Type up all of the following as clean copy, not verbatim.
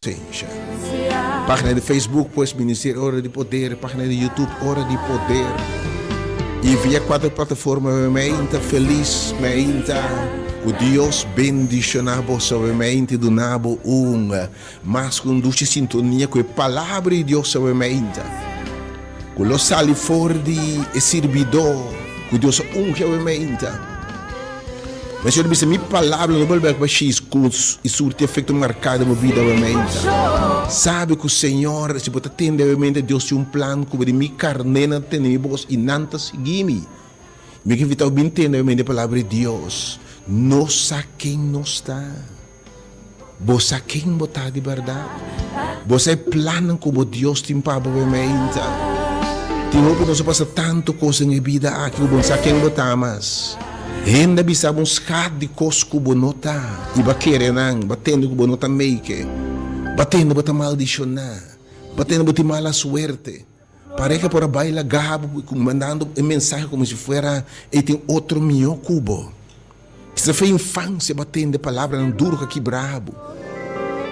presencia. Pagina di Facebook pues Ministerio Ora di Poder, pagina di YouTube Ora di Poder. Y via cuatro plataforma mi ta feliz, mi ta cu Dios bendiciona boso, mi ta duna bo un mas cu un dushi sintonia cu e palabra di Dios mi ta. Cu lo sali for di e sirbidor cu Dios a ungi mi ta. Ma Señor bisa, Mi palabra no bolbe pa shis ku i surti efekto marká den bo bida awemente. Sabi ku Señor, si bo ta tende awemente, Dios tin un plan ku bo di mi karnénan ta tende mi bos i nan ta sigui mi. Mi ke invitá bo bin tende awemente e palabra di Dios. Nos sa ken nos ta. Bo sa ken bo ta di bèrdat? Bo sa e plannan ku bo Dios tin pa bo meinta? Tin hopi nos a pasa tantu kos den e bida aki ku bo no sa ken bo ta mas. Hende a bisa bo un skat di kos ku bo no ta i bo a kere nan, bo a tende ku bo no ta meike, bo a tende bo ta maldishoná, bo a tende bo tin mala suerte. Pareha por a bai laga bo mandando e mensahe komo si fuera e tin otro mihó ku bo. Kisas for infansia bo a tende palabranan duru ku a kibra bo.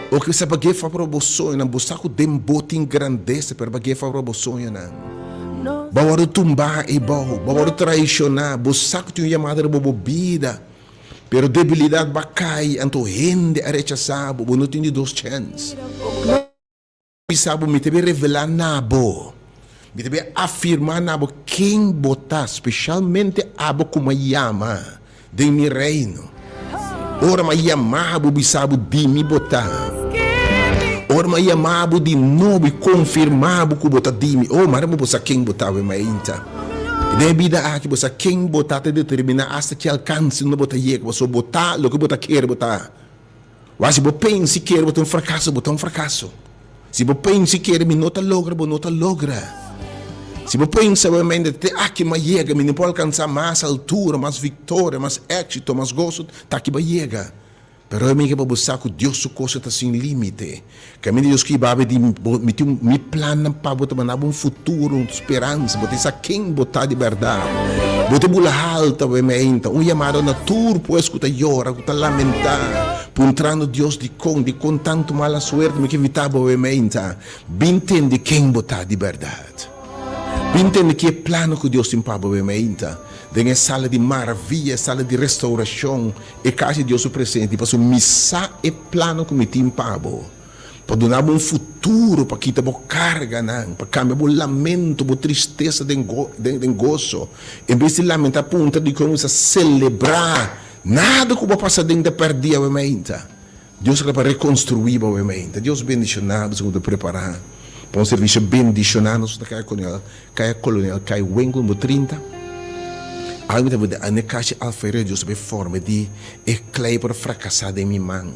O kisas bo a gefa for bo soñonan. Bo sa ku den bo tin grandesa, pero bo a gefa for bo soñonan. Bo a wòrdu tumbá eibou, bo a wòrdu traishoná. Bo sa ku tin un yamada riba bo bida, pero debilidat bo a kai, anto hende a rechasá bo. Bo no tin di dos chèns. Bisa bo, mi ta bin revelá na bo, mi ta bin afirmá na bo ken bo ta, speshalmente abo ku mi a yama den mi reino. Ora mi a yama bo, bisa bo, di mi bo ta. Ora mi a yama bo di nobo i konfirmá bo ku bo ta di mi. Oh, mara bo bo sa ken bo ta awe mainta. Den e bida aki bo sa ken bo ta ta determiná asta ki alkanse unda bo ta yega, pasobra bo ta loke bo ta kere bo ta. Wak si bo pensa i kere bo ta un frakaso, bo ta un frakaso. Si bo pensa i kere mi no ta logra, bo no ta logra. Si bo pensa bo mente te aki mi a yega, mi no por alkansa mas altura, mas viktoria, mas éksito, mas goso, ta aki bo a yega. Pero mi ke pa bo sa ku Dios su kosa ta sin límite. Kaminda Dios ku hiba bo di bo, mi tin mi plannan pa bo ta manda bo un futuro, un speransa, bo ta sa ken bo ta di bèrdat. Bo ta bula halta bo e meinta, un yamada na tur pues ku ta yora, ku ta lamentá, puntrando Dios dikon, dikon tantu mala suerte, mi ke invitá bo e meinta, bin tende ken bo ta di bèrdat. Bin tende ki e plano ku Dios tin pa bo e meinta, den e sala di maravia, e sala di restaurashon, E kas di Dios su presente pasobra mi sa e plannan ku mi tin pa bo, pa duna bo un futuro, pa kita bo karganan, pa kambia bo lamento, bo tristesa den den goso. En bes di lamentá puntra dikon bo sa selebrá nada ku bo a pasa den ta pèrdí awe mainta. Dios a kla pa rekonstruí bo awe mainta. Dios bendishoná bo segun ta prepará pa un servisio bendishoná. Nos ta kaya Kolonel Kaya Kolonel Kai Winkel number 30. Algu ta bini ane kashi alfredo Dios ta bay forma di e klei por a frakasá den mi man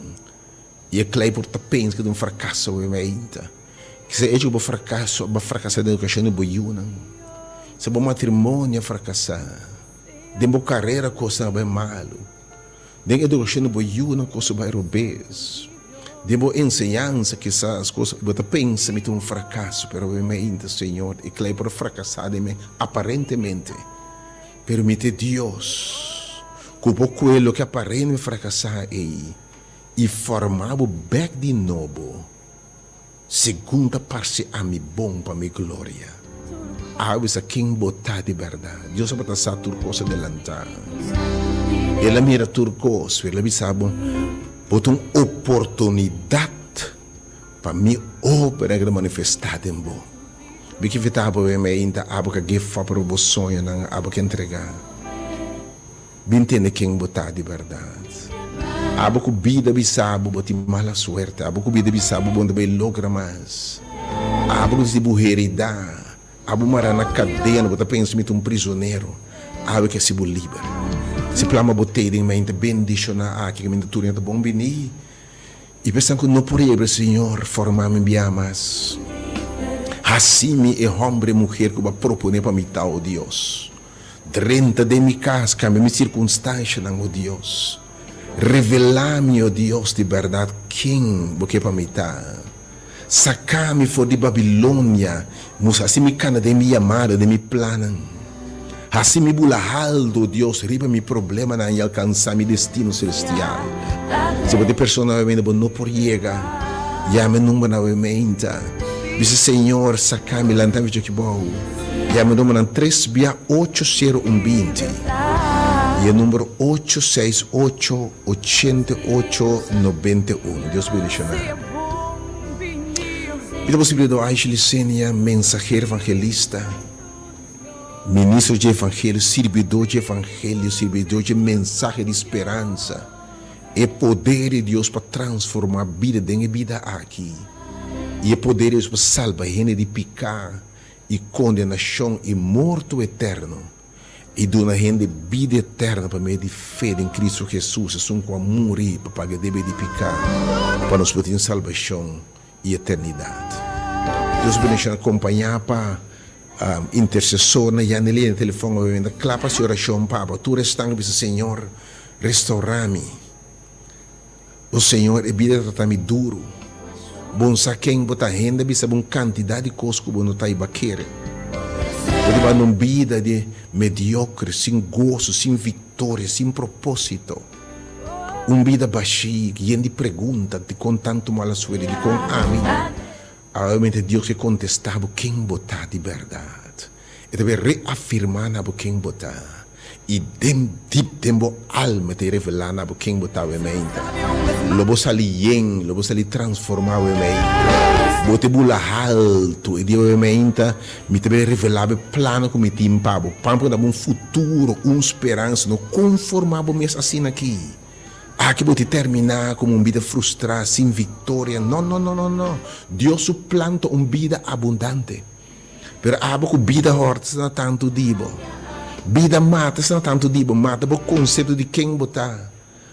i e klei por ta pensa ku ta un frakaso awe mainta. Kisa e echo ku bo frakaso bo a frakasá den edukashon di bo yunan, si bo matrimonio a frakasá, den bo karera kosnan a bay malu. Den edukashon di bo yunan kos a bai robes. Den bo enseñansa kisas kos bo ta pensa mi ta un frakaso pero mi mainta Señor e klei por a frakasá den mi aparentemente pero mi ta e Dios ku por kue loke aparentemente frakasá ei i forma bo bek di nobo. Segun ta parse ami bon pa mi gloria. Awe sa ken bo ta di bèrdat. Dios tabata sa tur kos adelantá. El a mira tur kos, pero el a bisa bo, Bo ta un oportunidat pa mi obra ku ta manifestá den bo. Mi ke invitá bo e mainta, abo ku a give up riba bo soñonan, abo ku a entregá. Bin tende ken bo ta di bèrdat. Abo ku bida bisa bo bo tin mala suerte. Abo ku bida bisa bo bo no ta bai logra mas. Abo ku ta sinti bo heridá. Abo mará na kadena, bo ta pensa mi ta un prizonero. Awe ke hasi bo liber. Si plama bo tei den mente bendishoná aki kaminda tur hende ta bon bini. I p'esan ku no por yebra, Señor, forma mi bia mas. Hasi mi e hòmber e muher ku bo a proponé pa mi ta, o Dios. Drenta den mi kas, kambia mi sirkunstanshanan, o Dios. Revelá mi, o Dios di bèrdat, ken Bo ke pa mi ta. Saká mi for di Babilonia, mustra hasi mi kana den mi yamada, den mi plannan. Hasi mi bula haltu, o Dios, riba mi problemanan i alkansá mi destino selestial. Si bo ta e persona awe bo no por yega. Yama e numbernan awe meinta. Bisa, Señor, saca mi, lanta mi djoki bou. Yama e numbernan tres bia ocho sero un binti y e number ocho seis ocho ochenta i ocho nobenta i uno. Dios bendiciona bo. Mi ta posibilidad Aisha Licenia, mensahero evangelista. Ministro dje Evangelio, sirbidó dje Evangelio, sirbidó dje mensahe di speransa, e poder di Dios pa transformá bida den e bida aki, i e poder di Dios pa salba hende di piká i kondenashon i morto eterno, i duna hende bida eterno pa medio di fe den Kristu Hesus, esun ku a muri pa paga e debe di piká, pa nos por tin salbashon i eternidat. Dios bendicion acompaña pa intercesornan ya na línea di telefon obviamente cla pa haci oracion pa bo. Tur esnan cu bisa Señor restaura mi. O Señor e bida ta trata mi duro. Bon sa ken bo ta hende a bisa bo un cantidad di cos cu bo no ta iba kere. Bo ta banda un bida di mediocre, sin goso, sin victoria, sin proposito. Un bida bashí, yen di pregunta, dikon tantu mala suerte, dikon ami? Awe Dios ke kontestá bo ken bo ta di bèrdat. E ta bai reafirmá na bo ken bo ta, i den dip den bo alma e ta revelá na bo ken bo ta awe meinta. Lo bo sali yen, lo bo sali transformá awe meinta. Bo ta bula haltu, e dia awe meinta mi ta bai revelá bo e plano ku mi tin pa bo, pan por dabo un futuro, un speransa. No konformá bo mes asina aki. Aki bo ta terminá komo un bida frustrá, sin viktoria. No, no, no, no, no. Dios su plan ta un bida abundante. Pero abo ku bida hòrta esnan tantu di bo. Bida mata esnan tantu di bo. Mata bo konsepto di ken bo ta.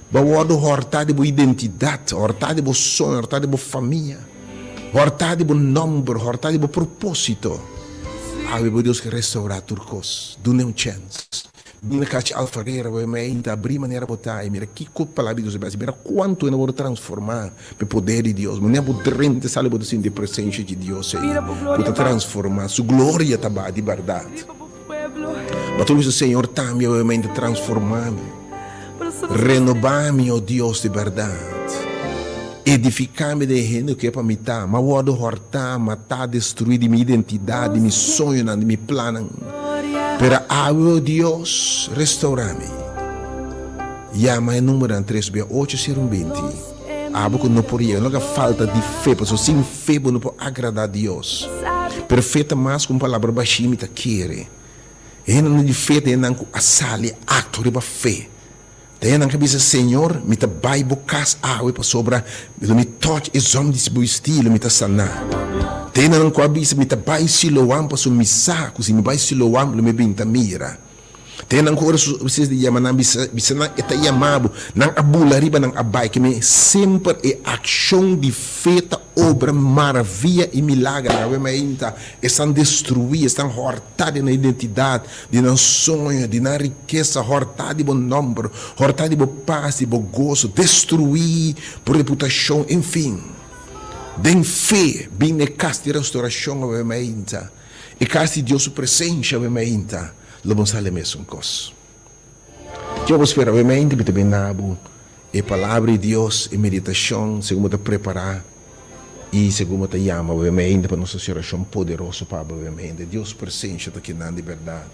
Bo a wòrdu hòrtá di bo identidat, hòrtá di bo soño, hòrtá di bo famia, hòrtá di bo nòmber, hòrtá di bo propósito. Awe bo Dios ke restourá tur kos. Dun'é un chèns. Bin na kachi alfarera bo mei ta abrí manera bo ta i mira kiko palabra di Dios a basa. Mira kuantu hende a wòrdu transformá pa e poder di Dios. Manera bo drenta sali bo ta sinti e presensia di Dios ei ku ta transformá. Su gloria ta baha di bèrdat. Ma tur bisa, Señor, tambe awe mei ta transformá mi. Renobá mi, o Dios di bèrdat. Edifiká mi den e hende ku ke pa mi ta. M'a wòrdu hòrtá, matá, destruí di mi identidat, di mi soñonan, di mi plannan. Pero awe, o Dios, restourá mi. Yama e numbernan tres bia ocho sero un binti. Abo ku no por yega, no ka falta di fe, pasobra sin fe bo no por agradá Dios. Pero fe ta mas ku un palabra bashí, mi ta kere. E hendenan di fe ta hendenan ku a sali akto riba fe. Ta hendenan ku a bisa, Señor, mi ta bai bo kas awe pasobra lo mi tòch e zòm di bo bistí, lo mi ta saná. Ta hendenan ku a bisa, Mi ta bai Siloam pasobra mi sa ku si mi bai Siloam lo mi bin ta mira. Te nan ku ora su Moisés di yama nan, bisa, bisa nan, E ta yama bo. Nan a bula riba, nan a bai. Keme semper e akshon di fe ta obra maravia i milager. Awe mainta esnan destruí, esnan hòrtá di nan identidat, di nan soño, di nan rikesa, hòrtá di bo nòmber, hòrtá di bo pas, di bo goso, destruí bo reputashon, enfin. Den fe bin na e kas di restorashon awe mainta. E kas di Dios su presensia awe mainta lo bon sali mesun kos. Ke bo spera awe mainta? Mi ta bin na bo e Palabra di Dios, e meditashon segun bo ta prepará i segun bo ta yama awe mainta pa nos hasi orashon poderoso pa bo awe mainta. Dios su presensia ta kinan di bèrdat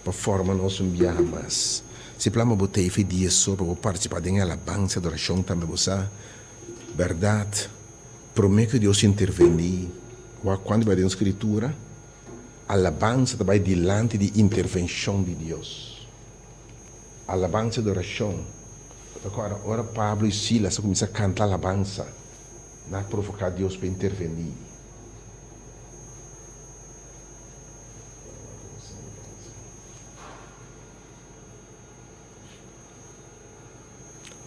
pa forma nos un biaha mas. Si plama bo ta efe dia so pa bo partisipá den e alabansa i adorashon tambe bo sa bèrdat. Promé ku Dios intervení, wak kuantu bai den Skritura, alabansa ta bai dilanti di intervenshon di Dios. Alabansa i adorashon. Ta kòrda ora Pablo i Silas a kuminsá kanta alabansa, nan a provoká Dios pa intervení.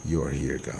You are here, God.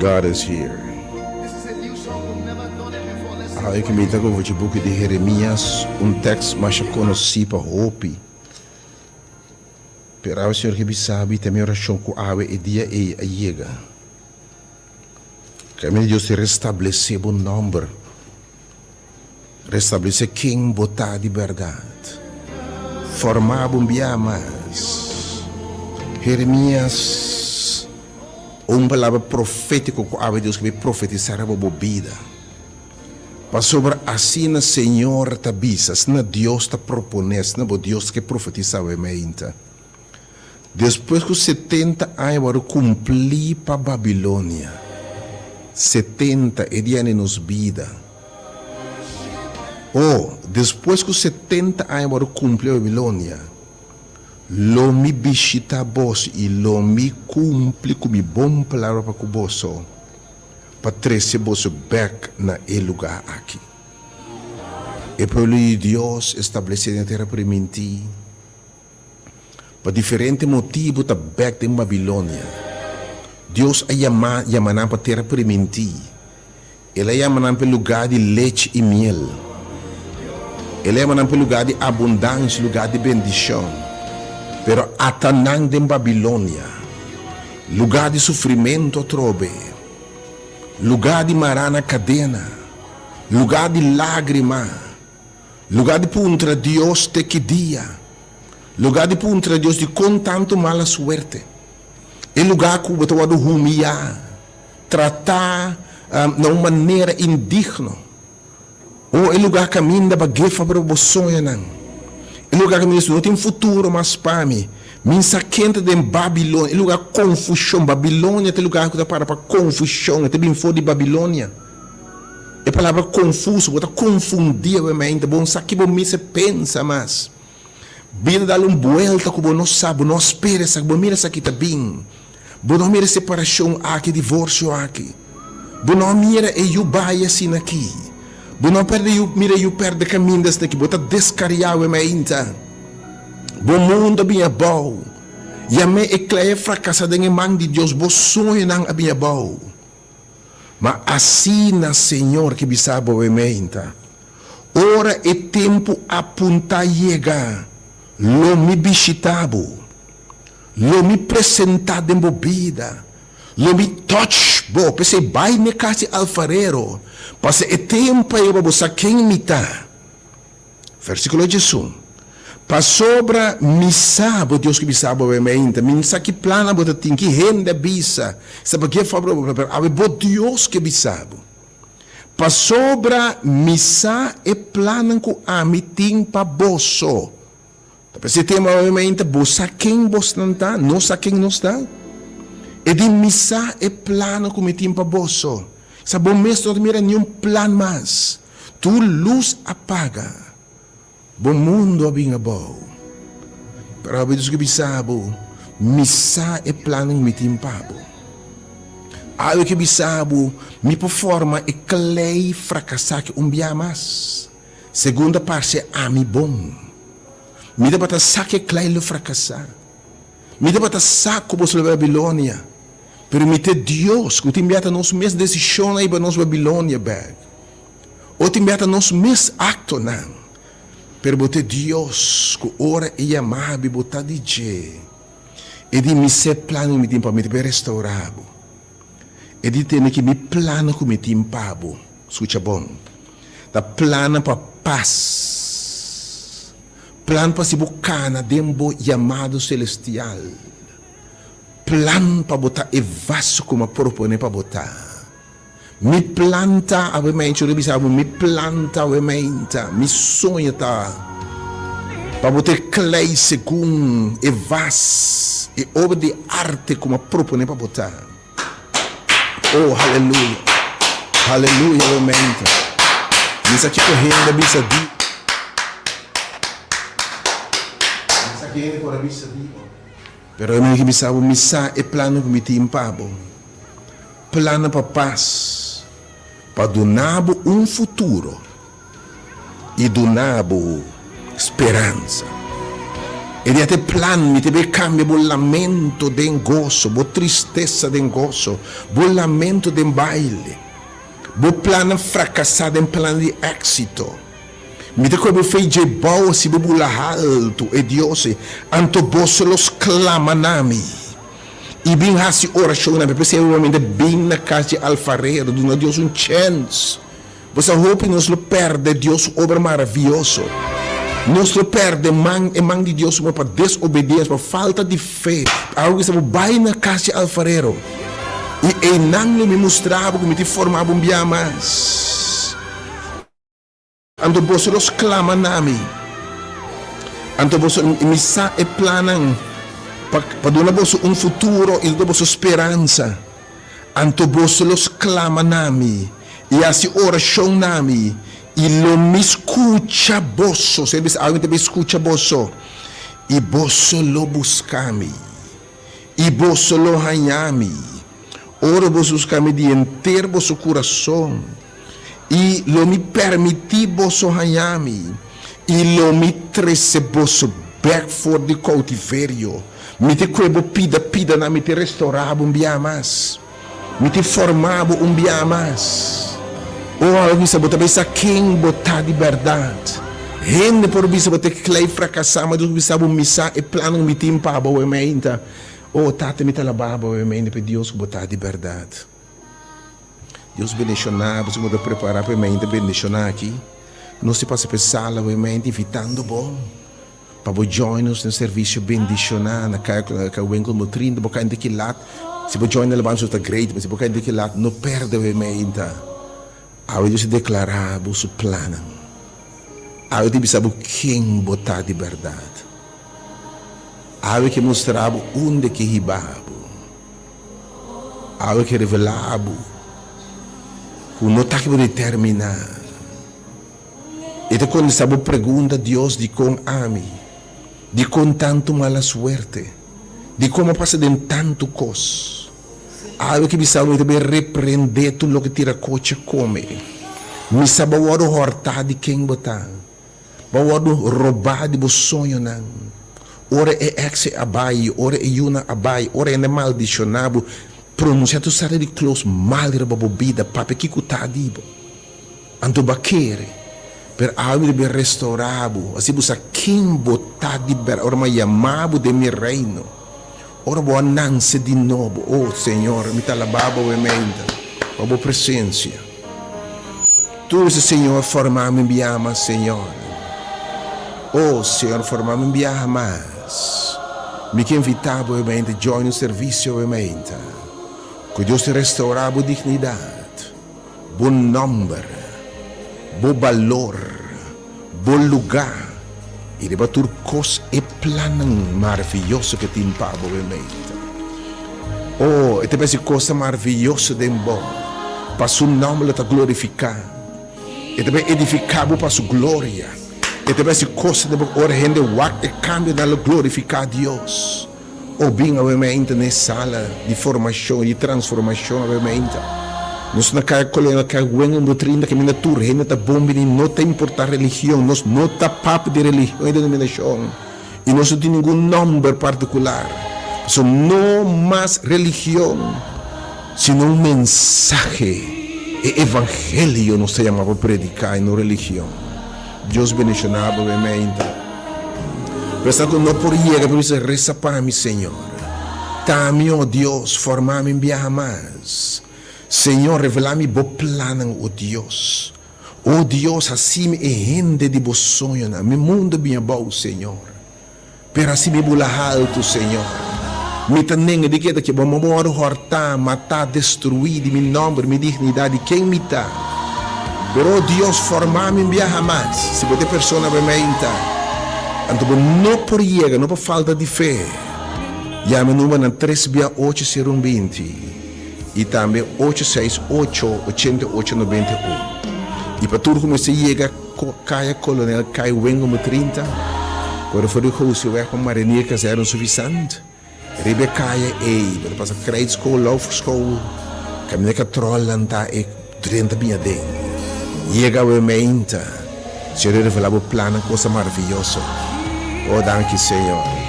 God is here. Awe ku mi ta ku voce buki di Jeremias, un tekst masha konosí pa hopi. Pero awe Señor ke bisa mi ta mi orashon ku awe e dia ei a yega. Kaminda Dios ta restablesé bo nòmber, restablesé ken bo ta di bèrdat, formá bo un bia mas. Jeremias, un palabra profétiko ku awe Dios ke bai profetisá riba bo bida. Pasobra asina Señor ta bisa, asina Dios ta proponé, asina bo Dios ke profetisá awe meinta. Despues ku 70 aña wòrdu kumplí pa Babilonia, 70 e dia di nos bida. O, despues ku 70 aña wòrdu kumplí pa Babilonia, lo mi bishitá boso i lo mi kumpli ku mi bon palabra pa ku boso, pa trese boso bèk na e lugá aki. E pueblo di Dios establesé den e tera primintí. Pa diferente motibu ta bèk den Babilonia. Dios a yama yama nan pa tera primintí. El a yama nan pa e lugá di lechi i miel. El a yama nan pa e lugá di abundansia, lugá di bendishon. Pero ata nan den Babilonia, lugá di sufrimentu atrobe, lugá di mará na kadena, lugá di lágrima, Lugá di puntra Dios te ki dia. Lugá di puntra Dios dikon tantu mala suerte. E lugá ku bo ta wòrdu humiyá, tratá na un manera indigno. O e lugá kaminda bo a gefa riba bo soñonan. E lugá kaminda no tin futuro mas pa mi. Mi sa ken ta den Babilonia, e lugá konfushon. Babilonia ta e lugá ku ta para pa konfushon, e ta bin for di Babilonia. E palabra konfuso, bo ta konfundí awe mente, bo no sa ki bo mester pensa mas. Bida dal un buelta ku bo no sa, bo no a spera esaki, bo mira esaki ta bin. Bo no a mira e separashon aki, e divorsio aki. Bo no a mira e yu bai asina aki. Bo no a perde yu, mira e yu perde kaminda asina aki. Bo ta deskariá awe mainta. Bo mundu a bin abou. Yam'é e klei a frakasá den e man di Dios, bo soñonan a bin abou. Ma asina Señor ke bisa bo meinta, Ora e tempu apuntá yega, lo mi bishitá bo, lo mi presentá den bo bida, lo mi touch bo. P'esei bai n'e kas di alfarero, pasa e tempu ei pa bo sa ken mi ta. Versíkulo 11, Pasobra mi sa, bo Dios ku bisa bo awe mainta, mi sa ki plannan bo ta tin, ki hende a bisa, sa pa ke forma bo pero awe bo Dios ke bisa bo. Pasobra mi sa e plannan ku ami tin pa boso. Ta p'esei tempu awe mainta bo sa ken bosnan ta, nos sa ken nos ta. E di mi sa e plannan ku mi tin pa boso. Sa bo mes no ta mira niun plan mas. Tur lus a paga. Bo mundu a bin abou. Pero awe Dios ke bisa bo, Mi sa e plannan ku mi tin pa bo. Awe ke bisa bo, Mi por forma e klei frakasá aki un bia mas. Segun ta parse ami bon. Mi tabata sa ku e klei lo frakasá. Mi tabata sa ku boso lo bai Babilonia. Pero mi ta e Dios ku tin bia ta nos mes desishonnan hiba nos Babilonia bèk. O tin bia ta nos mes aktonan, pero bo ta e Dios ku ora e yama bo bo ta di dje. E di mi se plan ku mi tin pa mi ta bai restaurá bo. E di tende ki mi plannan ku mi tin pa bo, skucha bon, ta plannan pa pas, plan pa si bo kana den bo yamado selestial, plan pa bo ta e vaso ku mi a proponé pa bo ta. Mi plan ta awe mainta, yo ta bisa bo, mi plan ta awe mainta, mi soño ta pa bo ta e klei segun e vas, e obra di arte ku mi a propone pa bo ta. Oh, haleluya! Haleluya awe mainta. Mi sa kiko hende a bisa di. Mi sa ki hende por a bisa di bo. Pero awe mainta mi bisa bo, mi sa e plannan ku mi tin pa bo. Plannan pa pas, pa duna bo un futuro i duna bo speransa. E dia te plan, mi te be cambia bo lamento den goso, bo tristesa den goso, bo lamento den baile, bo plannan fracasa den plan di exito. Mi ta koe bo fe dje bou si bo bula haltu, e Dios e, anto boso lo sklama na mi i bin hasi orashon na mi. P'esei awor mi ta bin na kas dje alfarero, duna Dios un chèns. Bo sa hopi nos lo pèrdè Dios su obra maravioso. Nos lo pèrdè man, e man di Dios su man pa desobediensia, pa falta di fe. Awor ku sa bo bai na kas dje alfarero i einan lo mi mustra bo ku mi tin forma bo un bia mas. Anto boso lo sklama na mi, anto boso mi sa e plannan pa pa duna boso un futuro i duna boso speransa. Anto boso lo sklama na mi i hasi orashon na mi, i lo mi skucha boso. Señor bisa, Awe mi ta bin skucha boso, i boso lo buska mi, i boso lo haña mi, ora boso buska mi di henter boso kurason. I lo mi permití boso haña mi, i lo mi trese boso bèk for di koutiverio. Mi ta kue bo pida pidanan, mi ta restourá bo un biaha mas, mi ta formá bo un biaha mas. O ora bisa bo ta bai sa ken bo ta di bèrdat. Hende por bisa bo ta klei frakasá, ma Dios por bisa bo, Mi sa e plannan ku mi tin pa bo, wemeinta. O Tata, mi ta alabá bo, wemeinta, pa e Dios ku bo ta di bèrdat. Dios bendiciona bo, si bo ta prepara pa e mente bendiciona aki. Nos ta pasa pa e sala bo e mente invitando bo pa bo join nos den servicio bendiciona na Kaya Winkel number 30. Bo kai di ki lat, si bo join na Levanto ta great, pero si bo kai di ki lat no perde bo e mente. Awe Dios ta declara bo su plannan. Awe ta bisa bo ken bo ta di berdad. Awe ke mustra bo unda ke hiba bo. Awe ke revelá bo ku no ta ke bo determiná. E ta kontestá bo pregunta, Dios, dikon ami? Dikon tantu mala suerte? Dikon bo a pasa den tantu kos? Awe ke bisa bo mi ta bin reprendé tur loke tira kochi kome. Mi sa bo a wòrdu hòrtá di ken bo ta. Bo a wòrdu robá di bo soñonan. Ora e ex a bai, ora e yunan a bai, ora hende maldishoná bo, pronunsiá tur sarte di klos mal riba bo bida, papia kiko ta di bo. Anto bo a kere, pero awe mi ta bin restourá bo, asi bo sa ken bo ta di bèrdat ora mi a yamá bo den mi reino, ora bo a nanse di nobo. O Señor, mi ta alabá bo awe pa bo presensia. Tur si Señor forma mi biaha mas Señor Oh Señor forma mi biaha mas Mi ke invita bo e mente join un servicio e mente Ku Dios ta restaura bo dignidad Bo nomber Bo balor Bo luga I riba tur kos e plannan maraviyoso ke tin pa bo e mente. Oh, e ta besi kosnan maraviyoso den bo, pa su nòmber lo ta glorifiká. E ta bai edifiká bo pa su gloria. E ta besi kosnan den bo ku ora hende wak e kambionan lo glorifiká Dios. O bin awe meinta na e sala di formashon i di transformashon awe meinta. Nos na kaya Kolonel Kagüen un botrinda kaminda tur hende ta bon bini no ta importa religion nos no ta papia di religion i denominashon i nos no tin ningun nomber partikular pasobra no mas religion sino un mensahe e evangelio nos ta yama pa prediká i no religion. Dios bendiciona bo awe meinta. Pero cu no por yega pero bisa reza pa mi Señor. Ta mi oh Dios forma mi un biaha mas. Señor revela mi bo plannan oh Dios. Oh Dios haci mi e hende di bo soñonan. Mi mundo bin abou Señor. Pero haci mi bula haltu, Señor. Mi ta nenga di keda ke bo a wòrdu hòrtá, matá, destruí di mi nòmber, mi dignidat, di ken mi ta. Pero, o Dios, formá mi un biaha mas. Si bo ta e persona bo e meinta, anto bo no por yega, no pa falta di fe. Yama e numbernan tres bia ocho sero un binti i tambe ocho seis ocho ochenta i ocho nobenta i un. I pa tur ku mester yega. Kaya Kolonel Kai Wengo 30, kore for di Gosieweg pa Marinier Kazerne Suffisant. Riba e kaya ei, bo ta pasa Krijtschool, Laufschool, kaminda katròl nan ta e drenta bin aden. Yega awe meinta, Señor a revelá bo plannan kosa maravioso. Oh danki Señor.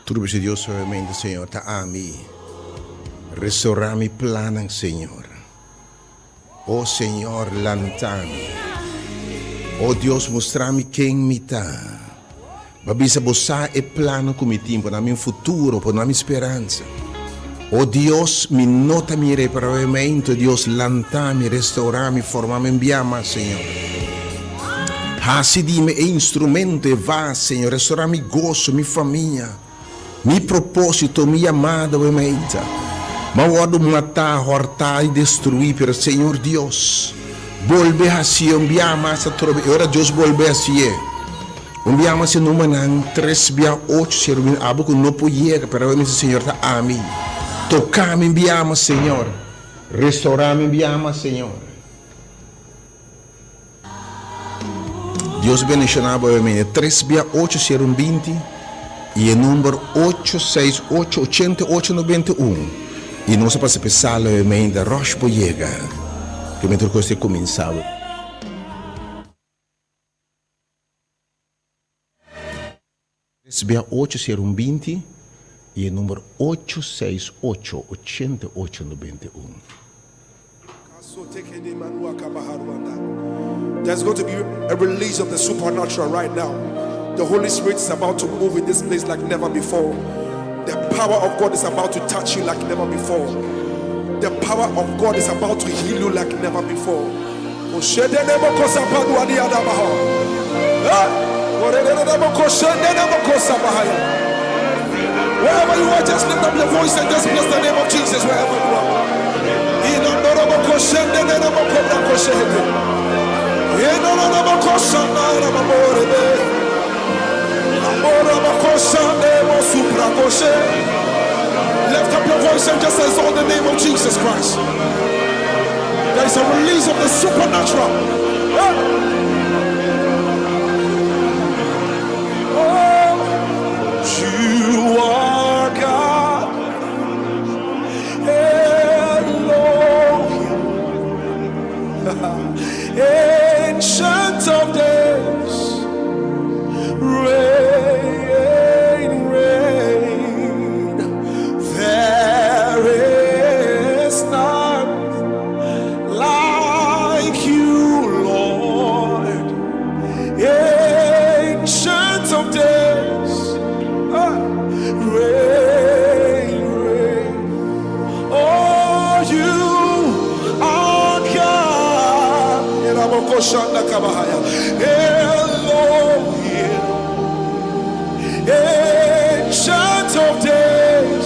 Tur bes Dios suavemente, Señor, ta ami. Restaurá mi plannan, Señor. O Señor, lanta mi. O Dios, mustra mi ken mi ta. Bo a bisa bo sa e plannan ku mi tin pa na mi futuro, pa na mi speransa. O Dios, mi no ta mira e pravemento. Dios, lanta mi, restaurá mi, forma mi un bia mas, Señor. Hasi di mi e instrumento, e vas, Señor. Restaurá mi goso, mi famia, mi propósito, mi yamada, o meinta. Mi a wòrdu matá, hòrtá i destruí, pero Señor Dios, bolbe hasié un bia mas atrobe. E ora Dios bolbe hasié un bia mas e numbernan tres bia ocho, Señor, mi abo ku no por yega, pero awe mi bisa, Señor, ta ami. Toká mi un bia mas, Señor. Restaurá mi un bia mas, Señor. Dios bendiciona bo awe Tres bia ocho sero un 20 y e number 8 6 8 88 91 y nos a pasa pe sala awe meinta rush bo yega que mi tur cos ta cuminsa. SBA ocho sero un binti y e number ocho seis ocho ochenta i ocho nobenta i un. There's going to be a release of the supernatural right now. The Holy Spirit is about to move in this place like never before. The power of God is about to touch you like never before. The power of God is about to heal you like never before. Wherever you are, just lift up your voice and just bless the name of Jesus wherever you are. Lift up your voice and just exalt the name of Jesus Christ. There is a release of the supernatural. Oh, you are God. Elohim. Ancient of days. Reign, reign. There is none like you, Lord. Ancient of days. Reign, reign. Oh, you are God. Elohim. Ancient of days.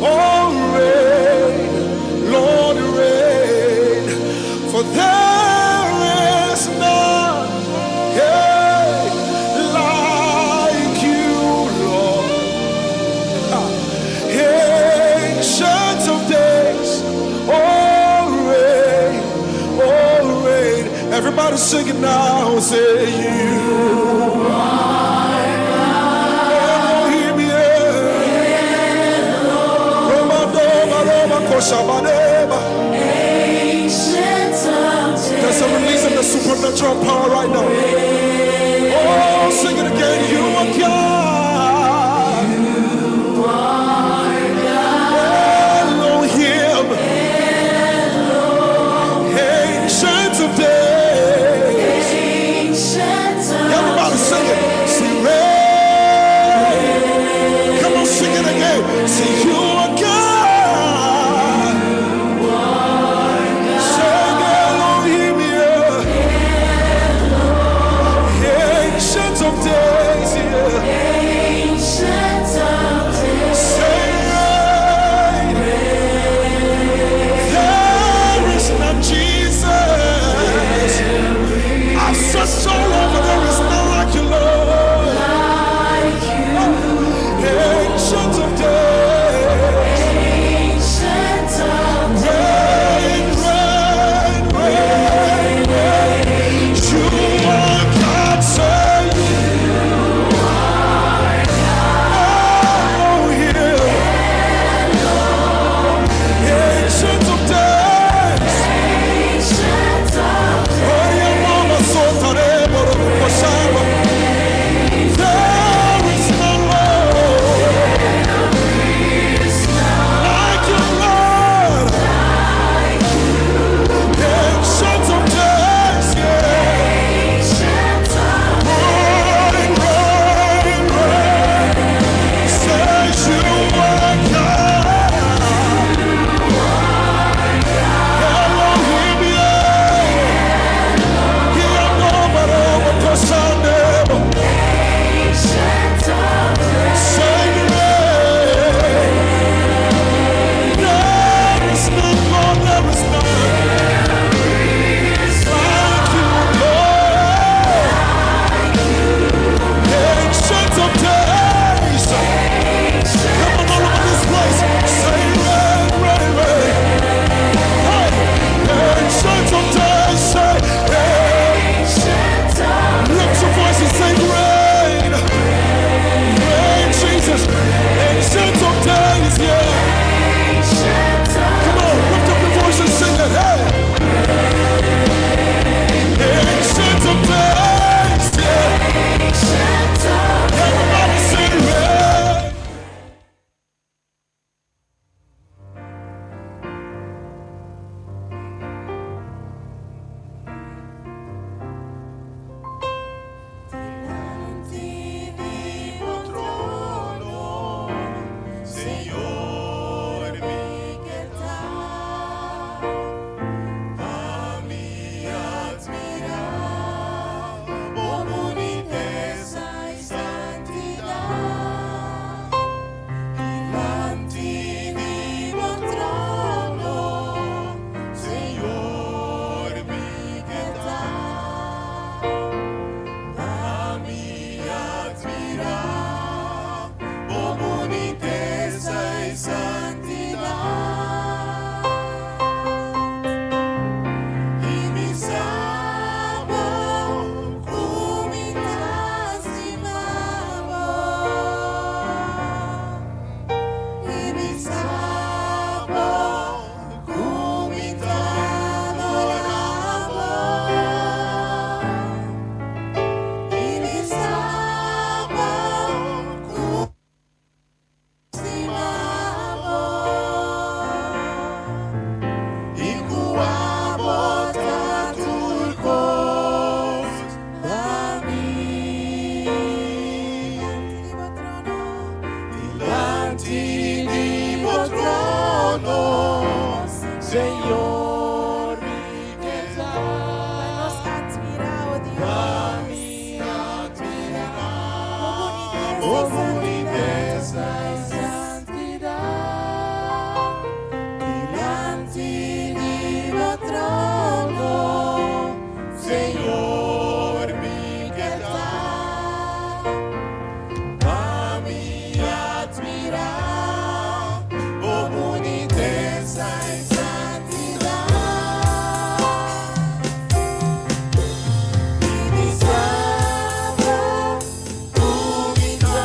Oh, reign, Lord, reign. For there is none, hey, like you, Lord. Ancient of days, oh, reign, oh, reign. Everybody sing it now, say you are Elohim, yeah. Roma, Doma, Roma, Koshabaneba. There's a release of the supernatural power right now. Oh, sing it again. You are God. Elohim. Ancient of days. Everybody sing it. Sing reign. Come on, sing it again. Say you are God. Sing Elohim, yeah. Ancient of days, yeah. Say reign. There is none, Jesus. I've searched all over, there is none like you, Lord. Ancient of days. Reign, reign, reign, reign. You are God, say Elohim. Ancient of days. Bo bunitesa i santidat dilanti di bo trono, Señor, mi ke ta. Pa mi atmirá bo bunitesa i santidat. I mi sa ku mi ta.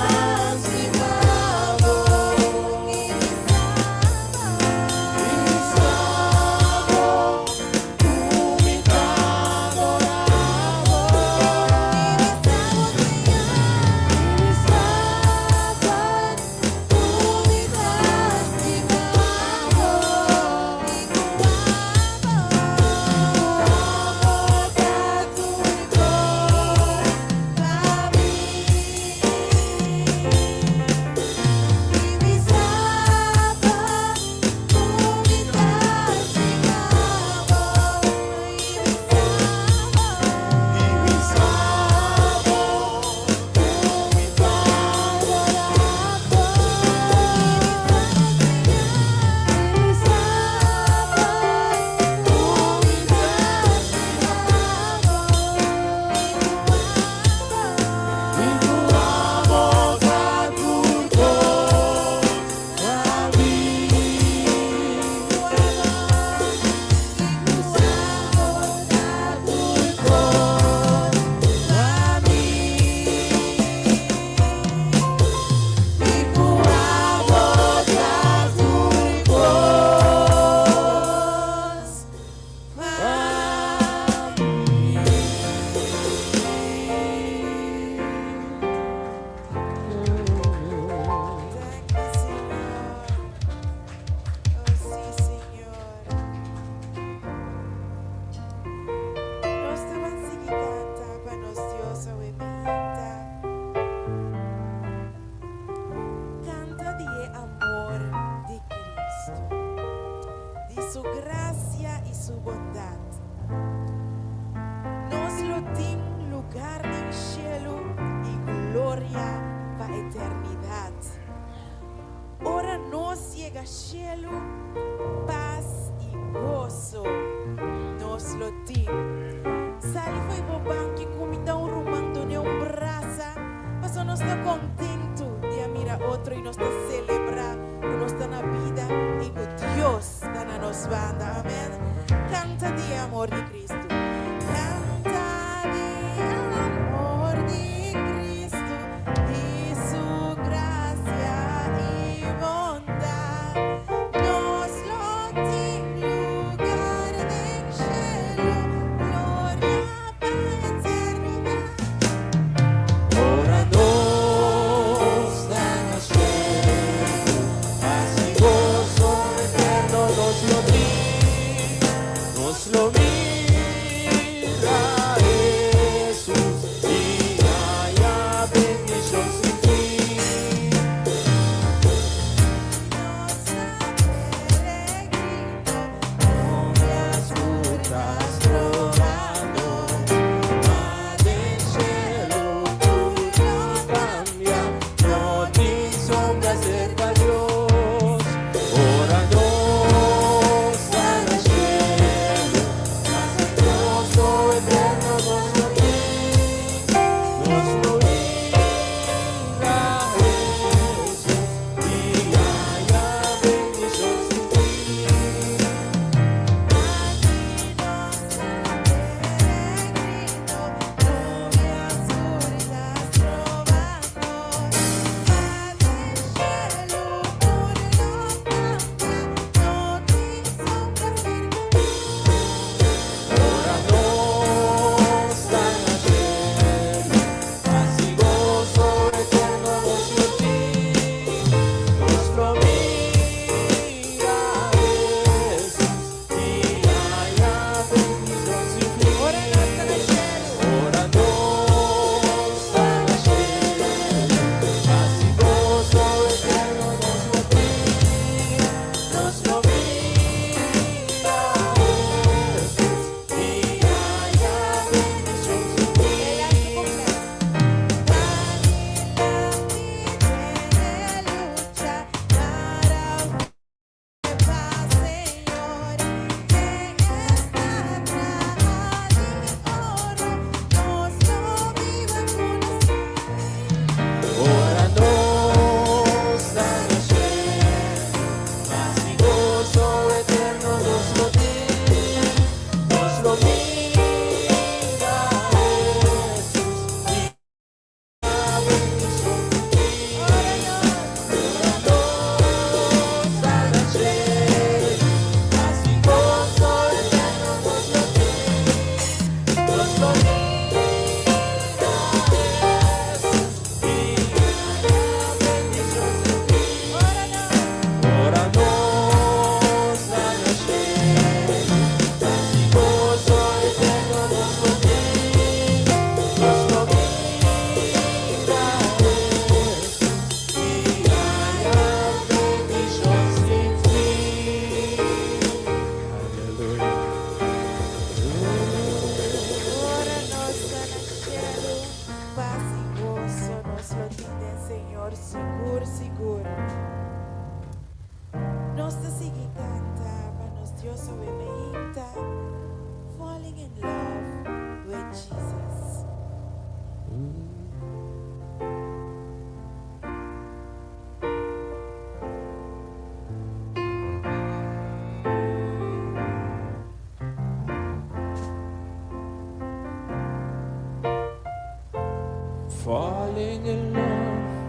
Falling in love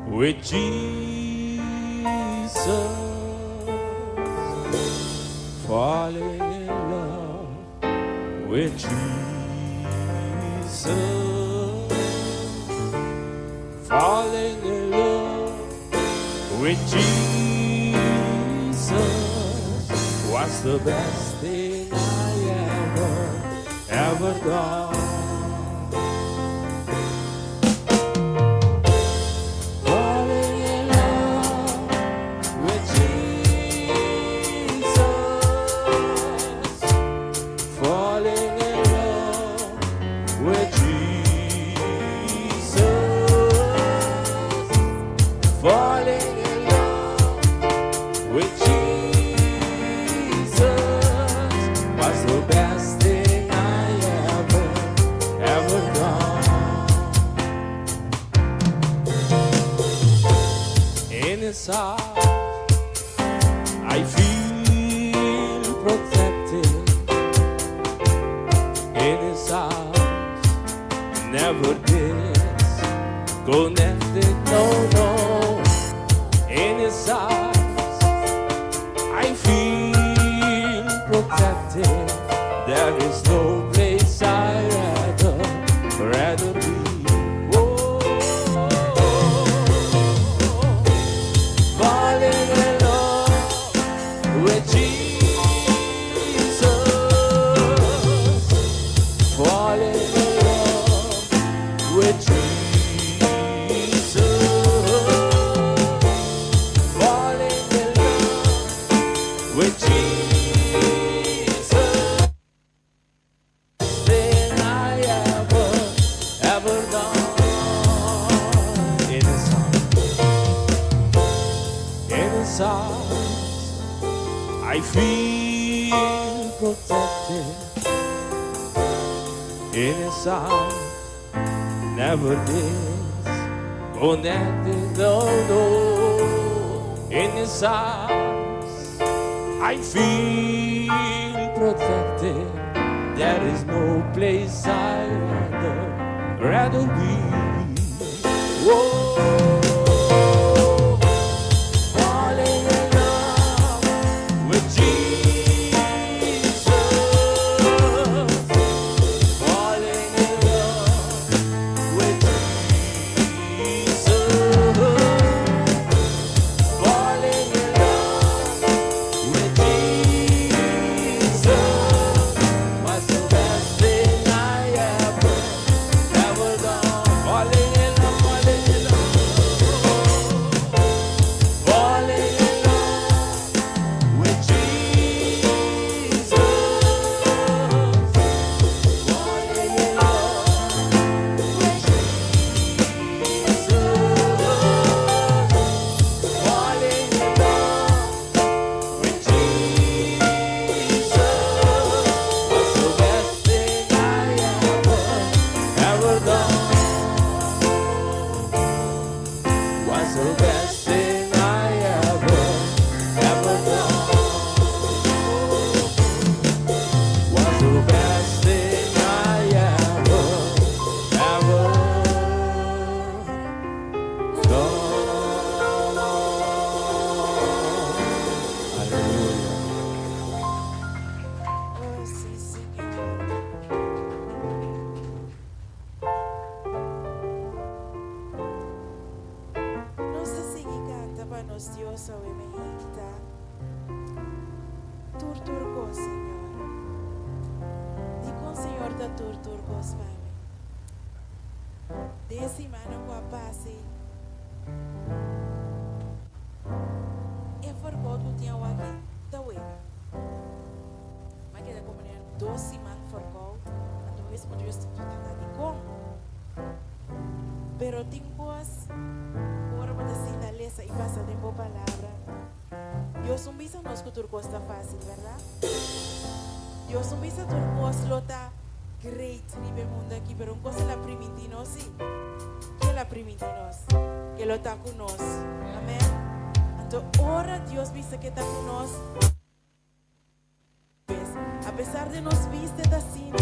with Jesus. Falling in love with Jesus. Falling in love with Jesus was the best thing I ever, ever done. Falling in love with Jesus. Falling in love with Jesus. Falling in love with Jesus was the best thing I ever, ever done. In his arms, I feel protected. In his arms, never disconnected. No, no. In his arms, I feel protected. There is no place I rather, rather be. Oh, falling in love with Jesus. Falling in love with Jesus. Falling in love with Jesus. Thing I ever, ever done. In his arms, in his arms, I feel protected. In his arms, never disconnected. No, no. In his arms, I feel protected. There is no place I'd rather, rather be. Whoa. Falling in love with Jesus. Falling in love with Jesus. Falling in love with Jesus was the best thing I ever, ever done. Falling in love, falling in love, falling in love with Jesus. Falling in love with Jesus. Falling in love with Jesus was the best thing I ever, ever done. Was the best thing I ever, ever done. Was the best thing I ever, ever done. Aleluya. Oh, si, Señor. Nos ta sigui kanta pa nos Dios awe mainta. Tur tur kos, Señor. Dikon Señor ta tur tur kos pa mi. Den siman ku a pasa. E verkoud ku tin aki ta wega. M'a keda komo 2 siman verkoud. Anto mes Dios ta dikon. Pero tin kos, ora bo ta sinta lesa i pasa den bo palabra. Dios no a bisa nos ku tur kos ta fásil, berdat? Dios no a bisa tur kos lo ta great riba mundu aki, pero un kos El a primintí nos, si. Ku El a primintí nos, ku E lo ta ku nos. Amèn. Anto, ora Dios bisa ku ta ku nos, apesar di nos bista ta asina,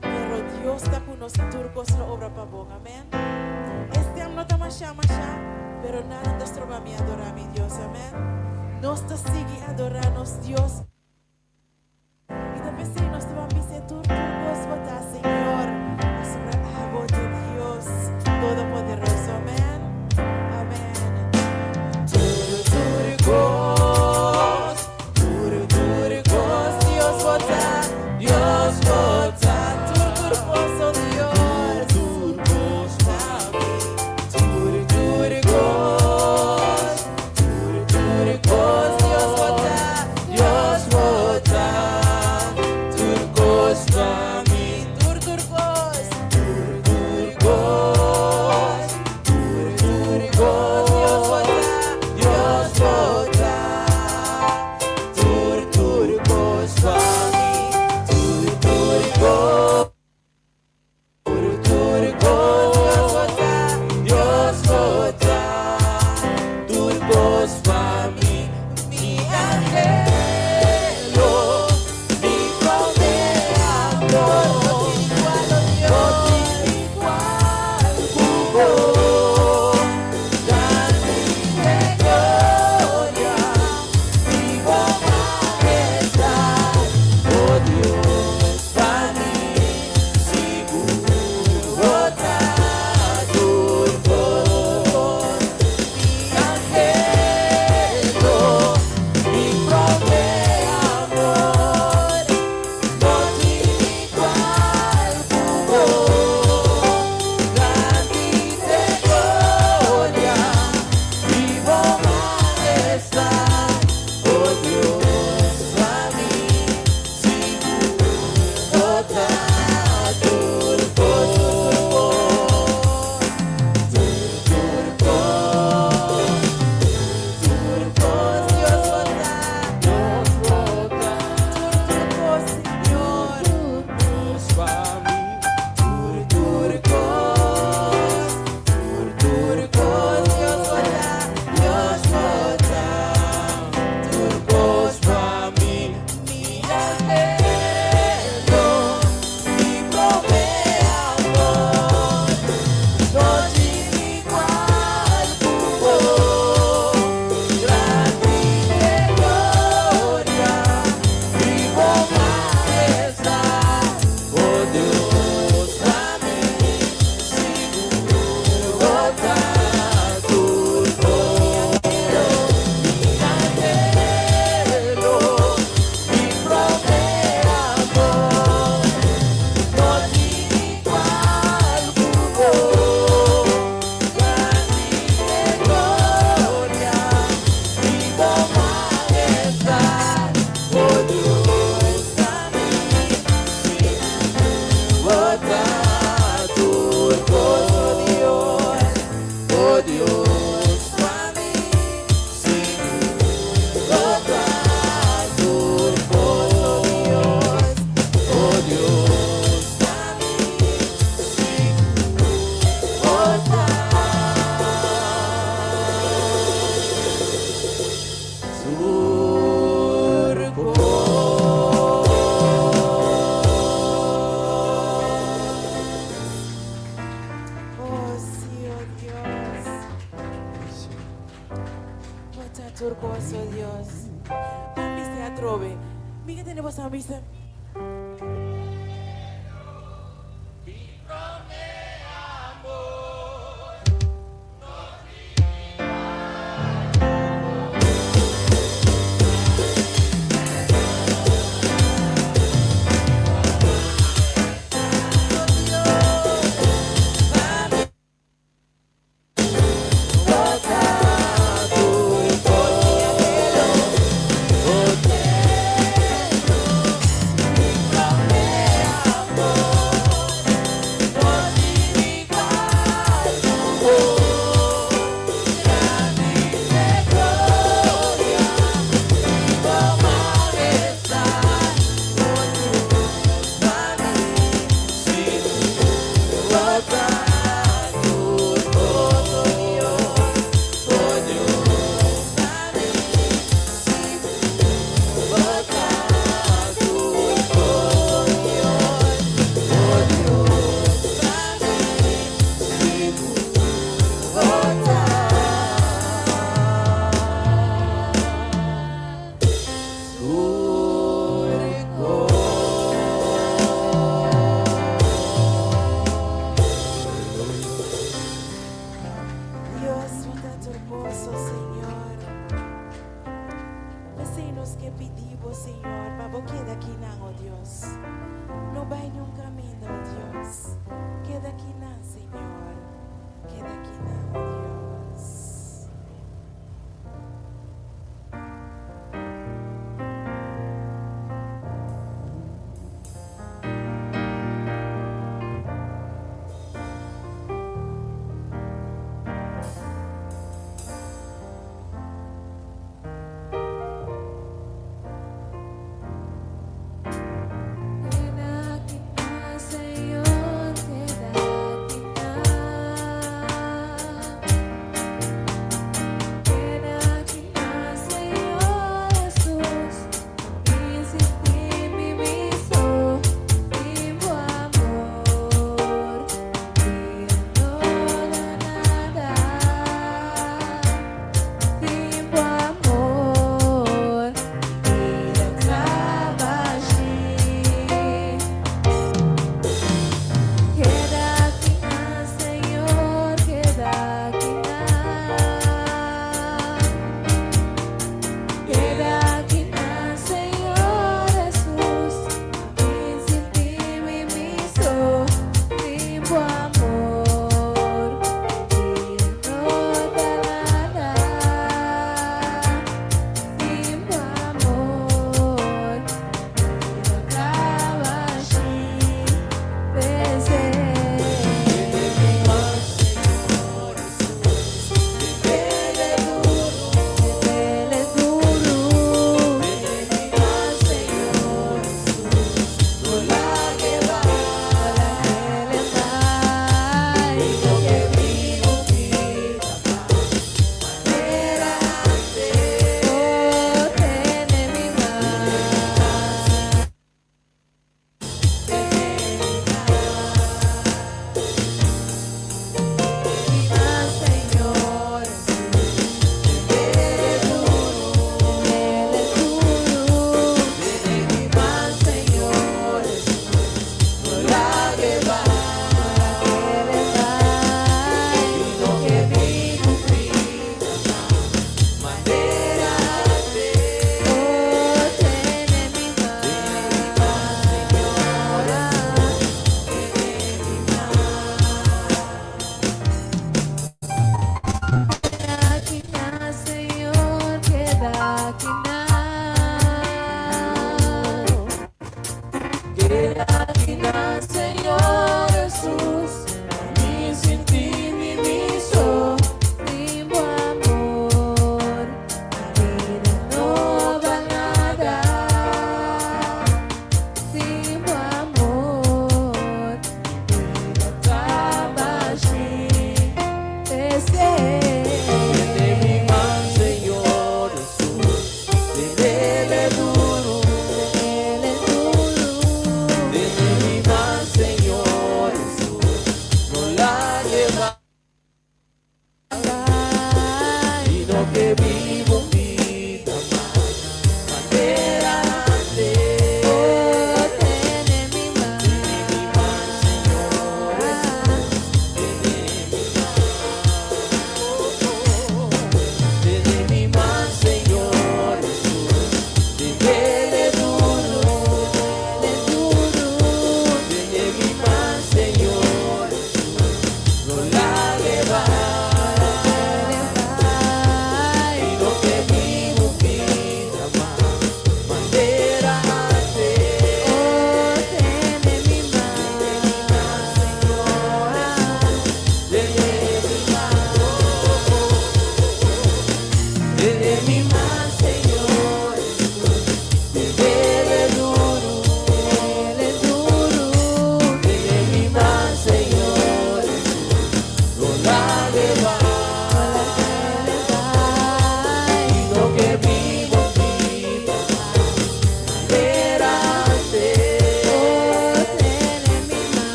pero Dios ta ku nos. nos i tur kos lo obra pa bon. Amèn. E stèm no ta mashá mashá, pero nada no ta stroba mi adorá mi Dios. Amèn. Nos ta sigui adorá nos Dios. I ta p'esei nos ta ban bis'é tur tur kos bo ta, Señor, pasobra abo ta Dios Todopoderoso. Amèn. Amèn. Tur tur kos, tur tur kos, Dios bo ta, Dios bo ta, tur tur kos, oh Dios. Tur kos pa mi, tur tur kos, tur tur kos, Dios bo ta, Dios bo ta, tur kos pa mi, tur tur kos, tur tur kos, tur tur kos, Dios bo ta, Dios bo ta, tur tur kos pa mi, tur tur kos, tur tur kos, Dios bo ta, Dios bo ta, tur kos pa mi, mi anhelo, mi promé amor, no tin igual, oh Dios, no tin igual ku bo, Grandi gloria, i bo mahestat, oh Dios, pa mi, sigur bo ta tur kos, mi anhelo, mi promé amor, no tin igual ku bo, Grandi gloria, i bo mahestat, oh Dios, pa mi, sigur bo ta tur kos, tur tur kos, tur kos, Dios bo ta, Dios bo ta, tur tur kos, Señor, Kos pa mi, tur tur kos, tur tur kos, Dios bo ta, Dios bo ta, tur kos pa mi, mi anhelo, mi promé amor, no tin igual ku bo, Grandi gloria, i bo mahestat, oh Dios, pa mi, sigur bo ta tur kos, mi anhelo, mi promé amor, no tin igual ku bo, Grandi gloria, i bo mahestat, oh Dios, pa mi, sigur bo ta tur kos, oh Dios, oh Dios, pa mi, sigur bo ta tur kos, oh Dios, oh Dios, pa mi, sigur bo ta tur kos. Oh, sí, oh Dios. Bo ta tur kos, oh Dios. Ban bis'é atrobe. Mi ke tende boso bisa. Mi promé amor, no tin igual ku bo. Oh Dios, pa mi bo ta tur kos, mi anhelo, mi promé amor, no tin igual ku bo. Grandi gloria, i bo mahestat, oh Dios, pa mi, Sigur bo ta tur kos, oh Dios, oh Dios, pa mi, sigur bo ta tur kos, oh Dios, oh Dios, pa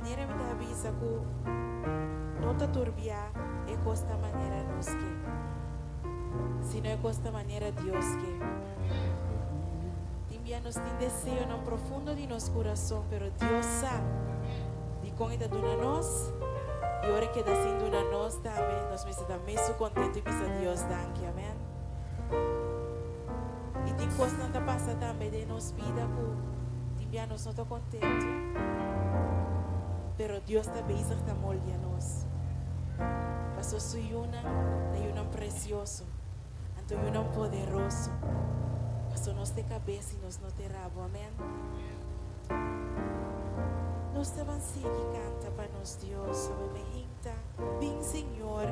Manera mi ta bisa ku no ta tur bia e kos ta manera nos ke, sino e kos ta manera Dios ke. Tin bia nos tin deseonan profundo di nos kurason, pero Dios sa dikon e ta duna nos, i ora e keda sin duna nos tambe nos mester ta mesun kontentu i bisa Dios danki. Amen. I tin kosnan ta pasa tambe den nos bida ku tin bia nos no ta kontentu, pero Dios ta bezig ta moldia nos. Paso su yunan ta yunan presioso, anto yunan poderoso. Paso nos ta e kabes i nos no ta e rabo. Amen. Nos ta ban sigui kanta pa nos Dios. Awe me hinta, Bin Señor,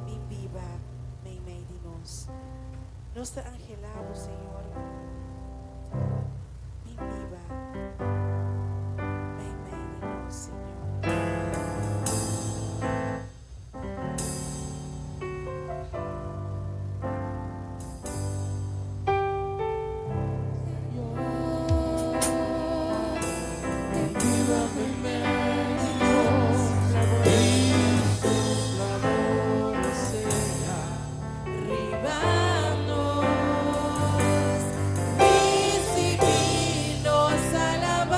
bin biba meimei di nos. Nos ta anhelá bo, Señor. Bin biba meimei di nos, Señor. Riba nos, ricibi nos alabansa.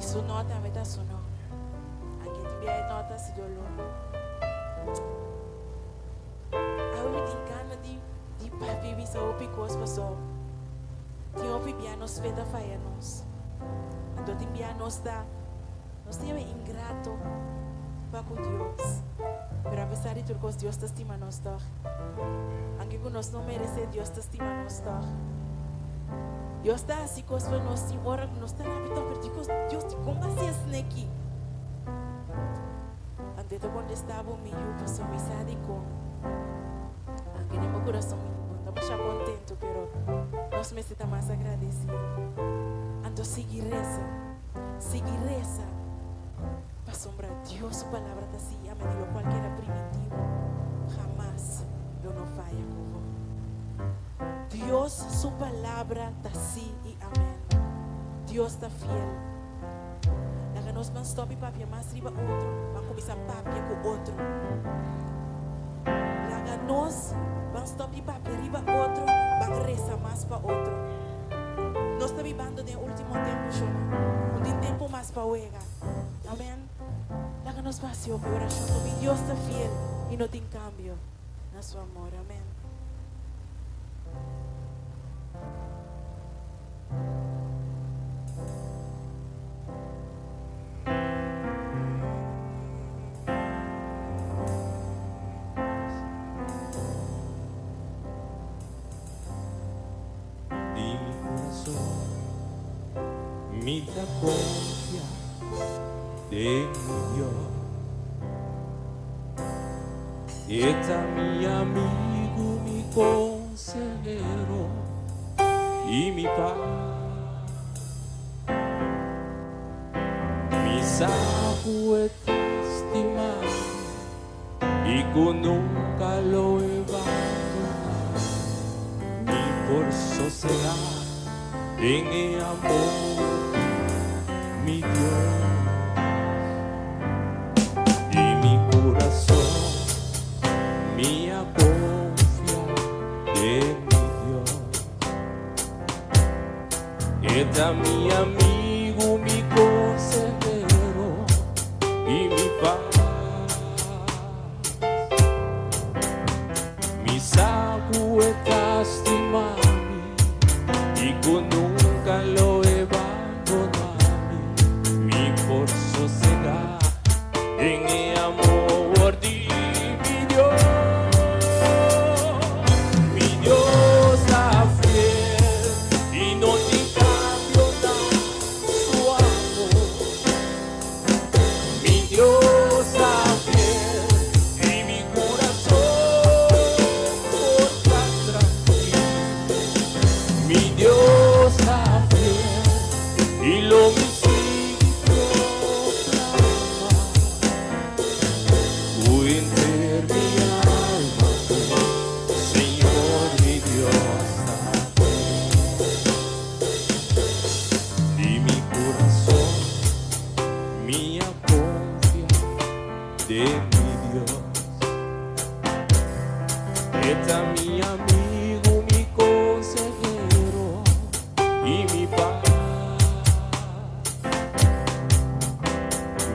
I su nò tambe ta su nò. Anke tin bia e nò ta hasi doló. Awe mi tin gana di di papia i bisa hopi kos paso tin hopi bia nos fe ta faya nos. Anto tin bia nos ta nos ta yama ingrato pa ku Dios. Pero apesar di tur kos Dios ta stima nos tòg. Anke ku nos no meresé Dios ta stima nos tòg. Dios ta hasi kos pa nos tin ora ku nos ta rabia tòg pero dikos Dios dikon bo hasi esne aki? Anto e ta kontestá bo, Mi yu, pasobra mi sa dikon. Anke den bo kurason bo no ta masha kontentu, pero nos mester ta mas agradesido. Anto sigui resa, sigui resa, pasobra Dios su palabra ta sigui amén di lokual keda primintí bo hamas lo no faya ku bo. Dios su palabra ta sí i amén. Dios ta fiel. Laga nos ban stop i papia mas riba otro, ban kuminsá papia ku otro. Laga nos ban stop di papia riba otro, ban resa mas pa otro. Nos ta bibando den e ultimo tempu, shona. No tin tempu mas pa wega. Amen. Laga nos ban hasi hopi orashon pasobra Dios ta fiel i no tin kambio na su amor. Amen. Di mi corazon mi ta confia den mi Dios. E ta mi amigo, mi consehero y mi paz. Mi sa cu e ta stima mi y cu nunca lo e bandona mi. Por sosega den e amor di mi Dios. Di mi curason mi a confia den mi Dios. E ta mi amigu, mi konsehero i mi pas. Mi sa ku e ta stima mi i ku nunka lo e bandona mi. Mi por sosegá den e amor di mi Dios. Mi Dios ta fiel i no tin kambio na su amor. Mi Dios ta fiel i mi kurason por ta trankil. Mi Dios ta fiel i lo mi sigui proklama ku henter mi alma ku Señor mi Dios ta fiel. Di mi kurason mi a konfia den mi Dios. E ta mi amigu, mi konsehero i mi pas.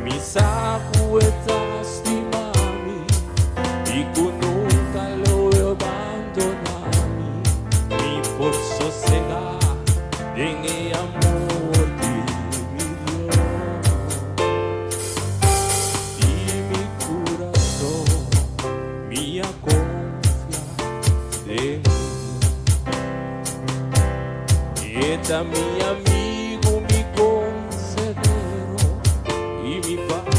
Mi sa ku e ta stima mi i ku nunka lo e bandona mi. Mi por sosegá den e amor di mi Dios. Di mi kurason mi a konfia den mi Dios. E ta mi amigu, mi konsehero i mi pas.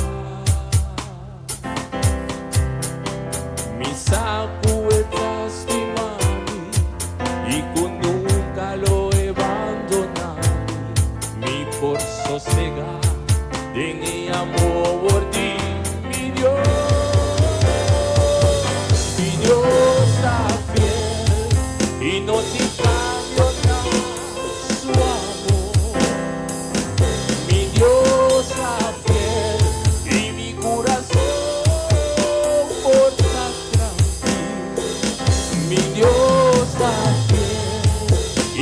Mi sa ku e ta stima mi i ku nunka lo e bandona mi. Mi por sosegá den e amor di mi Dios. Mi Dios ta fiel i no tin kambio na su amor. Mi Dios ta fiel i mi kurason por ta trankil. Mi Dios ta fiel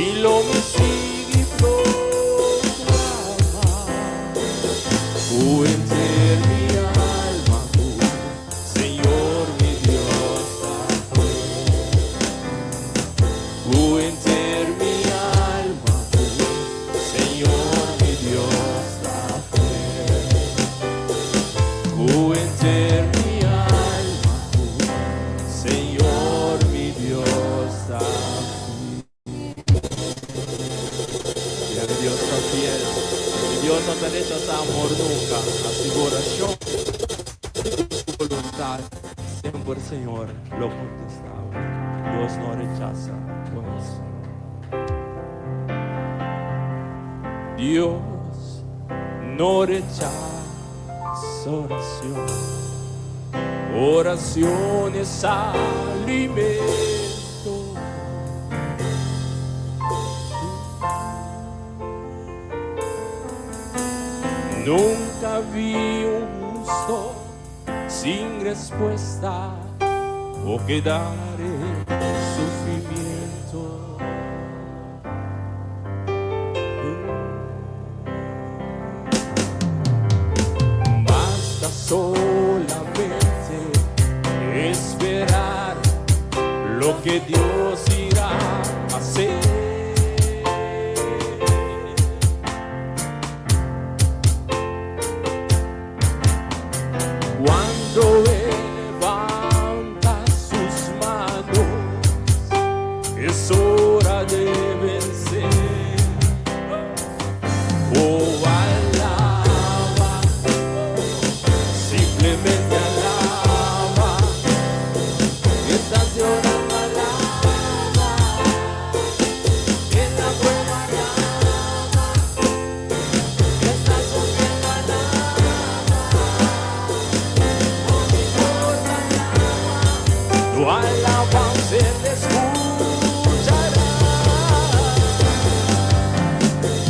i lo mi sigui proklama. Ku henter mi alma ku Señor mi Dios ta fiel. Ku henter mi alma ku Señor mi Dios ta fiel. Ku henter mi alma ku Señor mi Dios ta fiel. Mi Dios ta fiel. Mi Dios no ta rechasá amor nunka. Hasi orashon segun su boluntat, semper Señor lo kontestá bo. Dios no rechasa oracion. Dios no rechasa oracion. Oracion es alimento. Nunca vi un justo sin respuesta o quedar en sufrimiento. Basta solamente esperar lo que Dios irá a hacer. Cuando Él levanta sus manos, es hora de vencer. Oh, alaba, simplemente alaba. Estás llorando, alaba. En la prueba, alaba. Estás sufriendo, alaba. No me importa, alaba. Tu alabanza Él escuchará.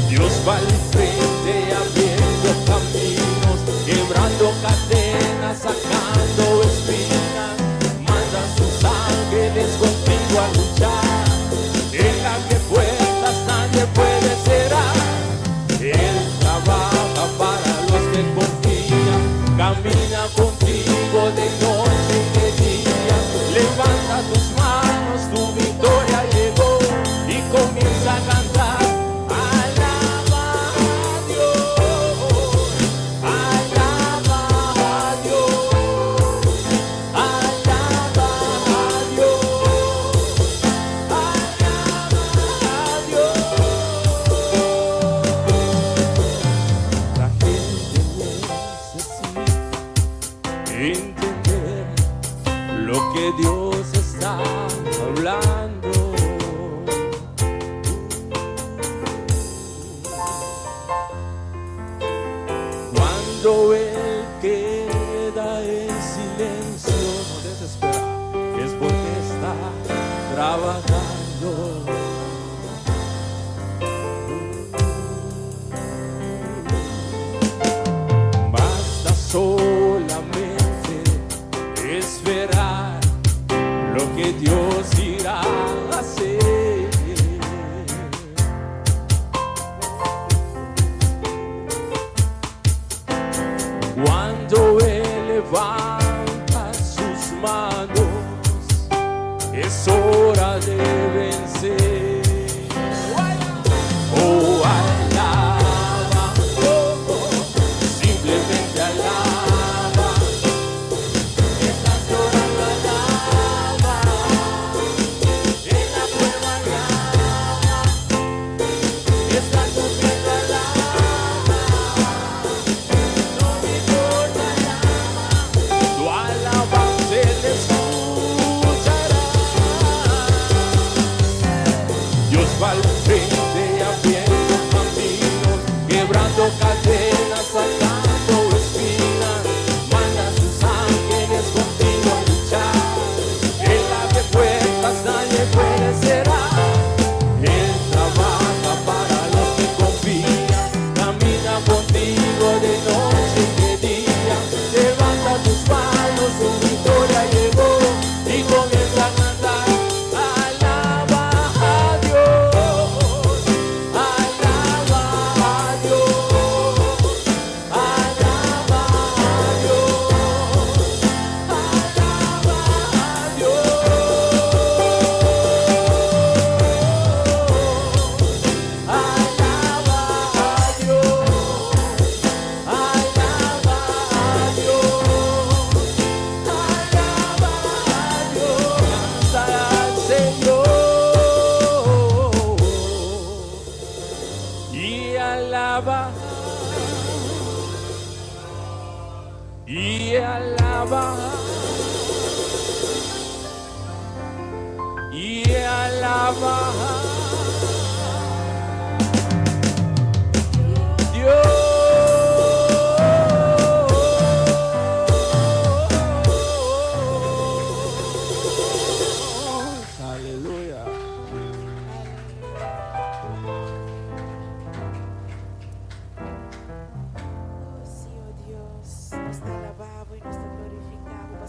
Dios va al frente abriendo caminos, quebrando cadenas, sacando espinas. Manda sus ángeles contigo a luchar. Él abre puertas nadie puede cerrar. Él trabaja para los que confían. Camina contigo de noche y de día. Levanta tus manos, tu victoria llegó y comienza a cantar. Alaba a Dios, alaba a Dios, alaba a Dios, alaba a Dios. La gente necesita entender lo que Dios está hablando. Cuando Él queda en silencio, no desespera, es porque está trabajando. Basta solamente esperar lo que Dios irá a hacer. Cuando Él levanta sus manos, es hora de vencer. Oh, alaba, oh, oh, simplemente alaba. Estás llorando, alaba. En la prueba, alaba. Estás sufriendo, alaba. No me importa, alaba. Tu alabanza Él escuchará. I alaba, i alaba Dios. Aleluya. Oh, sí, oh Dios, nos ta alabá Bo i nos ta glorifiká Bo.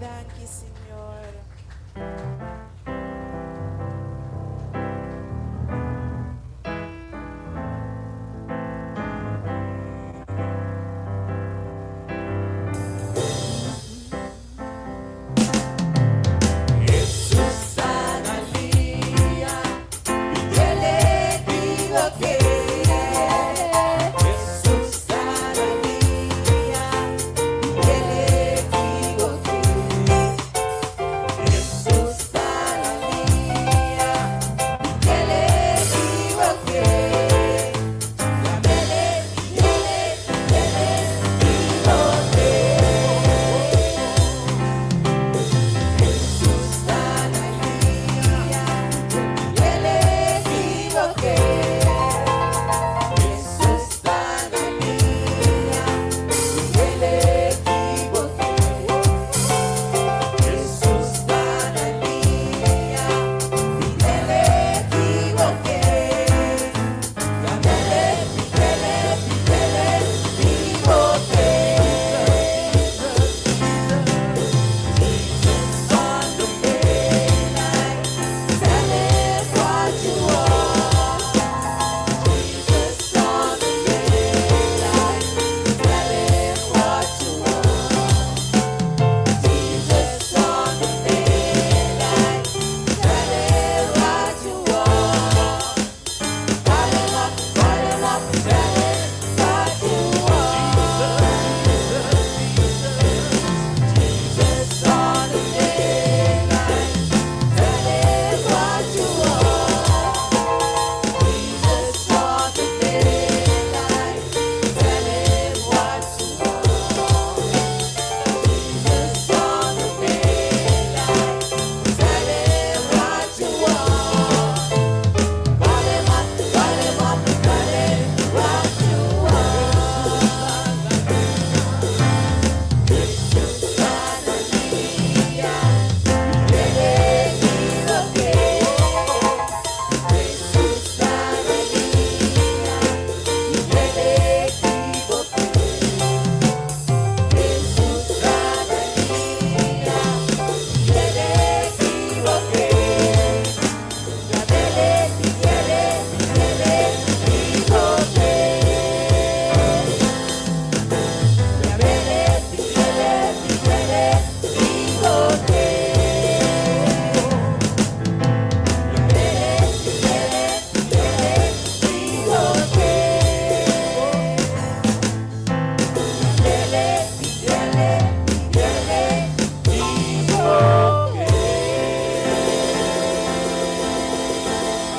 Danki Señor.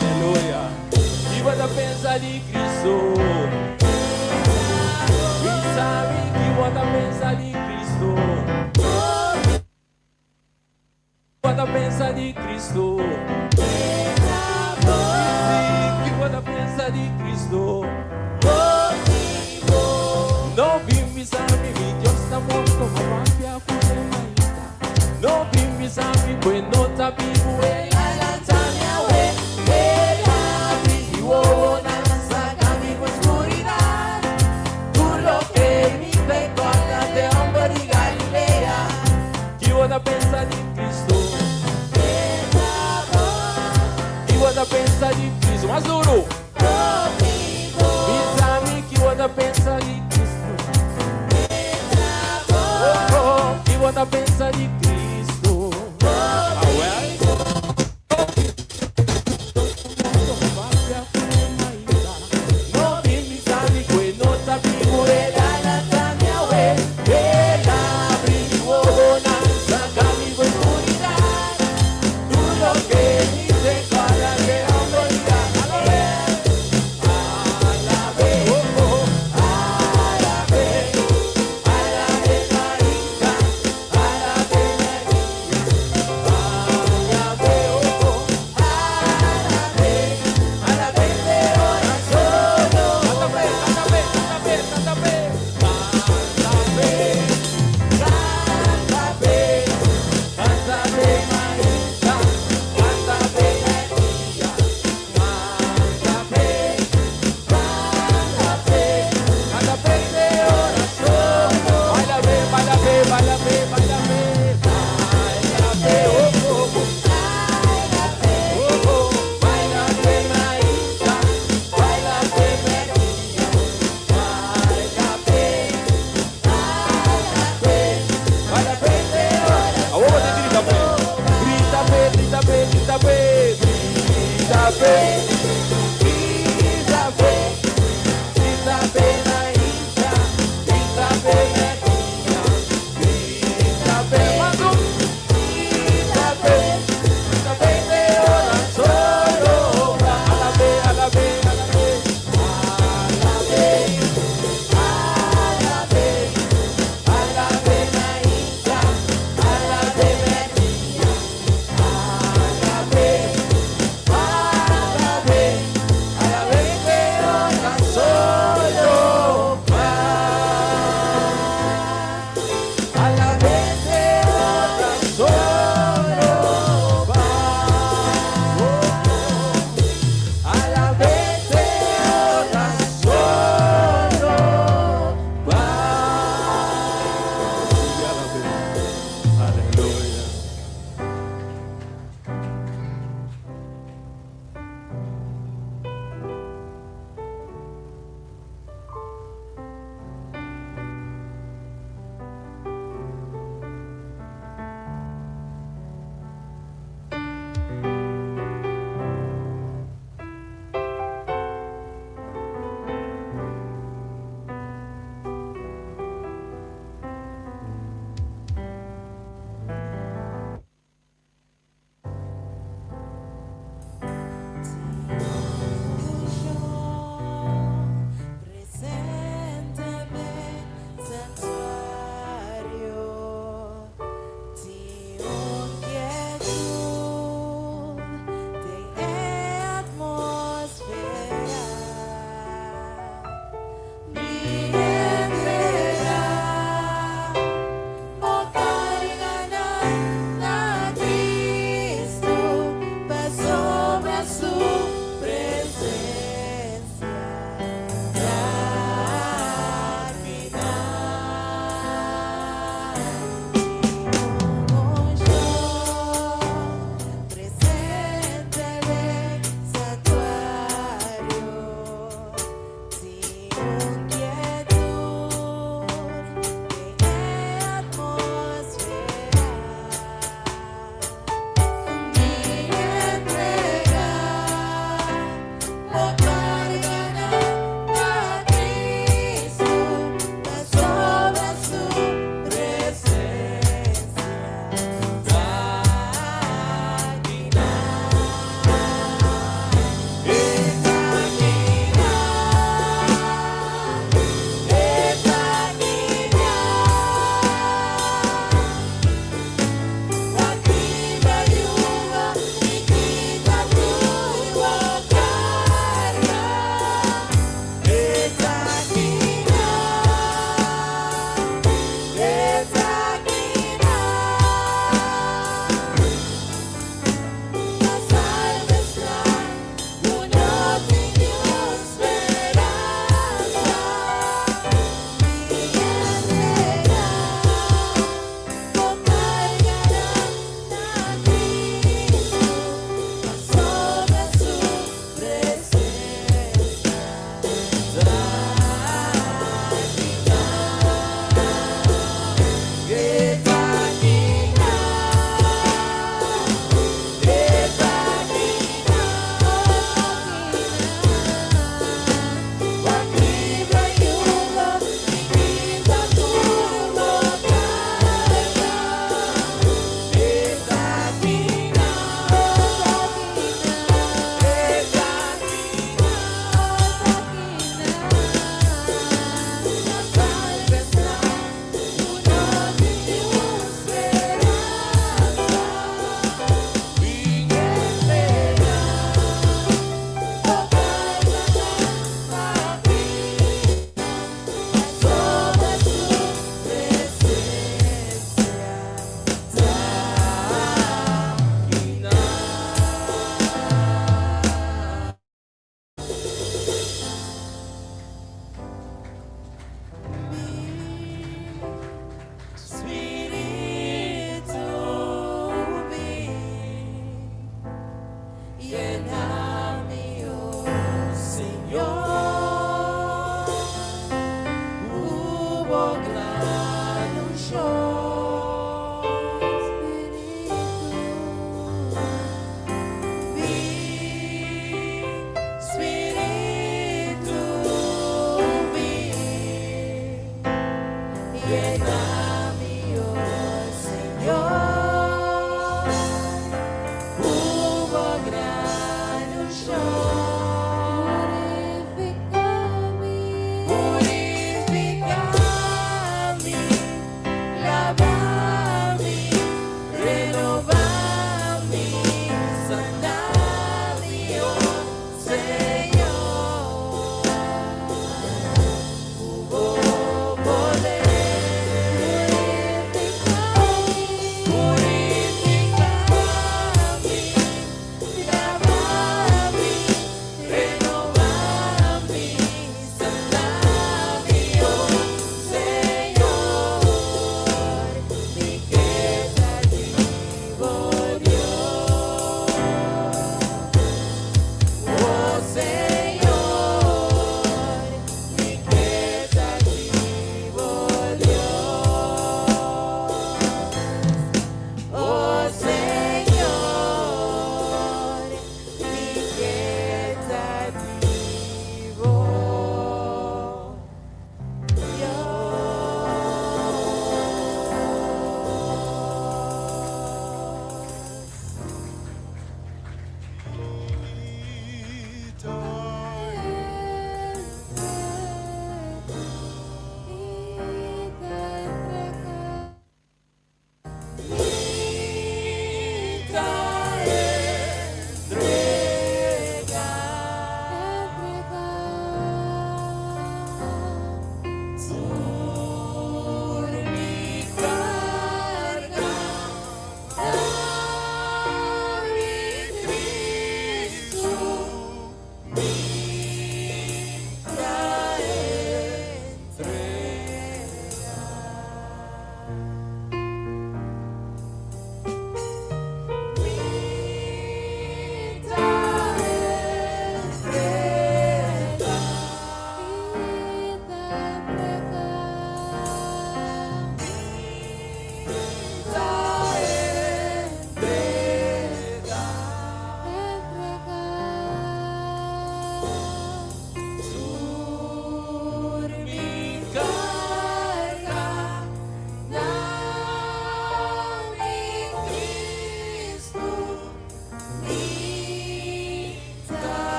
Aleluya. Ki bo ta pensa di Cristo. Bisa mi ki bo ta pensa di Cristo. Bo ta pensa di Cristo. Ki bo ta pensa di Cristo. No bin bisa mi mi Dios ta morto, m'a papia ku ne mainta. No bin bisa mi ku e no ta bibu, el a lanta mi awe, el a habri mi wowonan, saka mi for skuridat. Tur loke mi fe kòrda t'e hòmber di Galilea. Ki bo ta pensa di Cristo? Ki bo ta pensa di Cristo? Mas duru! Bisa mi ki bo ta pensa di Cristo. Oh, oh, ki bo ta pensa di Cristo. Awel. No bin bisa mi ku e no ta bibu, el a lanta mi awe, el a abri mi wowonan, saka mi for skuridat.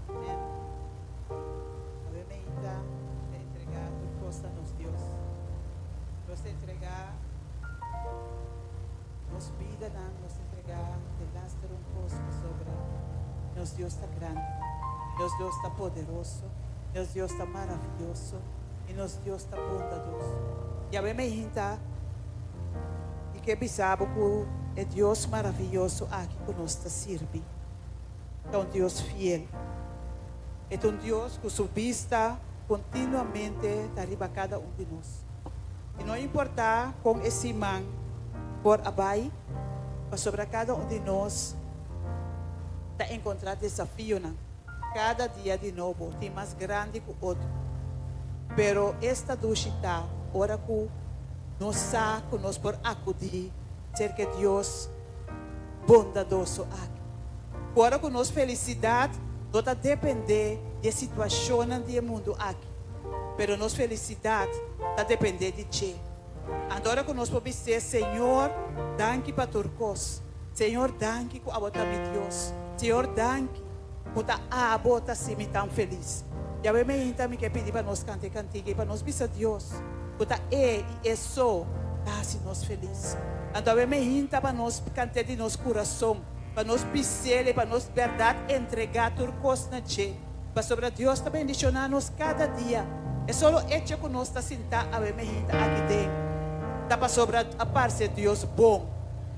Amen. Awe mainta ta entregá tur kos na nos Dios. Nos ta entregá nos bidanan, nos ta entregá delaster un kos pasobra nos Dios ta grandi, nos Dios ta poderoso, nos Dios ta maravioso i nos Dios ta bondadoso. I awe mainta mi ke bisa bo ku e Dios maravioso aki ku nos ta sirbi ta un Dios fiel. E ta un Dios ku su bista kontinuamente ta riba kada un di nos. I no importá kon e siman por a bai, pasobra kada un di nos ta enkontrá desafionan kada dia di nobo, tin mas grandi ku otro. Pero esta dushi ta ora ku nos sa ku nos por akudí serka e Dios bondadoso aki. Ku ora ku nos felisidat no ta dependé di e situashonnan di e mundu aki, pero nos felisidat ta dependé di dje. Anto ora ku nos por bis'é, Señor, danki pa tur kos. Señor, danki ku abo ta mi Dios. Señor, danki ku ta abo ta hasi mi tan felis. Yahweh meinta mi ke pidi pa nos kanta e kantiga i pa nos bisa Dios ku ta E i E so ta hasi nos felis. Anto awe meinta pa nos kant'é di nos kurason, pa nos bis'El i pa nos bèrdat entregá tur kos na dje. Pasobra Dios ta bendishoná nos kada dia. E solo echo ku nos ta sintá awe meinta aki den ta pasobra a parse Dios bon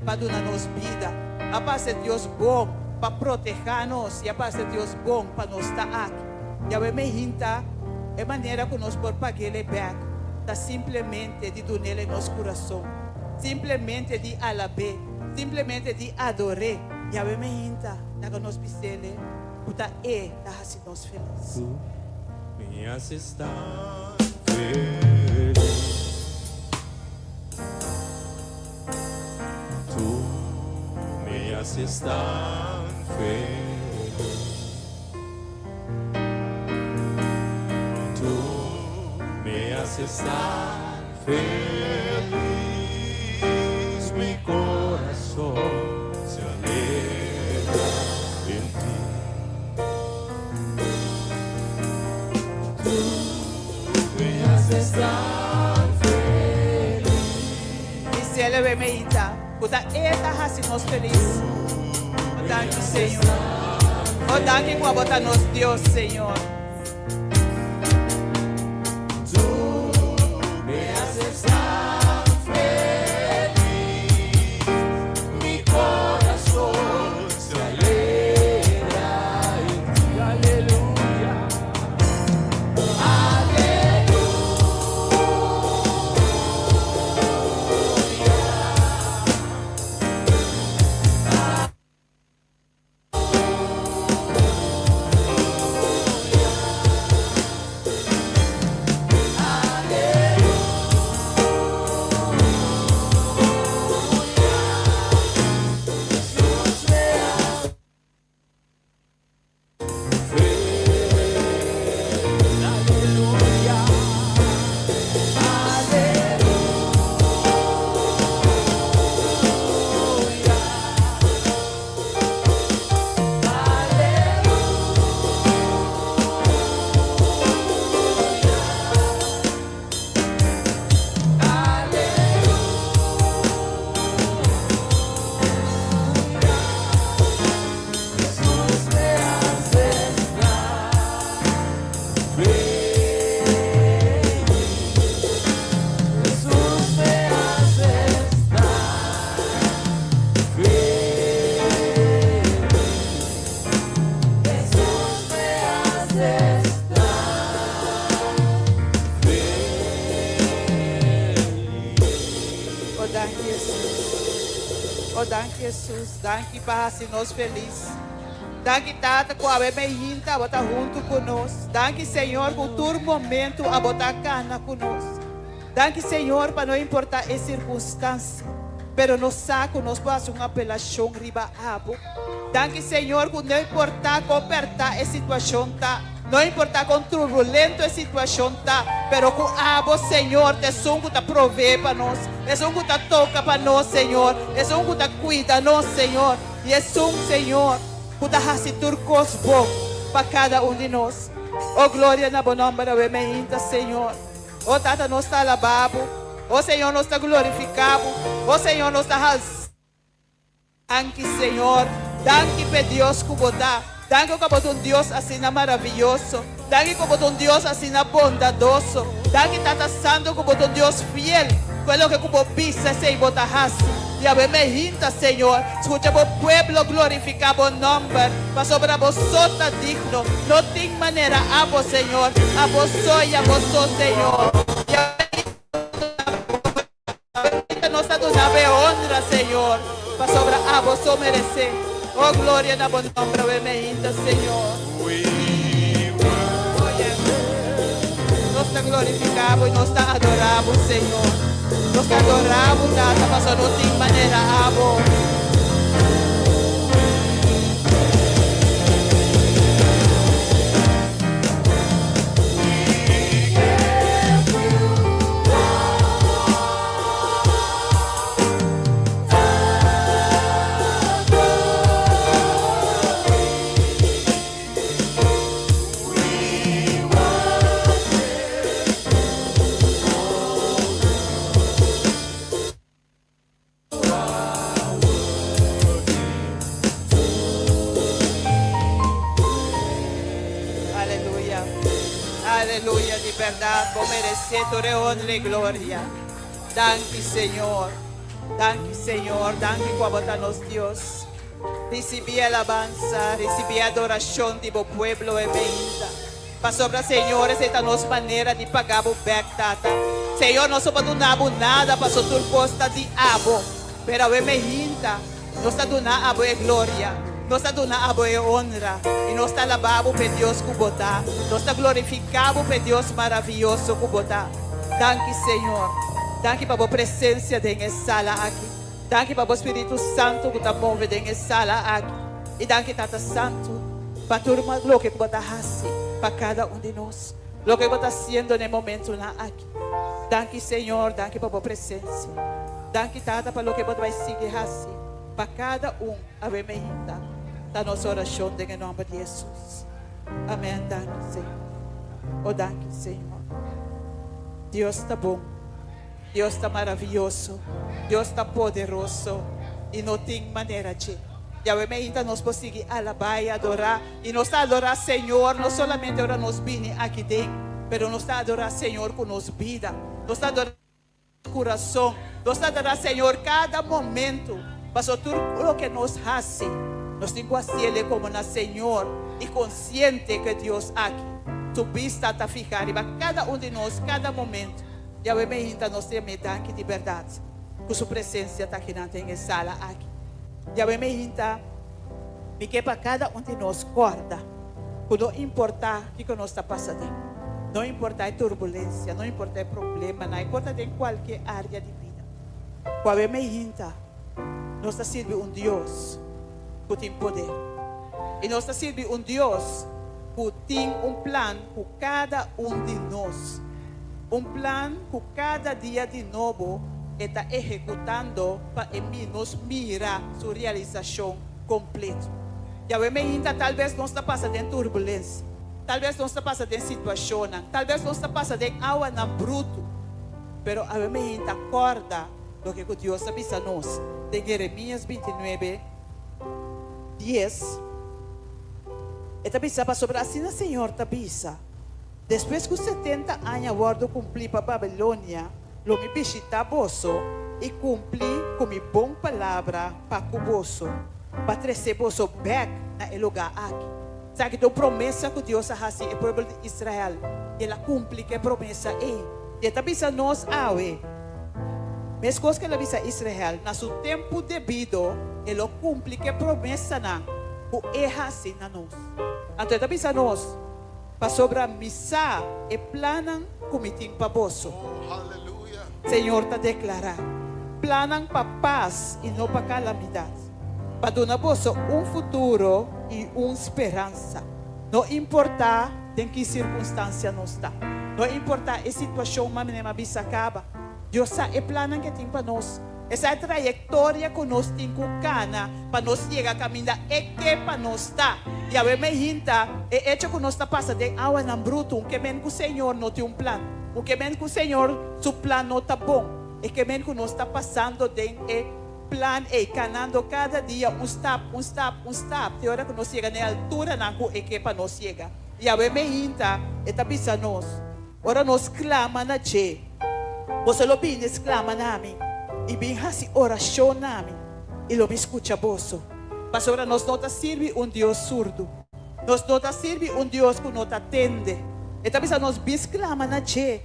pa duna nos bida, a parse Dios bon pa protehá nos i a parse Dios bon pa nos ta aki. Yahweh meinta e manera ku nos por pag'El e bèk ta simplemente di dun'El e nos kurason, simplemente di alab'É, simplemente di ador'É. Yahweh meinta laga nos bis'El e ku ta E ta hasi nos felis. Tu me haces tan feliz. Tu me haces tan feliz. Tu me haces tan feliz, mi corazón se alegra. Bisele we meinta, ku ta E ta hasi nos felis. O danki Señor. O danki ku abo ta nos Dios, Señor. O danki Hesus. O danki Hesus. Danki pa hasi nos felis. Danki Tata ku awe meinta abo ta huntu ku nos. Danki Señor ku tur momento abo ta kana ku nos. Danki Señor pa no importa e sirkunstansia, pero nos sa ku nos por hasi un apelashon riba abo. Danki Señor ku no importa kon pèrtá e situashon ta, no importa kon turbulento e situashon ta, pero ku abo Señor ta esun ku ta provee pa nos, esun ku ta toka pa nos Señor, esun ku ta kuida nos Señor, i esun Señor ku ta hasi tur kos bon pa kada un di nos. O gloria na bo nòmber awe meinta Señor. O Tata nos ta alabá bo, o Señor nos ta glorifiká bo, o Señor nos ta halsá. Danki Señor, danki p'e Dios ku bo ta. Danki ku abo ta un Dios asina maraviyoso. Danki ku bo ta un Dios asina bondadoso. Danki Tata Santu ku bo ta un Dios fiel, ku e loke ku bo bisa esei bo ta hasi. Yahweh me hinta, Señor, skucha bo pueblo glorifiká bo nòmber, pasobra bo so ta digno. No tin manera abo, Señor, abo so i abo so, Señor. Yahweh Ahorita nos ta duna bo e honra, Señor, pasobra abo so meresé. Oh, gloria na bo nomber awe meinta, Señor. Oh, yes. Nos ta glorifica bo y nos ta adora bo, Señor. Nos ta adora bo, Tata, pasobra no tin manera abo. Aleluya. Aleluya, di berdad bo merece tur e honra y gloria. Danki Señor. Danki Señor, danki cu abo ta nos Dios. Ricibi alabanza, ricibi adoracion di bo pueblo e beinta. Pasobra, Señor, esei ta nos manera di paga bo bek, Tata. Señor, nos no por duna bo nada, paso tur kos ta di abo. Pero awe mehinta, nos ta duna abo e gloria, nos ta duna abo e honra, i nos ta alabá bo p'e Dios ku bo ta. Nos ta glorifiká bo p'e Dios maravioso ku bo ta. Danki, Señor. Danki pa bo presensia den e sala aki. Danki pa bo Spiritu Santu ku ta move den e sala aki. I danki Tata Santu pa tur loke ku bo ta hasi pa kada un di nos, loke bo ta hasiendo na e momentunan aki. Danki Señor, danki pa bo presensia. Danki Tata pa loke bo ta bai sigui hasi pa kada un awe meinta. Ta nos orashon den e nòmber di Hesus. Amen. Danki Señor. O danki Señor. Dios ta bon. Dios ta maravioso, Dios ta poderoso i no tin manera dje. Yahweh meinta nos por sigui alabá i adorá, i nos ta adorá Señor no solamente ora nos bini aki den, pero nos ta adorá Señor ku nos bida, nos ta adorá nos kurason, nos ta adorá Señor kada momentu, pasobra tur loke nos hasi, nos tin ku hasiel e komo na Señor i konsiente ku e Dios aki, su bista ta fihá riba kada un di nos kada momentu. Yahweh meinta nos ta yam'é danki di bèrdat ku su presensia ta akinan den e sala aki. Yahweh meinta mi ke pa kada un di nos kòrda ku no importá kiko nos ta pasa den, no importá e turbulensia, no importá e problemanan, e por ta den kualke área di bida, ku Yahweh meinta nos ta sirbi un Dios ku tin poder i nos ta sirbi un Dios ku tin un plan ku kada un di nos. Un plan ku kada dia di nobo e ta ehekutando pa e mi nos mira su realisashon kompleto. Yahweh meinta tal bes nos ta pasa den turbulensia, tal bes nos ta pasa den situashonnan, tal bes nos ta pasa den awanan brutu, pero awe meinta kòrda loke ku Dios a bisa nos den Jeremias 29, 10. E ta bisa, Pasobra asina Señor ta bisa, Despues ku 70 aña wòrdu kumplí pa Babilonia, lo mi bishitá boso i kumpli ku mi bon palabra pa ku boso, pa trese boso bèk na e lugá aki. Esaki ta un promesa ku Dios a hasi e pueblo di Israel, i el a kumpli ku e promesa ei. I e ta bisa nos awe, meskos ku el a bisa Israel, na su tempu debido e lo kumpli ku e promesanan ku e hasi na nos. Anto e ta bisa nos, Pasobra mi sa e plannan ku mi tin pa boso, Señor ta deklará, plannan pa pas i no pa kalamidat, pa duna boso un futuro i un speransa. No importá den ki sirkunstansia nos ta, no importá e situashon, mami Nema bisa kaba, Dios sa e plannan ku e tin pa nos. E sa e trayektoria ku nos tin ku kana pa nos yega kaminda e ke pa nos ta. Yahweh me hinta e echo ku nos ta pasa den awanan brutu un ke men ku Señor no tin un plan, un ke men ku Señor su plan no ta bon. E ke men ku nos ta pasando den e plan ei, kanando kada dia un stap, un stap, un stap, te ora ku nos yega na e alturanan ku e ke pa nos yega. Yahweh me hinta e ta bisa nos. Ora nos sklama na dje, boso lo bini sklama na mi i bin hasi orashon na mi, i lo mi skucha boso. Pasobra nos no ta sirbi un Dios surdu, nos no ta sirbi un Dios ku no ta tende. E ta bisa nos bin sklama na dje,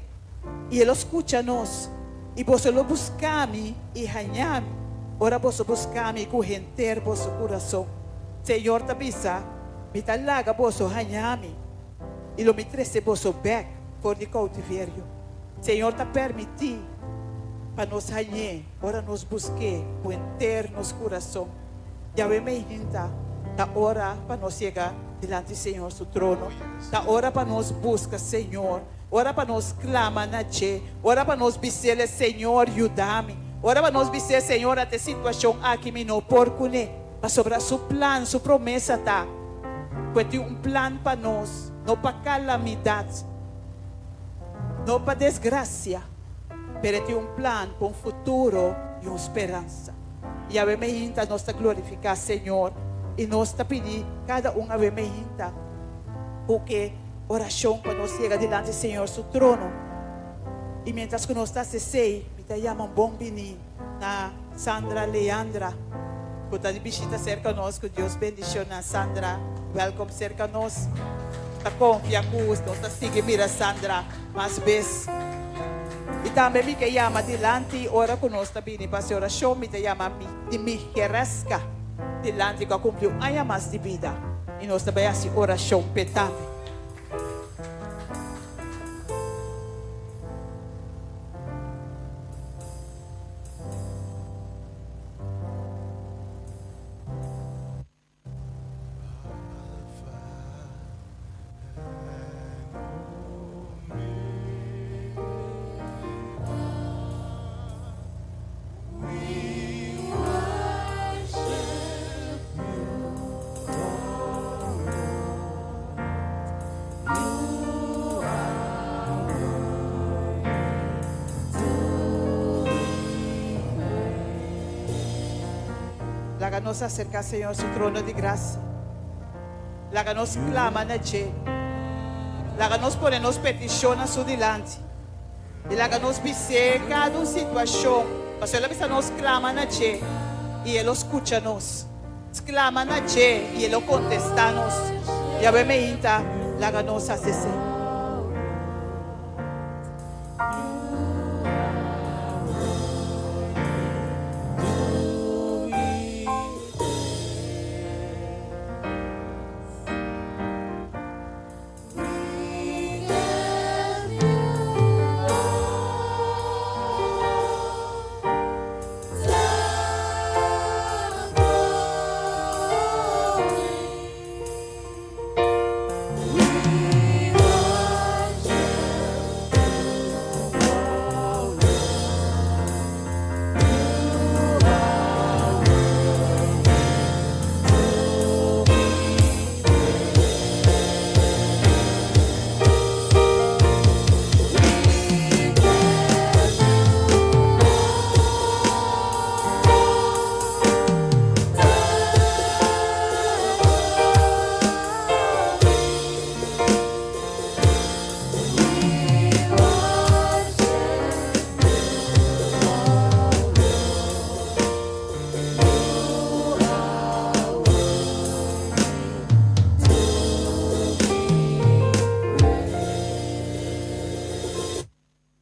i e lo skucha nos. I boso lo buska mi i haña mi, ora boso buska mi ku henter boso kurason. Señor ta bisa, Mi ta laga boso haña mi. I lo mi trese boso bèk for di koutiverio. Señor ta permití pa nos hañ'é ora nos busk'é ku henter nos kurason. Yahweh meihinta, ta ora pa nos yega dilanti Señor su trono. Ta ora pa nos buska Señor, ora pa nos klama na dje, ora pa nos bis'El, Señor, yuda mi. Ora pa nos bis'É, Señor, ata e situashon aki mi no por kuné, pasobra Su plan, Su promesa ta. Ku e tin un plan pa nos, no pa kalamidat, no pa desgrasia, pero e tin un plan pa un futuro i un speransa. I awe meinta nos ta glorifiká Señor i nos ta pidi kada un awe meinta ku ke orashon pa nos yega dilanti Señor su trono. I mientras ku nos ta hasi esei, mi ta yama un bon bini na Sandra Leandra ku ta di bishita serka nos. Ku Dios bendishona Sandra. Welkom serka nos. Ta konfia ku nos ta sigui mira Sandra mas bes. I tambe mi ke yama dilanti ora ku nos ta bini pa hasi orashon, mi ta yama mi di Mijereska dilanti ku a kumpli un aña mas di bida i nos ta bai hasi orashon p'e tambe. Laga nos aserká Señor su trono di grasia. Laga nos klama na dje. Laga nos pone nos petishonnan su dilanti. I laga nos bis'é kada un situashon, pasobra el a bisa nos klama na dje i e lo skucha nos. Sklama na dje i e lo kontestá nos. Yahweh meinta, laga nos hasi esei.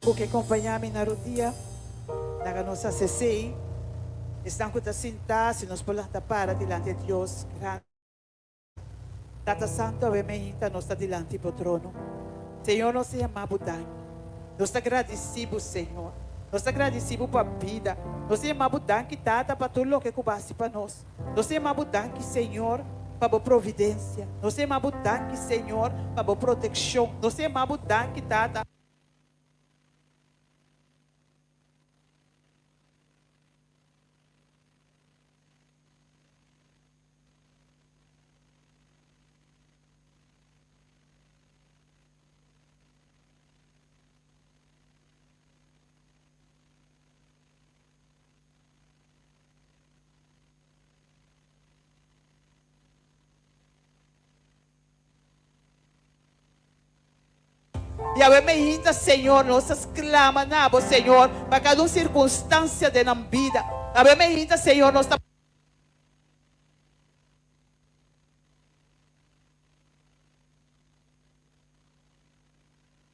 Ku ke kompañá mi na rodia, laga nos hasi esei. Esnan ku ta sintá, si nos por lanta para dilanti e Dios grandi. Tata Santu, awe meinta nos ta dilanti bo trono. Señor, nos ta yama bo danki. Nos ta gradisí bo, Señor. Nos ta gradisí bo pa bida. Nos ta yama bo danki, Tata, pa tur loke ku bo hasi pa nos. Nos ta yama bo danki, Señor, pa bo providensia. Nos ta yama bo danki, Señor, pa bo protekshon. Nos ta yama bo danki, Tata. Yahweh me hinta, Señor, nos ta sklama na bo, Señor, pa kada un sirkunstansia den nan bida. Yahweh me hinta, Señor, nos ta.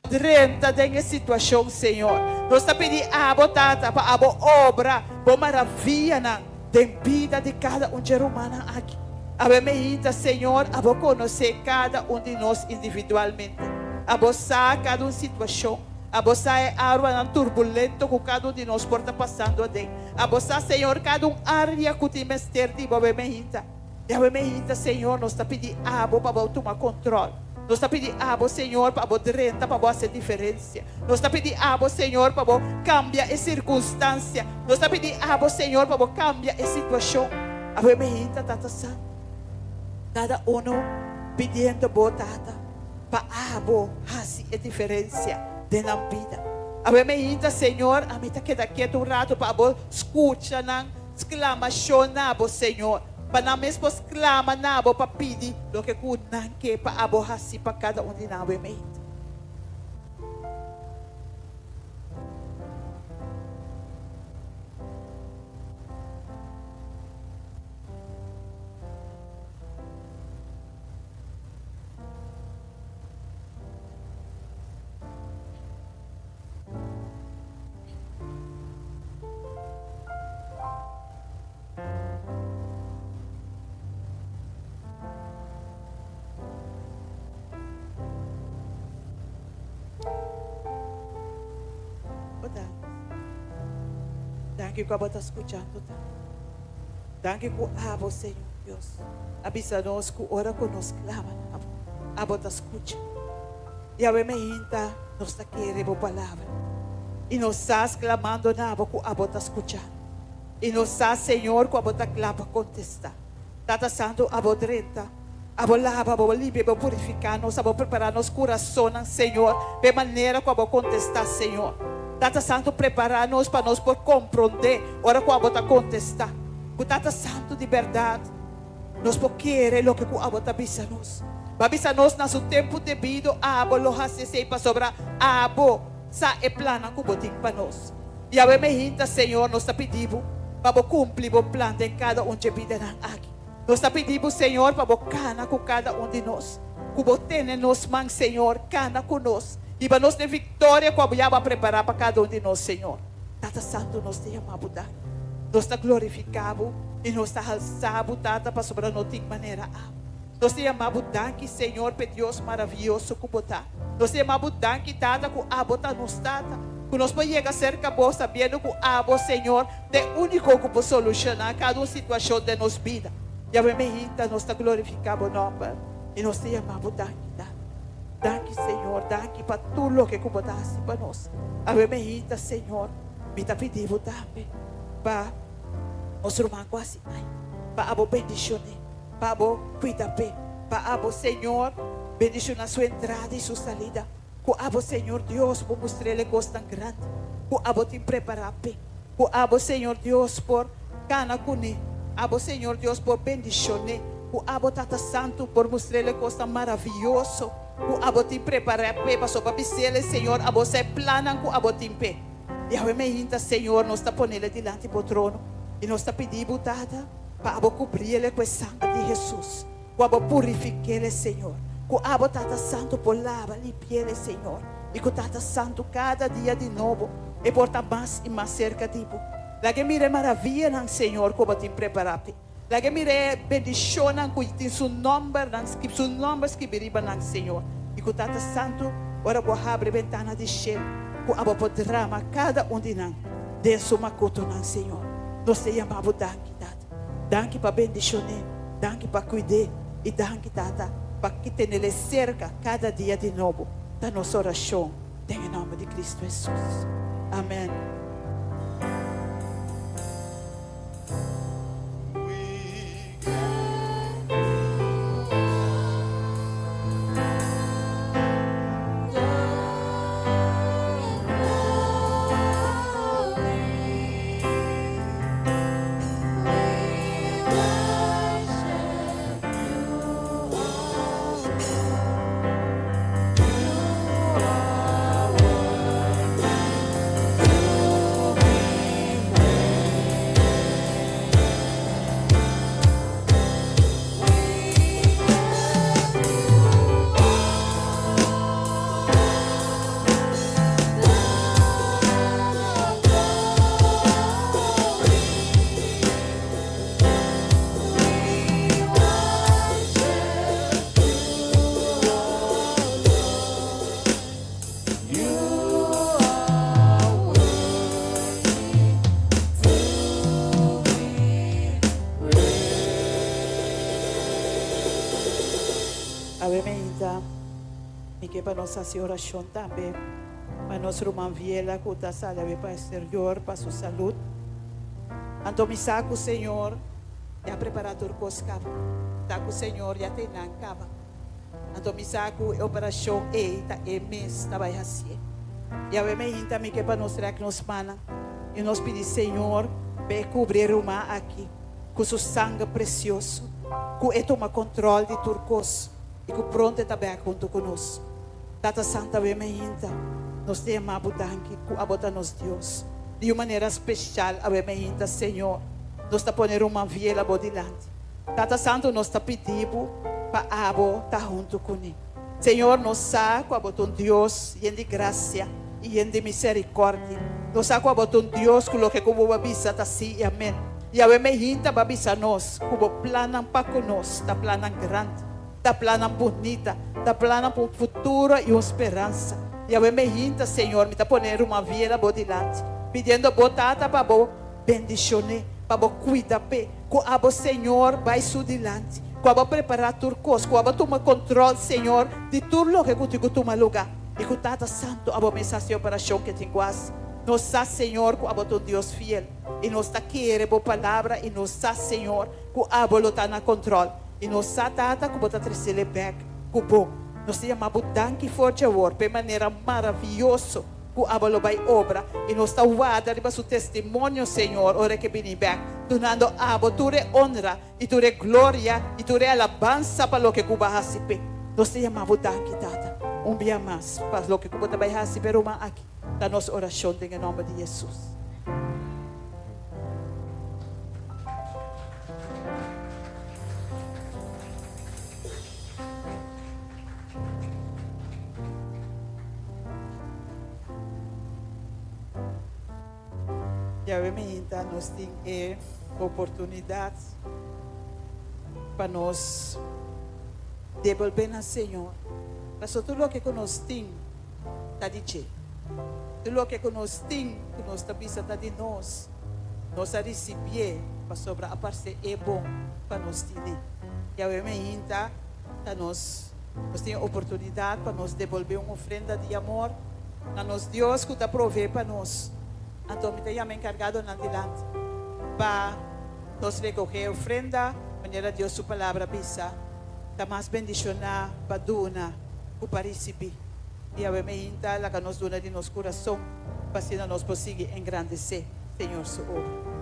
Drenta den e situashon, Señor. Nos ta pidi Abo, Tata, pa Abo obra Bo maravianan den bida di kada un dje rumannan aki. Awe meinta, Señor, Abo konosé kada un di nos individualmente. Abo sa kada un situashon. Abo sa e aruanan turbulento ku kada un di nos por ta pasando aden. Abo sa, Señor, kada un área ku tin mester di Bo awe meinta. Yahweh meinta, Señor, nos ta pidi Abo pa Bo tuma control. Nos ta pidi Abo, Señor, pa Bo drenta, pa Bo haci diferencia. Nos ta pidi Abo, Señor, pa Bo cambia e circunstancia. Nos ta pidi Abo, Señor, pa Bo cambia e situacion. Awe meinta, Tata Santo, cada uno pidiendo Bo, Tata, pa Abo haci e diferencia den nan bida. Awe meinta, Señor, ami ta keda keto un rato pa Abo scucha nan Sklamashon na bo, Señor, pa nan mes por sklama na bo pa pidi loke ku nan ke pa abo hasi pa kada un di nan awe meit. Danki ku abo ta skuchando ta. Danki ku abo, Señor Dios, a bisa nos ku ora ku nos klama na abo, abo ta skucha. Yahweh me hinta nos ta kere bo palabra i nos sa sklamando na bo ku abo ta skucha i nos sa Señor ku abo ta kla pa kontesta. Tata Santu abo drenta, abo laba, abo limpia, abo purifiká nos, abo prepará nos kurasonnan Señor pa e manera ku abo kontestá Señor. Tata Santu prepará nos pa nos por komprondé ora ku abo ta kontestá. Ku Tata Santu di bèrdat nos por kere loke ku abo ta bisa nos. Bo a bisa nos na su tempu debido abo lo hasi esei pasobra abo sa e plannan ku bo tin pa nos. Yahweh mehinta, Señor, nos ta pidi bo pa bo kumpli bo plan den kada un dje bidanan aki. Nos ta pidi bo, Señor, pa bo kana ku kada un di nos. Ku bo tene nos man, Señor, kana ku nos. Hiba nos den viktoria ku abo ya bo a prepará pa kada un di nos, Señor. Tata Santu, nos ta yama bo danki. Nos ta glorifiká bo i nos ta halsá bo, Tata, pasobra no tin manera abo. Nos ta yama bo danki, Señor, p'e Dios maravioso ku bo ta. Nos ta yama bo danki, Tata, ku abo ta nos Tata, ku nos por yega serka bo sabiendo ku abo, Señor, ta e úniko ku por solushoná kada un situashon den nos bida. Yahweh mehita, nos ta glorifiká bo nòmber i nos ta yama bo danki, Tata. Danki, Señor, danki pa tur loke ku bo ta hasi pa nos. Awe mehita, Señor, mi ta pidi bo tambe pa nos ruman ku hasi ai, pa abo bendishon'é. Pa bo cuida p'e. Pa abo, Señor, bendiciona su entrada y su salida. Cu abo, Señor Dios, bo mustr'el e cosnan grandi cu abo tin prepara p'e. Cu abo, Señor Dios, por cana cun'e. Abo, Señor Dios, por bendicion'e. Cu abo, Tata Santu, por mustr'el e cosnan maraviyoso cu abo tin prepara p'e. Pasobra bis'el, Señor, abo sa e plannan cu abo tin p'e. Yahweh me hinta, Señor, nos ta ponele dilanti bo trono y nos ta pidi bo, Tata, Pa abo kubriele ku e sanger di Hesus, ku abo purifikele, Señor, ku abo Tata Santu por laba, limpiele, Señor, i ku Tata Santu kada dia di nobo e por ta mas i mas serka di bo. Laga e mira e maravianan, Señor, ku bo tin prepará p'e. Laga e mira e bendishonnan ku tin su nòmbernan, su nòmber skibí riba nan, Señor, i ku Tata Santu, ora bo habri e bentana di shelu, ku abo por drama kada un di nan den su makutunan, Señor. Nos ta yama bo danki, Tata. Danki pa bendishon'é, danki pa kuid'é i danki, Tata, pa tenel'é serka kada dia di nobo. Ta nos orashon den e nòmber di Kristu Hesus. Amèn. Awe meinta mi ke pa nos hasi orashon tambe pa nos ruman Viela ku ta sali awe pa exterior pa su salud. Anto mi sa ku Señor ya prepara tur kos kaba. Ta ku Señor ya te nan kaba. Anto mi sa ku e operashon ei ta e mes ta bai hasié. Yahweh me hinta mi ke pa nos rèk nos mannan i nos pidi Señor pa e kubri e ruman aki ku su sanger presioso, ku e tuma kontròl di tur kos i ku pronto e ta bèk huntu ku nos. Tata Santu Yahweh me hinta nos ta yama bo danki ku abo ta nos Dios. Di un manera speshal Yahweh me hinta Señor nos ta pone ruman Viela bo dilanti. Tata Santu nos ta pidi bo pa abo ta huntu kuné. Señor nos sa ku abo ta un Dios yen di grasia i yen di miserikordia. Nos sa ku abo ta un Dios ku loke ku bo a bisa ta sí i amén. Yahweh mehinta bo a bisa nos ku bo plannan pa ku nos ta plannan grandi, ta plannan bunita, ta plannan pa un futuro i un speransa. Yahweh mehinta, Señor, mi ta pone e ruman Viela bo dilanti, pidiendo bo, Tata, pa bo Bendishoné, pa bo kuida p'e, ku abo, Señor, bai su dilanti, ku abo prepará tur kos, ku abo tuma kontrol, Señor, di tur loke ku tin ku tuma lugá, i ku Tata Santu abo mes hasi e operashon ke tin ku hasi. Nos sa, Señor, ku abo ta un Dios fiel, i nos ta kere bo palabra, i nos sa, Señor, ku abo lo ta na kontrol, i nos sa, Tata, ku bo ta tresele bèk ku bo. Nos ta yama bo danki for dje awor p'e manera maravioso ku abo lo bai obra i nos ta warda riba su testimonio, Señor, ora ke bini bek. Dunando abo tur e honra i tur e gloria i tur e alabansa pa loke ku bo a hasi p'e. Nos ta yama bo danki, Tata, un bia mas pa loke ku bo ta bai hasi p'e ruman aki. Ta nos orashon den e nòmber di Hesus. Yahweh meinta nos tin e oportunidad pa nos debolbe na Señor. Pasobra tur loke cu nos tin ta di dje. Tur loke cu nos tin cu nos ta bisa ta di nos, nos a ricibié pasobra a parce e bon pa nos tine. Yahweh meinta ta nos nos tin e oportunidad pa nos debolbe un ofrenda di amor na nos Dios ku ta provee pa nos. Anto mi ta yama enkargadonan dilanti pa nos rekohé e ofrenda manera Dios su palabra bisa, Ta mas bendishoná pa duna ku pa risibí. I awe meinta laga nos duna di nos kurason pa asina nos por sigui engrandesé Señor su obra.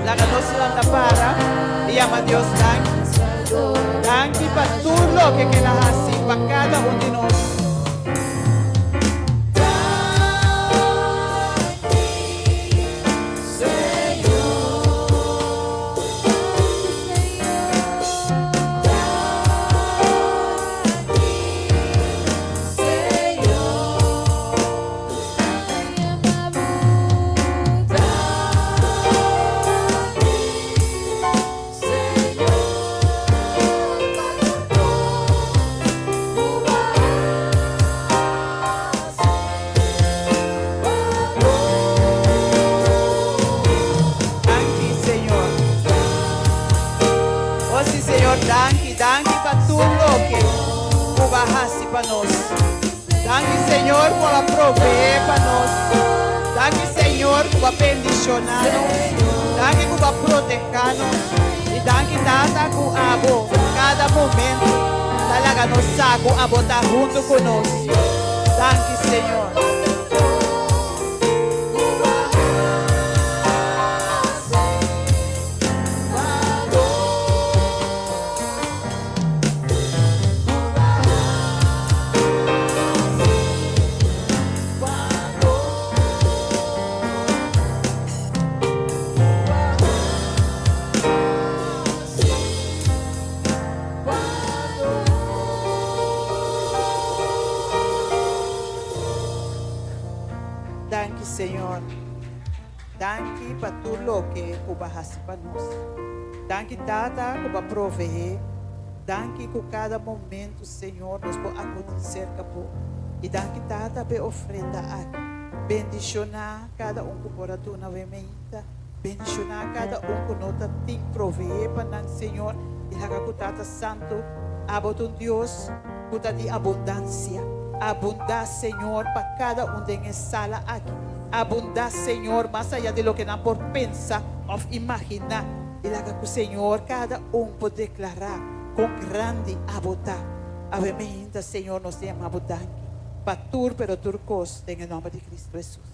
Laga nos lanta para i yama Dios danki. Danki pa tur loke ku el a hasi pa kada un di nos. Danki Señor. Oh si Señor danki, danki pa tur loke cu bo a haci pa nos. Danki Señor cu a provee pa nos. Danki Señor cu a bendiciona nos. Danki cu a proteha nos. Y danki Tata cu abo cada momento ta laga nos sa cu abo ta hunto cu nos. Danki Señor. Danki Señor. Danki pa tur loke ku bo a hasi pa nos. Danki Tata ku bo a proveé. Danki ku kada momentu Señor nos por akudí serka bo. I danki Tata p'e ofrenda aki. Bendishoná kada un ku por a duna wemeinta. Bendishoná kada un ku no ta tin proveé pa nan Señor. I laga ku Tata Santu abo ta un Dios ku ta di abundansia. Abundá Señor pa kada un den e sala aki. Abundá Señor mas aya di loke nan por pensa òf imaginá. I laga ku Señor kada un por deklará kon grandi abo ta. Awe meinta Señor nos ta yama bo danki pa tur pero tur kos den e nòmber di Cristo Hesus.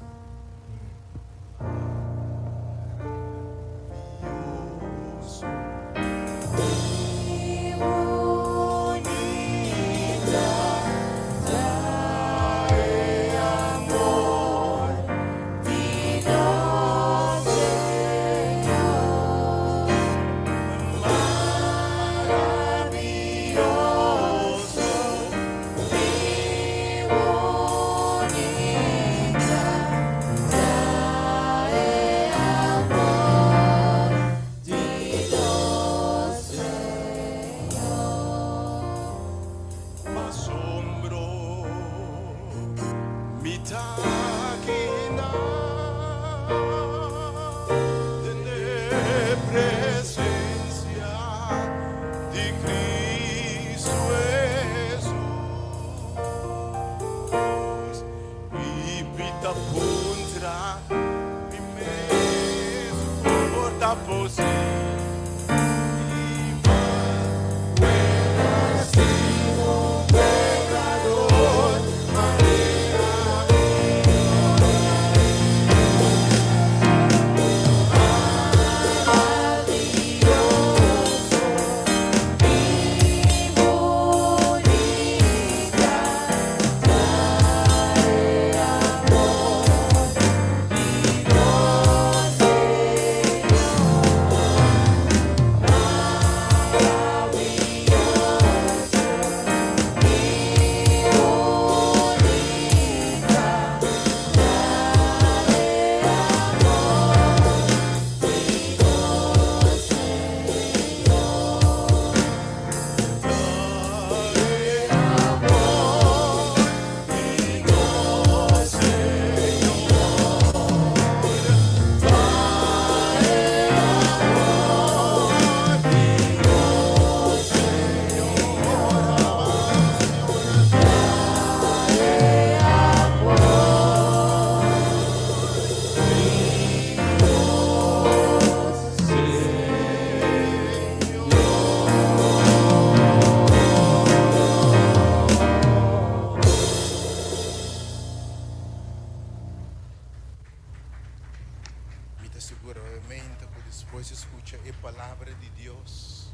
Mi ta siguramente ku despues di skucha e Palabra di Dios,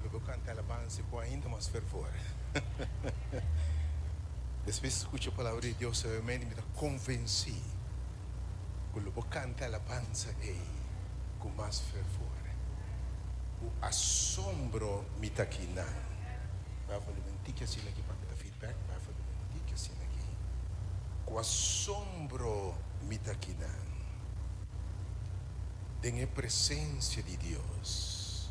lo bo kanta alabansa ku ainda mas fervor. Despues di skucha e Palabra di Dios, obviamente mi ta konvensí ku lo bo kanta alabansa ei ku mas fervor. Ku asombro mi ta kinan. Bafo di un tiki asina aki papia ta feedback. Bafo di un tiki asina aki. Ku asombro mi ta kinan den e presensia di Dios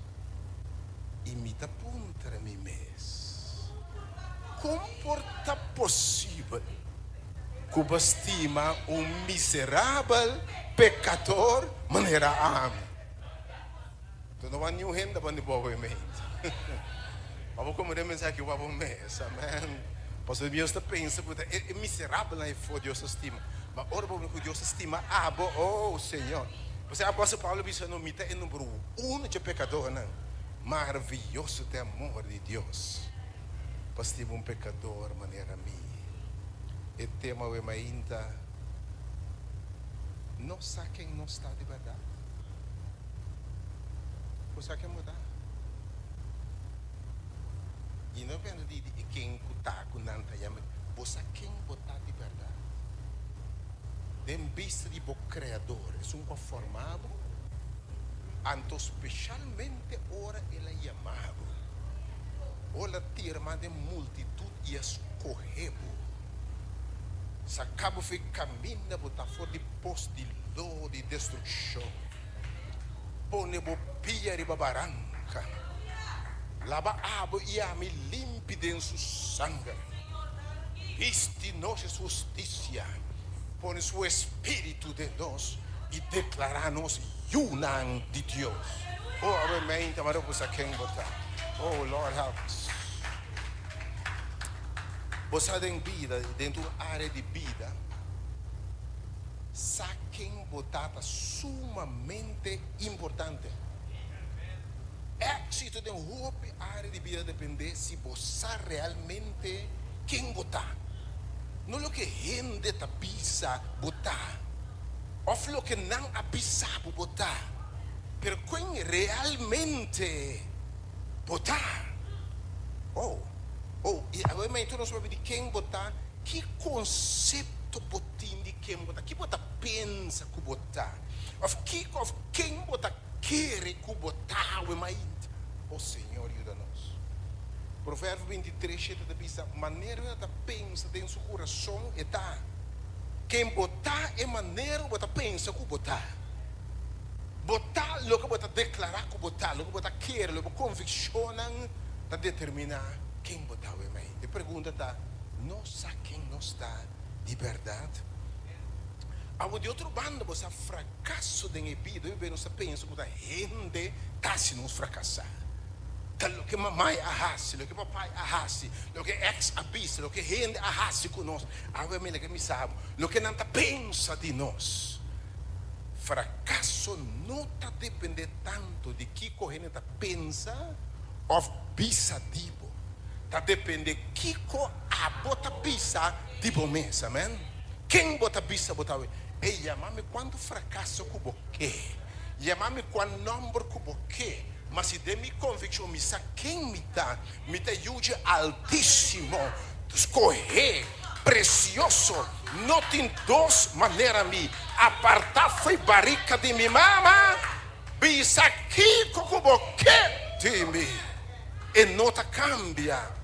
i mi ta puntra mi mes, Kon por ta posibel ku bo stima un miserabel pekador manera ami? Tu no wak niun hende pa bo mente. Pa bo komprende mensahe aki wak bo mes. Amen. Pasobra Dios ta pensa ku ta e miserabelnan ei for Dios ta stima. Ma ora bo mira ku Dios ta stima abo, oh Señor. P'esei apòstel Pablo a bisa no, mi ta e number uno dje pekadornan. Maravioso ta e amor di Dios pa stima un pekador manera mi. E tema awe mainta, No sa ken nos ta di bèrdat. Bo sa ken bo ta. I no bende di di ken ku ta ku nan ta yama. Bo sa ken bo ta di bèrdat. Den bista di bo Kreador, esun ku a forma bo, anto speshalmente ora el a yama bo, ora el a tira mas den multitut i a skohe bo, saka bo for e kaminda bo ta for di pos di lodo i destrukshon. Pone bo pia riba baranka. Laba abo i ami limpi den su sanger. Bisti nos e su hustisia. Pone su espiritu den nos i deklará nos yunan di Dios. Oh, awe meinta mara bo sa ken bo ta. Oh, Lord help us. Bo sa den bida, den tur área di bida, sa ken bo ta ta sumamente importante. Éxito den hopi área di bida dependé si bo sa realmente ken bo ta, no loke hende ta bisa bo ta òf loke nan a bisa bo bo ta, pero ken realmente bo ta. Oh, oh, i awe mei tur nos papia di ken bo ta, ki konsepto bo tin di ken bo ta? Ki bo ta pensa ku bo ta? Òf kiko òf ken bo ta kere ku bo ta awe mainta? O Señor, yuda nos. Proverbio bintitres, shete ta bisa, Manera un ta pensa den su kurason, e ta. Ken bo ta e manera ku bo ta pensa ku bo ta. Bo ta loke bo ta deklará ku bo ta, loke bo ta kere, loke bo konvikshonnan ta determiná ken bo ta awe mainta. E pregunta ta, Nos sa ken nos ta? Di bèrdat. Awor di otro banda bo sa frakaso den e bida, hopi bes nos ta pensa ku ta hende ta hasi nos frakasá. Ta loke mamai a hasi, loke papai a hasi, loke ex a bisa, loke hende a hasi ku nos. Awe mi laga mi sa bo, loke nan ta pensa di nos. Frakaso no ta dependé tantu di kiko hende ta pensa òf bisa di bo. Ta dependé kiko abo ta bisa di bo mes. Amen. Ken bo ta bisa bo ta awe? Ey, yama mi kuantu frakaso ku bo ke. Yama mi kua nòmber ku bo ke. Ma si den mi konvikshon mi sa ken mi ta, mi ta yu dje Altísimo, skohé, presioso, no tin dos manera mi, apartá fo'i barika di mi mama, bisa kiko ku bo ke di mi. E no ta kambia.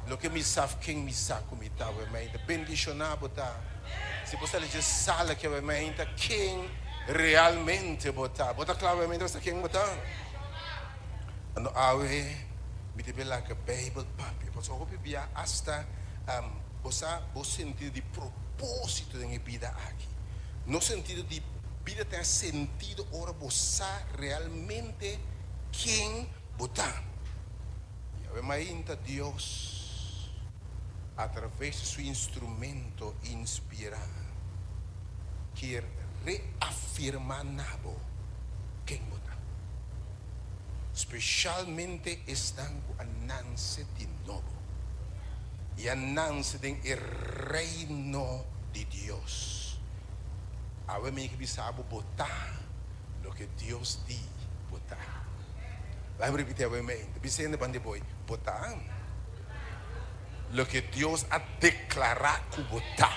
Loke mi sa ken mi sa ku mi ta awe mainta. Bendishoná bo ta si bo sali dje sala aki awe mainta ken realmente bo ta. Bo ta kla awe mainta pa sa ken bo ta? Anto awe mi debe laga Beibel papia pasobra hopi bia asta bo sa bo sentido di propósito den e bida aki. No sentido di bida ten sentido ora bo sa realmente ken bo ta. Yahweh mainta Dios a traves di su instrumento inspirá kier reafirmá na bo ken bo ta, speshalmente esnan ku a nanse di nobo i a nanse den e Reino di Dios. Awe mi ke bisa bo, bo ta loke Dios di bo ta. Laga mi ripiti awe mente. Bisa hende banda di bo, Bo ta loke Dios a deklará ku bo ta.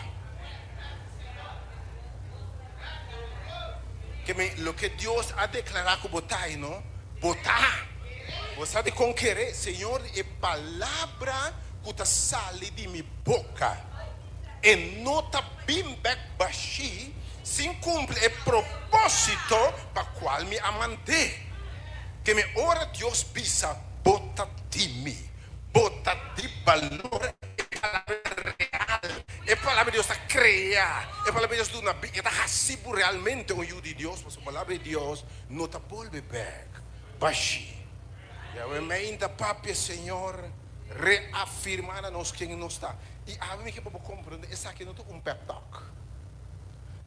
Ke men, loke Dios a deklará ku bo ta, no, bo ta. Bo sa dikon kere? Señor di, e palabra ku ta sali di mi boka, e no ta bin bèk bashí sin kumpli e propósito pa kual mi a mand'é. Ke mi ora Dios bisa bo ta di mi, bo ta di balor, e palabra ta real, e palabra di Dios ta krea, e palabra di Dios duna bida, e ta hasi bo realmente un yu di Dios, pasobra palabra di Dios no ta bolbe bek bashí. Yahweh meinta papia Señor reafirma na nos ken nos ta. I awe mi ke pa bo komprende esaki no ta un pep talk,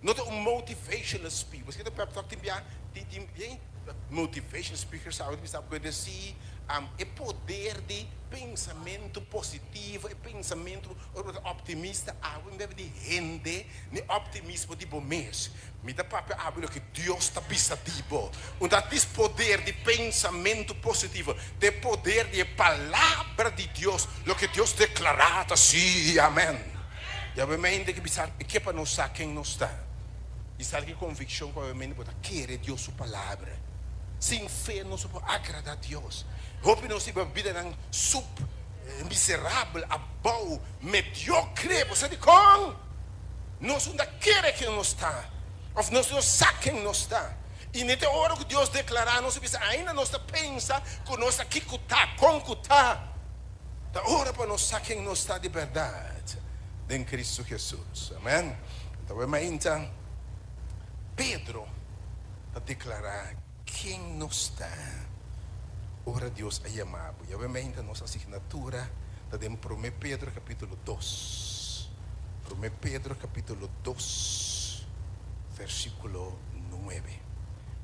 no ta un motivational speech, paske ta pep talk tin bia tin tin bien Motivation speaker sa bisa ku e desi e poder di pensamentu positivo, e pensamentu ora bo ta optimista awe mi bebe di hende ni optimismo di bo mes. Mi ta papia awe loke Dios ta bisa di bo. Un ta dis poder di pensamentu positivo, ta e poder di e palabra di Dios, loke Dios deklará ta si, amen. Yahweh mente ke bisa ke pa nos sa ken nos ta. I sal ki konvikshon ku awe bo ta kere Dios su palabra. Sin fe nos no por agradá Dios. Hopi nos tin bidanan sup, miserabel, abou, mediokre. Bo sa dikon? Nos no ta kere ken nos ta, òf nos no sa ken nos ta. I nete ora ku Dios deklará nos, a bisa ainda nos ta pensa ku nos ta kiko ta, kon ku ta. Ta ora pa nos sa ken nos ta di bèrdat den Kristu Hesus. Amèn. Tawe mainta Pedro ta deklará ken nos ta ora Dios a yama bo. Yawe mainta nos asignatura ta den Promé Pedro kapítulo dos. Promé Pedro kapítulo dos versíkulo nuebe.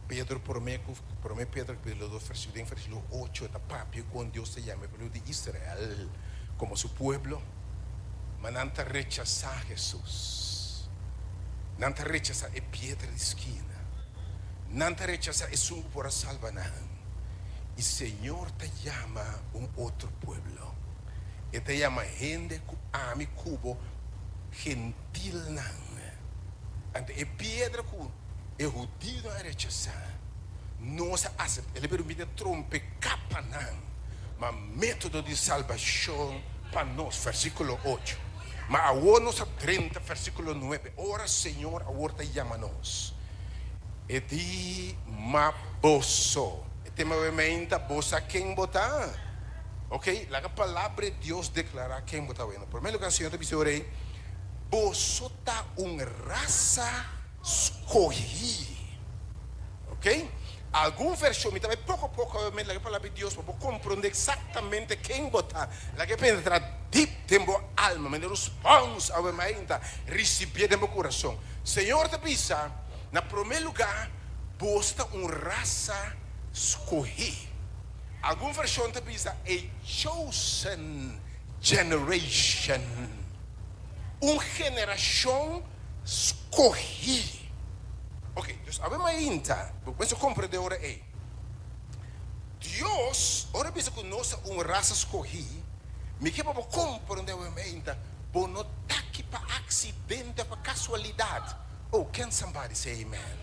Pedro promé ku Promé Pedro kapítulo dos versíkulo den versíkulo ocho e ta papia kon Dios ta yama e pueblo di Israel komo su pueblo. Ma nan ta rechasá Hesus. Nan ta rechasá e piedra di skina. Nan ta rechasá esun ku por a salba nan. I Señor ta yama un otro pueblo. E ta yama hende ku ami ku bo, gentilnan. Anto e piedra ku e hudiunan a rechasá, nos a aseptá. El a bira un trompeká pa nan. Ma método di salbashon pa nos, versíkulo ocho. Ma awor nos a drenta, versíkulo nuebe, ora Señor awor ta yama nos, E di, Ma boso. E tema awe meinta, Bo sa ken bo ta? Ok, laga Palabra di Dios deklará ken bo ta awe. Na promé lugar, Señor ta bisa ora ei, Boso ta un rasa skohí. Ok? Algun vershon, mi ta bai poko poko awe laga e palabra di Dios pa bo komprondé eksaktamente ken bo ta. Laga e penetrá dip den bo alma, manera un spons awe mainta risibié den bo kurason. Señor ta bisa, Na promé lugá, boso ta un rasa skohí. Algun vershon ta bisa a chosen generation, un generashon skohí. Ok, dus awe mainta, bo mester komprendé ora ei. Dios, ora bisa ku nos ta un rasa skohí, mi ke pa bo komprendé awe mainta, bo no ta aki pa aksidente òf pa kasualidat. Oh, can somebody say amen?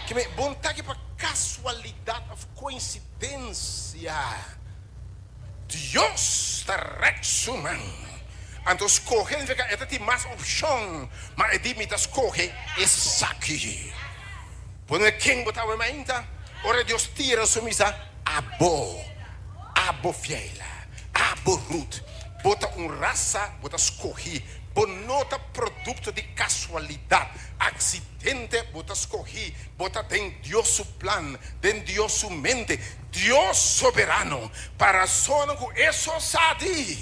Ke men, bo no ta aki pa kasualidat òf koinsidensia. Dios ta rèk su man. Anto skohe significa e ta tin mas opshon, ma e di mi ta skohe esaki. Pone ken bo ta awe mainta? Ora Dios tira su misa, abo, abo Fiela, abo Ruth, bo ta un rasa, bo ta skohi, bo no ta produkto di kasualidat, aksidente, bo ta skohi, bo ta den Dios su plan, den Dios su mente. Dios soberano, pa rasonnan ku e so sa di,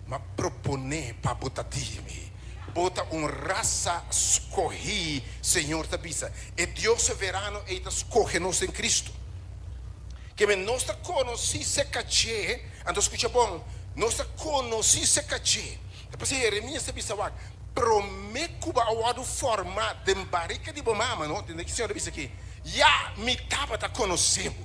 m'a proponé pa bo ta di mi. Bo ta un rasa skohí, Señor ta bisa. E Dios soberano ei ta skohe nos den Cristo. Keme nos ta konosí serka dje, anto skucha bon, nos ta konosí serka dje. Ta p'esei Jeremias ta bisa wak, Promé ku bo a wòrdu formá den barika di bo mama, no, tende ki Señor ta bisa aki, ya mi tabata konosé bo.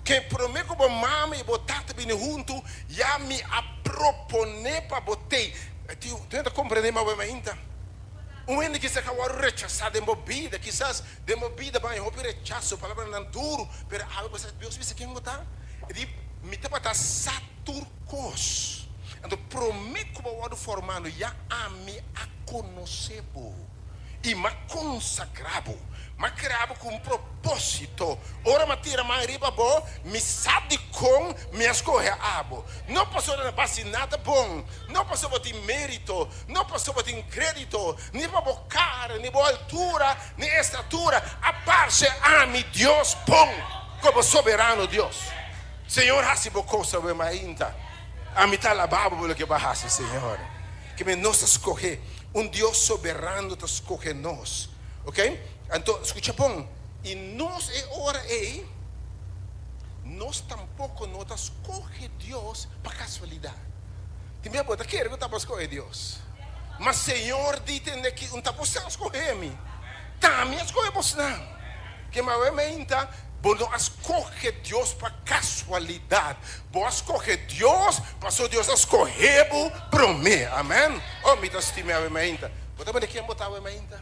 Ke promé ku bo mama i bo tata bini huntu, ya mi a proponé pa bo tei. Tiu, tu ta komprendé mi awe mainta? Un hende kisas ka wòrdu rechasá den bo bida, kisas den bo bida bo haña hopi rechaso, palabranan duru, pero awe bo sa Dios bisa ken bo ta. E di, Mi tabata sa tur kos. Anto promé ku bo a wòrdu formando, ya ami a konosé bo i m'a konsagrá bo. M'a krea bo ku un propósito. Ora m'a tira man riba bo, mi sa dikon mi a skohe abo. No pasobra bo a hasi nada bon, no pasobra bo tin mérito, no pasobra bo tin krédito, ni pa bo kara, ni bo altura, ni estatura a parse ami Dios bon komo soberano Dios. Señor hasi bo kos awe mainta. Ami ta alabá bo pa loke bo a hasi, Señor. Ke men nos ta skohe. Un Dios soberano ta skohe nos. Ok? Anto, skucha bon. I nos e ora ei, nos tampoko no ta skohe Dios pa kasualidat. Tin bia bo ta kere ku ta bo skohe Dios. Ma Señor di tende ki un ta bosnan skohe mi. Ta mi a skohe bosnan. Ke awe mainta Bo no a skohe Dios pa kasualidat. Bo a skohe Dios pasobra Dios a skohe bo promé. Amèn. Oh, mi ta stima awe mainta. Bo ta mira ken bo ta awe mainta?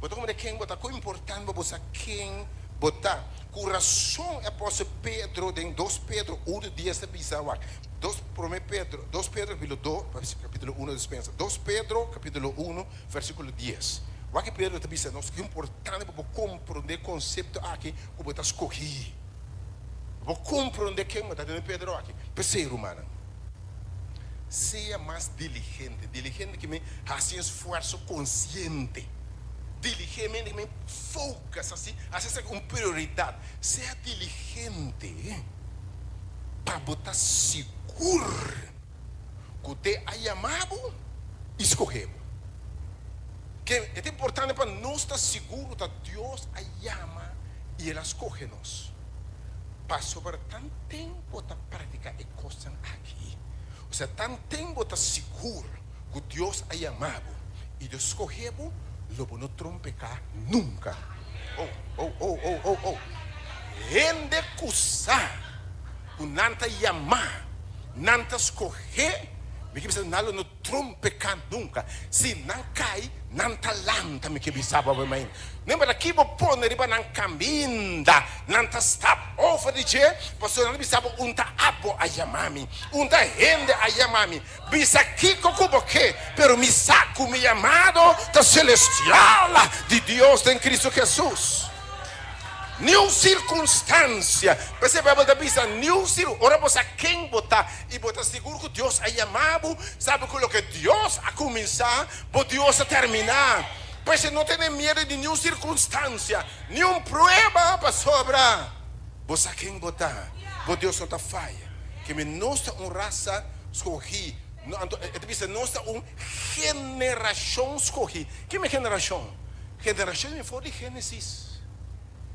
Bo ta mira ken bo ta? Ku importante pa bo sa ken bo ta. Ku rason e apòstel Pedro den dos Pedro uno dies ta bisa, wak, dos promé Pedro, dos Pedro kapítulo dos, kapítulo uno despensa, dos Pedro kapítulo uno versíkulo dies. Wak e Pedro ta bisa nos ku importante pa bo komprondé e konsepto aki ku bo ta skohí. Pa bo komprondé ken bo ta den e Pedro aki. P'esei, rumannan, sea mas diligente. Diligente ke men hasi un esfuerso konsiente. Diligentemente ke men focus, hasi hasi esaki un prioridat. Sea diligente pa bo ta sigur. Ku te a yama bo i skohe bo. Ke e ta importante pa nos ta sigur ta Dios a yama i El a skohe nos. Pasobra tanten bo ta praktika e kosnan aki, osea tanten bo ta sigur ku Dios a yama bo i Dios skohe bo, lo bo no trompeká nunka. Oh, oh, oh, oh, oh, oh. Hende ku sa ku nan ta yamá, nan ta skohé, mi ke bisa nan lo no trompeká nunka. Si nan kai, nan ta lanta, mi ke bisa bo awe mainta. No importa ki bo pone riba nan kaminda, nan ta stap over di dje, pasobra nan ta bisa bo, Un ta abo a yama mi, un ta hende a yama mi. Bisa kiko ku bo ke, pero mi sa ku mi yamado ta selestial di Dios den Kristu Hesus. Niun sirkunstansia. P'esei Beibel ta bisa, Niun sir. Ora bo sa ken bo ta i bo ta sigur ku Dios a yama bo, sabi ku loke Dios a kuminsá, bo Dios a terminá. P'esei no tene miedu di niun sirkunstansia, niun prueba, pasobra bo sa ken bo ta. Bo Dios no ta faya. Keme nos ta un rasa skohí. Anto e ta bisa nos ta un generashon skohí. Keme generashon? Generashon ta bin for di Génesis.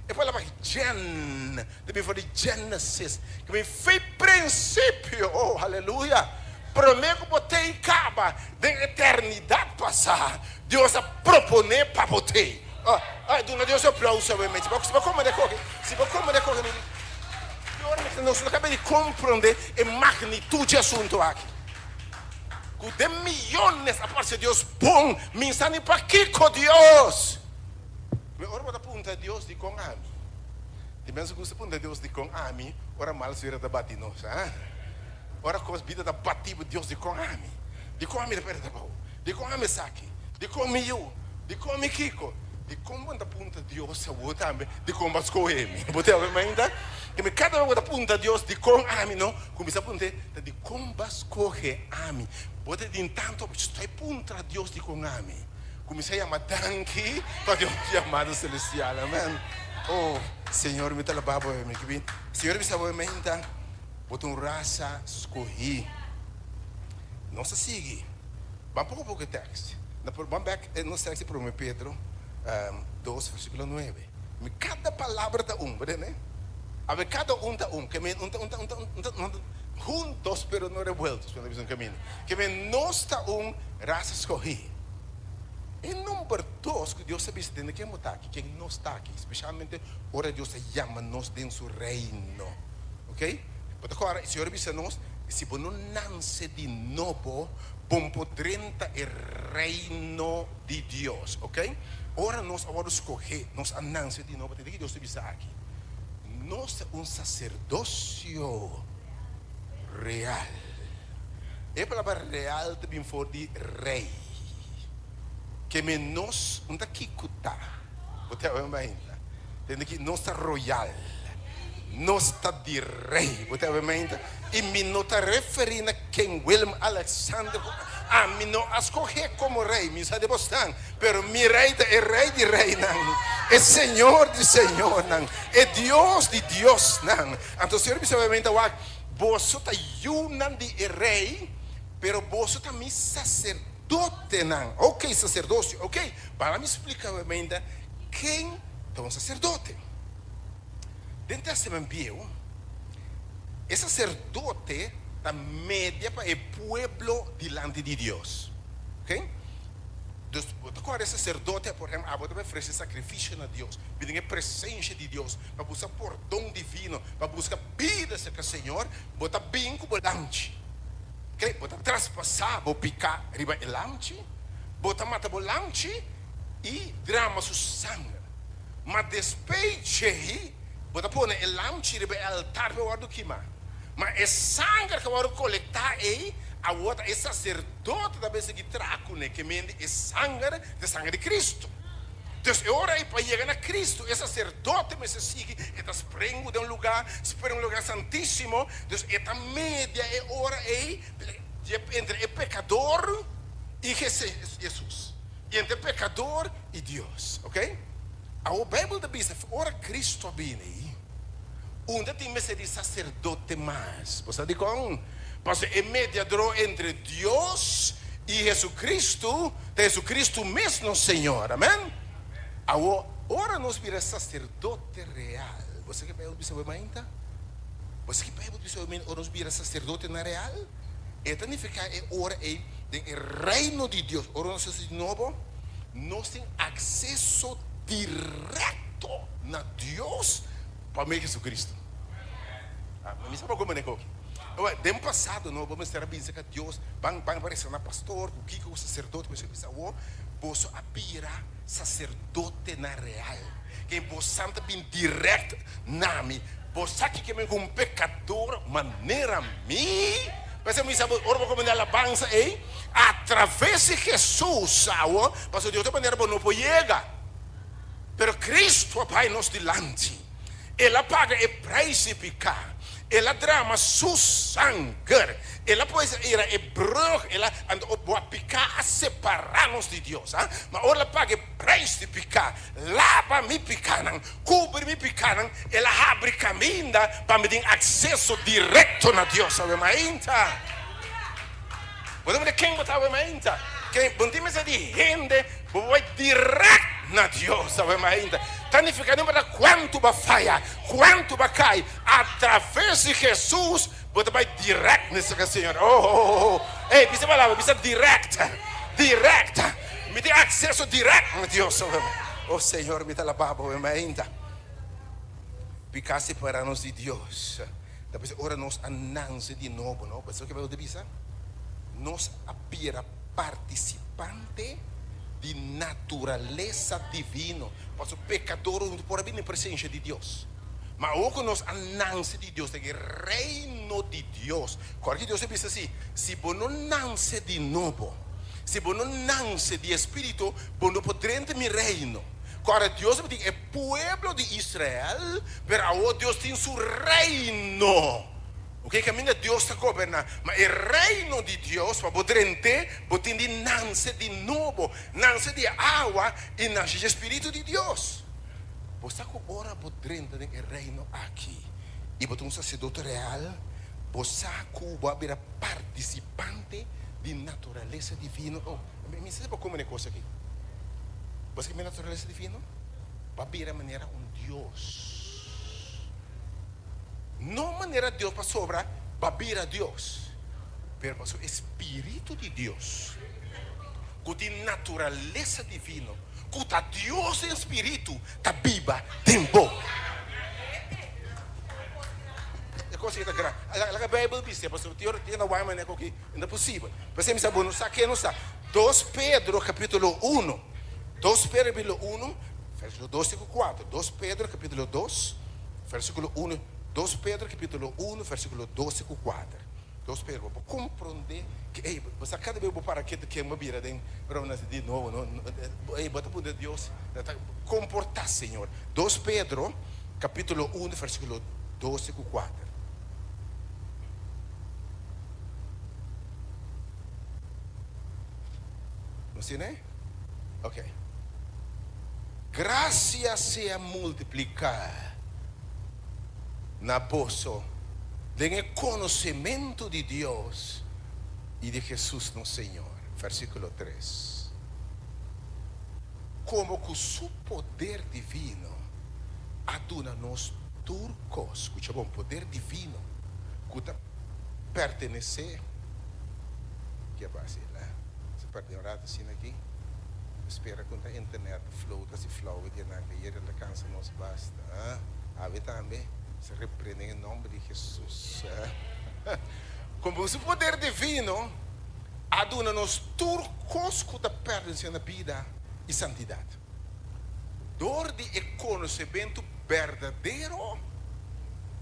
E palabra gen ta bin for di Genesis, ku bin fei prinsipio. Oh, aleluya! Promé ku bo tei kaba den eternidat pasá, Dios a proponé pa bo tei. Oh, oh, duna Dios un aplauso awe mes. Si bo komprendé koke, si bo komprendé koke, nos no kaba di komprendé e magnitut dje asuntu aki. Ku den miyones a parse Dios bon, mi sa ni pakiko Dios. Mi ora bo ta puntra Dios dikon ami? Di mes gusta puntra Dios dikon ami ora mal suerte ta bati nos, ha? Ora kos bida ta bati bo, Dios dikon ami? Dikon ami ta perde trabou? Dikon ami esaki? Dikon mi yu? Dikon mi kiko? Dikon bo no ta puntra Dios awor tambe dikon bo a skohe mi? Bo ta wak mainta? Ke mi kada bes bo ta puntra Dios dikon ami no, kuminsá puntra ta dikon bo a skohe ami? Bo ta tin tantu stoi puntra Dios dikon ami? Kuminsá yama danki pa Dios yamada selestial. Amen. Oh, Señor, mi ta alabá bo, mi kibi. Señor bisa bo menta, bo ta un rasa skohí. Nos ta sigui. Ban poko poko e tekst. Na por ban bek nos tekst di Prome Pedro 2 versíkulo 9. Mi kada palabra ta un, bo tende? Awe kada un ta un. Ke men un ta un ta un ta un ta un ta juntos pero no revueltos, ku nan ta bisa un kaminda. Ke men nos ta un rasa skohí. E number dos ku Dios ta bisa tende ken bo ta aki, ken nos ta aki, spesialmente ora Dios ta yama nos den su reino. Ok? Bo ta kòrda, e Señor a bisa nos, si bo no nanse di nobo, bo no por drenta e reino di Dios. Ok? Ora nos a wòrdu skohé, nos a nanse di nobo, tende ki Dios ta bisa aki, nos ta un saserdosio real. E palabra real ta bin for di rei. Ke men nos no ta kiko ta. Bo ta obi mainta? Tende ki nos ta royal. Nos ta di rei. Bo ta obi mainta? I mi no ta referi na ken Willem Alexander ku ami no a skohe komo rei. Mi sa di bosnan. Pero mi rei ta e rei di reinan, e señor di señornan, e Dios di diosnan. Anto Señor bisa obi mainta wak. Boso ta yunan di e rei, pero boso ta mi saserdotenan. Ok, saserdosio. Ok, para mi splika bo ainda ken ta un saserdote. Den Testament Bieu, e saserdote ta media pa e pueblo dilanti di Dios. Ok. Dus bo ta kòrda e saserdote, por ehèmpel, abo ta bai ofresé sakrifisio na Dios, bini den e presensia di Dios pa buska pordon divino, pa buska bida serka Señor, bo ta bin ku bo lamchi. Kre, bo ta traspasá bo piká riba e lamchi, bo ta mata bo lamchi i drama su sanger. Ma despei djei, bo ta pone e lamchi riba e altar pa e wòrdu kimá. Ma e sanger ku a wòrdu kolektá ei, awor ta e saserdote ta mester sigui traha kuné, ke mende e sanger ta e sanger di Kristu. Dus e ora ei pa yega na Kristu, e saserdote mester sigui, e ta sprengu den un lugá, sprengu un lugá santísimo, dus e ta media e ora ei entre e pekador i Jesus, i entre e pekador i Dios. Oke? Awor Beibel ta bisa, ora Kristu a bini, unda tin mester di saserdote mas? Bo sa dikon? Pasobra e mediador entre Dios i Jesucristo ta Jesucristo mes, nos Señor. Amen? Awor, ora nos bira sacerdote real, bo sa ke Bijbel bisa bo mainta? Bo sa ke Bijbel bisa bo mainta ora nos bira sacerdotenan real? E ta nifica e ora ei den e reino di Dios, ora nos haci di nobo, nos tin acceso directo na Dios pa medio di Jesucristo. Mi sa por como neko aki. Den pasado no, bo mester a bisa ka Dios, ban ban resa na pastor, ku kiko, ku saserdote, ku bisa awor boso a bira saserdotenan real. Ke bosan ta bin direct na mi. Bo sa kiko men ku un pekador manera mi? P'esei mi sa bo ora bo kuminsá alabansa ei, atraves di Jesus awor, pasobra di otro manera bo no por yega. Pero Cristo a bai nos dilanti. El a paga e prijs di piká. El a drama su sanger. El a pues era e brug, el a, anto bo a piká a separá nos di Dios, ha. Ma ora el a paga e prijs di piká, laba mi pikánan, kubri mi pikánan, el a habri kaminda pa mi tin akseso direkto na Dios. Awe mainta. Bo ta mira ken bo ta awe mainta? Ken, bo no tin mester di hende, bo por bai direct na Dios awe mainta. Ta nifica no importa cuantu bo a faya, cuantu bo a cay, a traves di Jesus bo ta bai direct na esaki Señor. Oh, oh, oh, oh. Ey, bisa e palabra, bisa direct, direct. Mi tin acceso direct na Dios awe. Oh Señor, mi ta alaba bo awe mainta. Pica separa nos di Dios. Ta p'esei ora nos a nanse di nobo, no? Bo sa loke Bijbel ta bisa? Nos a bira partisipante di naturalesa divino. Pasobra pekador no por a bini den presensia di Dios. Ma awor ku nos a nanse di Dios, den e Reino di Dios, kòrda ki Dios a bisa si, Si bo no nanse di nobo, si bo no nanse di e Spiritu, bo no por drenta mi Reino. Kòrda Dios a tin e pueblo di Israel, pero awor Dios tin su reino. Ok, kaminda Dios ta goberná. Ma e reino di Dios, pa bo drent'é, bo tin di nanse di nobo, nanse di awa i nanse dje spiritu di Dios. Bo sa ku ora bo drenta den e reino aki i bo ta un saserdote real, bo sa ku bo a bira partisipante di naturalesa divino. Oh, mi sa si bo komprende e kos aki. Bo sa ki mi naturalesa divino? Bo a bira manera un dios. No manera Dios pasobra bo a bira Dios, pero pasobra e Spiritu di Dios, ku tin naturalesa divino, ku ta Dios den spiritu, ta biba den bo. E kos aki ta gran. Laga Beibel bisa, pasobra tin ora tin ta wak manera ku aki no ta posibel. P'esei mi sa bo no sa ke no sa. Dos Pedro capítulo uno, Dos Pedro capítulo uno, versículo dos te ku kuater. Dos Pedro capítulo dos, versículo uno, Dos Pedro capítulo uno, versículo dos te ku kuater. Dos Pedro, bo por komprondé ke, ey, bo sa kada bes bo para ketu ken bo bira den Romanas di nobo, no, ey, bo ta puntra Dios, ta komportá Señor. Dos Pedro capítulo uno, versículo dos te ku kuater. Nos tiene? Ok. Gracia sea multiplicá na boso den e conocimento di Dios y di Jesús nos Señor. Versículo tres. Como cu su poder divino a duna nos tur cos, scucha bon, poder divino cu ta pertenece, ke a base la se perde un rato asina aki, spera cu ta internet flow ta si flow di nan ke yere ta cansa nos basta ah awe tambe se reprende en nomber di Jesus ah como su poder divino a duna nos tur cos cu ta pertenece na bida y santidad dor di e conocemento berdadero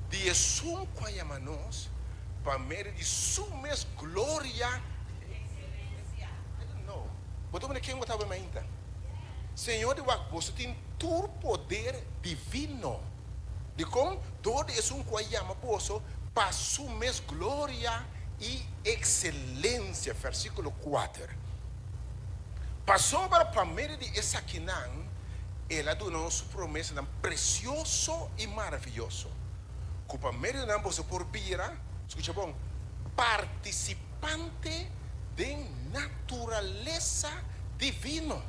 di esun cu a yama nos pa medio di su mes gloria i excelencia. I don't know. Bo ta mira ken bo tabata mainta? Señor di wak, boso tin tur poder divino. Dikon? Dor di esun cu a yama boso pa su mes gloria i excelencia. Versiculo kuater. Pasobra pa medio di esakinan El a duna nos su promesanan precioso i maraviyoso, cu pa medio di nan boso por bira, scucha bon, participante den naturalesa divino,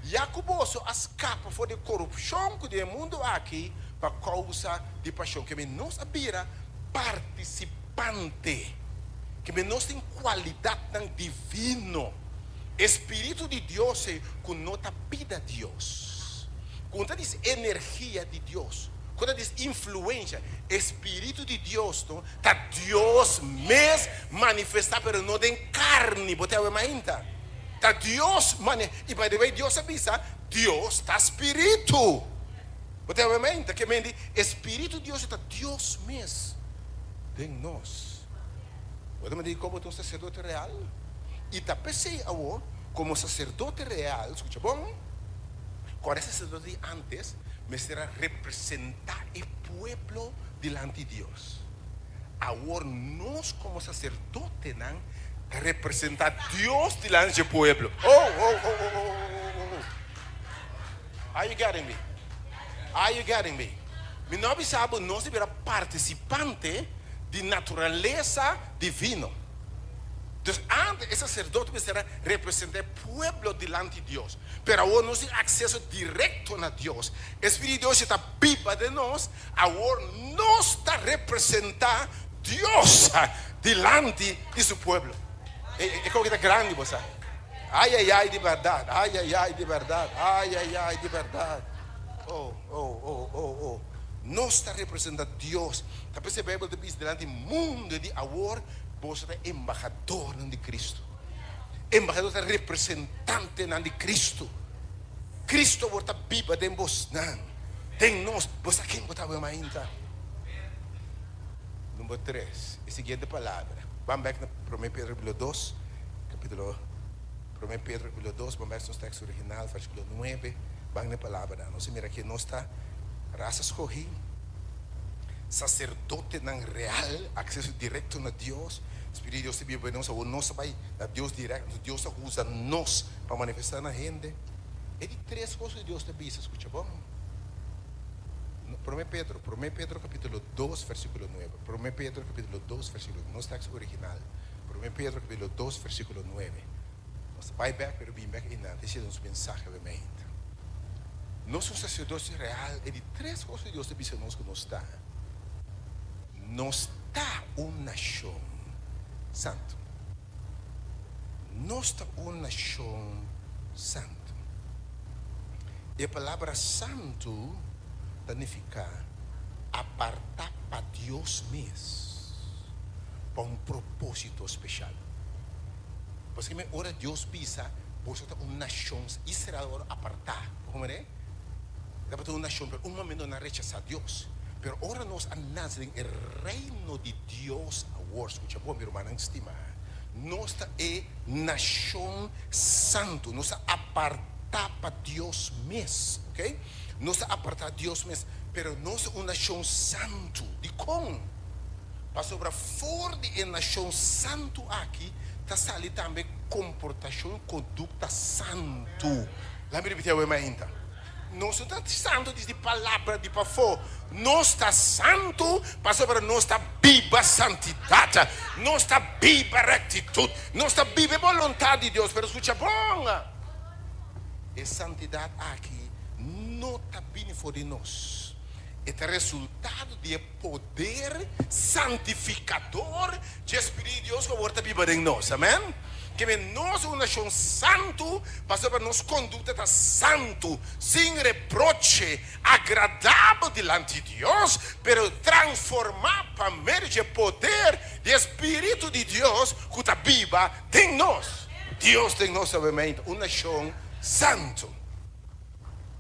ya cu boso a scapa for di e corupcion cu den e mundo aki pa causa di pasion. Keme nos a bira participante, keme nos tin cualidadnan divino. E spiritu di Dios ei ku no ta bida Dios, ku no ta dis energia di Dios, ku no ta dis influensha. E spiritu di Dios no ta Dios mes manifestá pero no den karni. Bo ta awe mainta? Ta Dios mane i by the way Dios a bisa Dios ta spiritu. Bo ta awe mainta? Ke men di e spiritu di Dios ta Dios mes den nos. Bo ta manda di kobo ta un saserdote real? I ta p'esei awor, komo saserdote real, skucha bon, kòrda e saserdote di ántes? mester a representá e pueblo dilanti Dios. Awor nos komo saserdotenan ta representá Dios dilanti dje pueblo. Oh, oh, oh, oh, oh, oh, oh, oh. Are you getting me? Are you getting me? Mi no a bisa bo nos debera partisipante di naturalesa divino. Dus antes e saserdote mester a representá e pueblo dilanti Dios. Pero awor nos tin akseso direkto na Dios. E Spiritu di Dios ya ta biba den nos. Awor nos ta representá Dios dilanti di su pueblo. E koki ta grandi, bo sa. Ai, ai, ai, di bèrdat. Ai, ai, ai, di bèrdat. Ai, ai, ai, di bèrdat. Oh, oh, oh, oh, oh. Nos ta representá Dios. Ta p'esei e Beibel ta bisa dilanti mundu di awor, boso ta embahadornan di Kristu. Embahador ta representantenan di Kristu. Kristu awor ta biba den bosnan, den nos. Bo sa ken bo ta awe mainta? Number tres, e siguiente palabra. Ban bek na Promé Pedro capítulo dos, capítulo Promé Pedro capítulo dos, ban bek nos teksto original, versículo nuebe, ban na e palabranan. Nos a mira ke nos ta rasa skohí, saserdotenan real, akseso direkto na Dios. Spiritu di Dios ta biba den nos, awor nos ta bai na Dios dirèkt, anto Dios ta usa nos pa manifestá na hende. E di tres kos ku Dios ta bisa, skucha bon. Promé Pedro, Promé Pedro kapítulo dos versíkulo nuebe, Promé Pedro kapítulo dos versíkulo, nos teksto original, Promé Pedro kapítulo dos versíkulo nuebe. Nos ta bai bèk, pero bin bèk einan, ta esei nos mensahe awe mainta. Nos un saserdosio real, e di tres kos ku Dios ta bisa nos ku nos ta. Nos ta un nashon santu. Nos ta un nashon santu. E palabra santu ta nifiká apartá pa Dios mes pa un propósito speshal. Pasobra ora Dios bisa boso ta un nashon, Israel a wòrdu apartá. Bo komprendé? Tabata un nashon, pero un momento nan a rechasá Dios. Pero ora nos a nase den e Reino di Dios awor, skucha bon, mi rumannan stimá, nos ta e nashon santu, nos ta apartá pa Dios mes, ok? Nos ta apartá Dios mes, pero nos ta un nashon santu. Dikon? Pasobra for di e nashon santu aki ta sali tambe komportashon i kondukta santu. Laat mi ripití awe mainta. Nos no ta santu dis di palabra di pafó. Nos ta santu pasobra nos ta biba santidat. Nos ta biba rektitut. Nos ta biba e boluntat di Dios. Pero skucha bon, e santidat aki no ta bini for di nos. E ta resultado di e poder santifikador dje Spiritu di Dios ku awor ta biba den nos. Amen. Ke men nos un nashon santu pasobra nos kondukta ta santu, sin reproche, agradabel dilanti Dios, pero transformá pa medio dje poder di e Spiritu di Dios ku ta biba den nos. Dios den nos awe un nashon santu.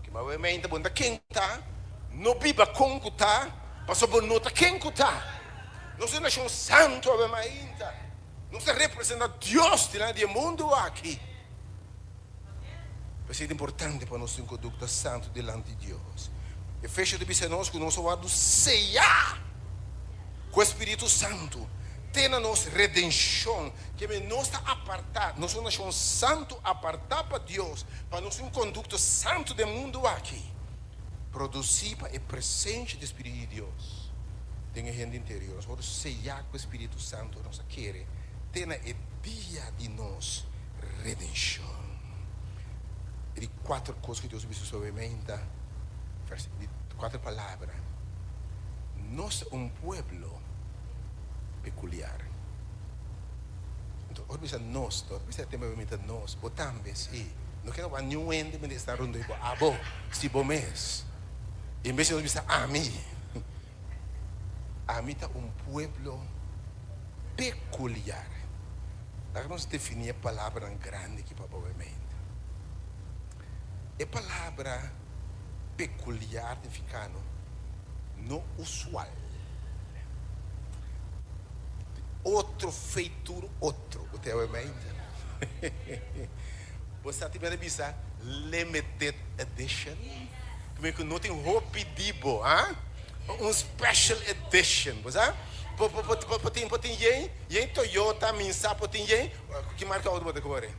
Ke mawemente bo no ta ken ku ta, no biba kon ku ta, pasobra bo no ta ken ku ta. Nos ta un nashon santu awe mainta. Nos ta representa Dios dilanti di e mundu aki. P'esei ta importante pa nos tin un kondukta santu dilanti Dios. Efesio ta bisa nos ku nos a wòrdu seyá ku e Spiritu Santu te na nos redenshon. Ke men nos ta apartá, nos un nashon santu apartá pa Dios, pa nos un kondukto santu den mundu aki, produsí pa e presensia di e Spiritu di Dios den e hende interior. Nos wòrdu seyá ku e Spiritu Santu, nos a kere te na e dia di nos redenshon. E di kuater kos ku Dios a bisa suavemente, di kuater palabra, Nos ta un pueblo pekuliar. Anto ora bisa nos, no ta bisa e tempu mi ta nos, bo tambe, si. No keda wak niun hende mester sta rondó bo, abo, si bo mes. En bes di nos bisa ami, ami ta un pueblo pekuliar. Laga nos definí e palabranan grandi aki pa bo mente. E palabra pekuliar nifiká no, no usual. Otro feitur otro. Bo ta mente? Bo sa tin mester bisa limited edition? Mi ku no tin hopi di bo, ha? Un special edition, bo sa? Bo bo bo bo tin bo tin yen yen Toyota, mi sa bo tin yen, ki marka outo bo ta kore?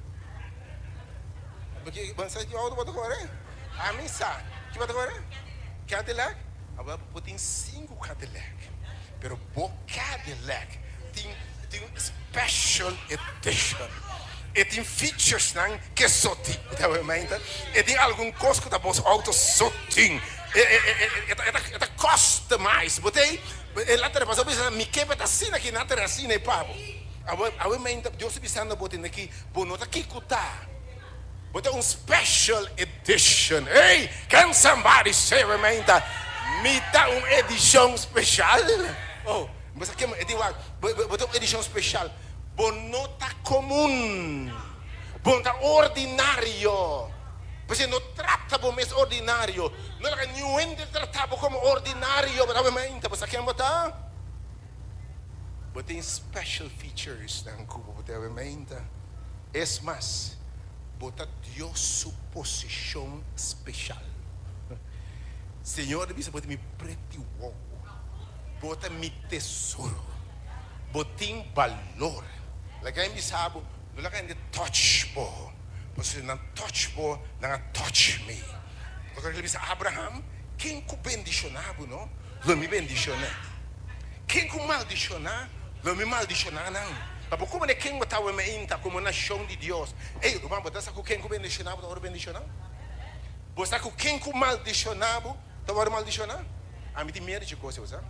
Bo ki bo sa ki outo bo ta kore? Ami sa, ki bo ta kore? Cadillac? Awel bo tin sinku Cadillac, pero bo Cadillac tin tin un special edition. E tin featuresnan ke so tin. Bo ta wak meinta? E tin algun kos ku ta bos outo so tin. E e e e ta e ta customize. Bo ta ei e la tere pasobra bo bisa mi ke pa ta asina ki nan tere asina e pa bo. Awe awe meinta Dios ta bisando bo tende ki bo no ta kiko ta. Bo ta un special edition. Hey! Can somebody say awe meinta mi ta un edishon special? Oh, bo sa ke e di wak bo bo ta un edishon special. Bo no ta komun. Bo no ta ordinario. P'esei no trata bo mes ordinario. No laga niun hende trata bo komo ordinario. Bo ta mainta, bo sa ken bo ta? Bo tin special featuresnan ku bo ta mainta. Es mas, bo ta Dios su posishon speshal. Señor ta bisa bo ta mi preti wowo. Bo ta mi tesoro. Bo tin balor. Laga mi bisa bo, no laga hende touch bo, pasobra si nan touch bo, nan a touch mi. Bo ta bisa Abraham, Ken ku bendishoná bo no, lo mi bendishoná. Ken ku maldishoná, lo mi maldishoná nan. Pa bo komo ken bo ta awe meinta komo nashon di Dios. Ey, ruman, bo ta sa ku ken ku bendishoná bo ta wòrdu bendishoná? Bo sa ku ken ku maldishoná bo Ta wòrdu maldishoná? Ami tin miedu dje kos ei, bo sa.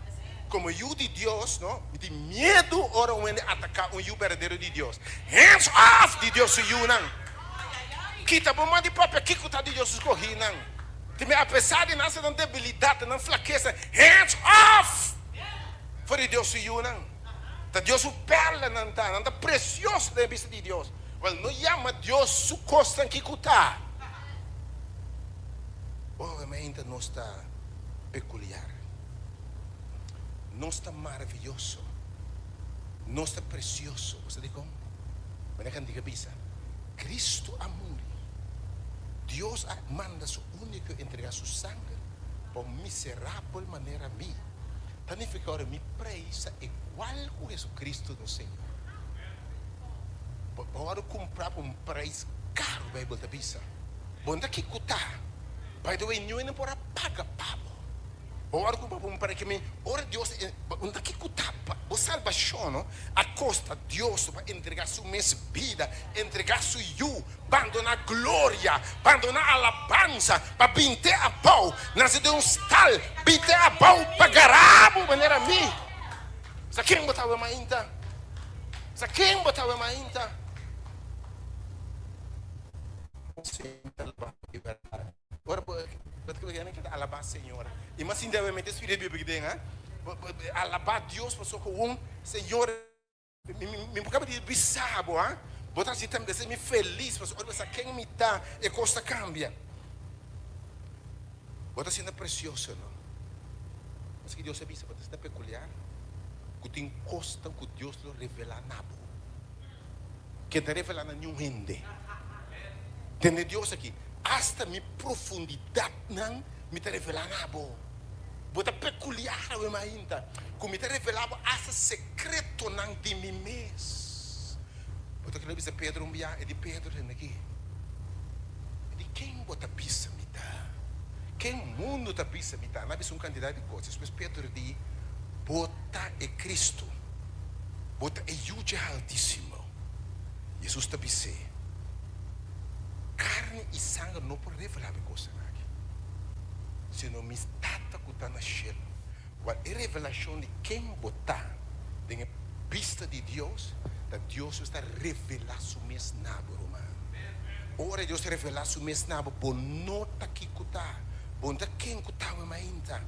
Komo yu di Dios, no, mi tin miedu ora un hende ataká un yu berdadero di Dios. Hands off di Dios su yunan! Kita bo man di papia kiko ta di Dios su skohínan. Tin mi apesar di nan sa nan debilidat, nan flakesa, hands off for di Dios su yunan. Ta Dios su pèrlanan ta, nan ta presioso den e bista di Dios. Wèl, no yama Dios su kosnan kiko ta. Oh, gemeente, nos ta peculiar. Nos ta maravilloso. Nos ta precioso. Bo sa dikon? Manera kantiga bisa, Cristo a muri. Dios a manda su unico entrega su sanger pa un miserabel manera mi. Ta nifica ora mi prijs ta igual cu Jesucristo nos Señor. Bo wòrdu kumprá pa un preis karu, Beibel ta bisa. Bo no ta kiko ta. By the way, niun hende por a paga pa bo. Bo wòrdu kumprá pa un preis ki mi ora Dios bo no ta kiko ta. Bo salbashon no a kosta Dios pa entregá su mes bida, entregá su Yu, bandoná gloria, bandoná alabansa pa bin te abou, nase den un stal, bin te abou pa gara bo manera mi. Sa ken bo ta awe mainta? Sa ken bo ta awe mainta? Ora bo bo ta kere ta alabá Señor. I mas sinti awe mete spiritu di Biblia den, ha? Alabá Dios pasobra ku un Señor mi mi mi kaba di bisa bo, ha? Bo ta hasi tambe mi felis pasobra ora bo sa ken mi ta, e kos ta kambia. Bo ta asina precioso, no? Pasobra Dios a bisa bo ta asina peculiar cu tin cosnan cu Dios lo revela na bo ke ta revela na niun hende. Tende Dios aki, hasta mi profundidadnan mi ta revela na bo. Bo ta peculiar awe mainta cu mi ta revela bo hasta secretonan di mi mes. Bo ta kere bisa Pedro un bia? E di Pedro tende aki. E di ken bo ta bisa mi ta? Ken mundu ta bisa mi ta? Nan a bisa un kantidat di kos. Despues Pedro di, Bo ta e Kristu. Bo ta e Yu dje Haltísimo. Hesus ta bis'é, Karni i sanger no por revelá bo e kosnan aki, sino mi Tata ku ta na shelu. Wèl, e revelashon di ken bo ta den e bista di Dios, ta Dios mes ta revelá su mes na bo, ruman. Ora Dios revelá su mes na bo, bo no ta kiko ta, bo no ta ken ku ta awe mainta.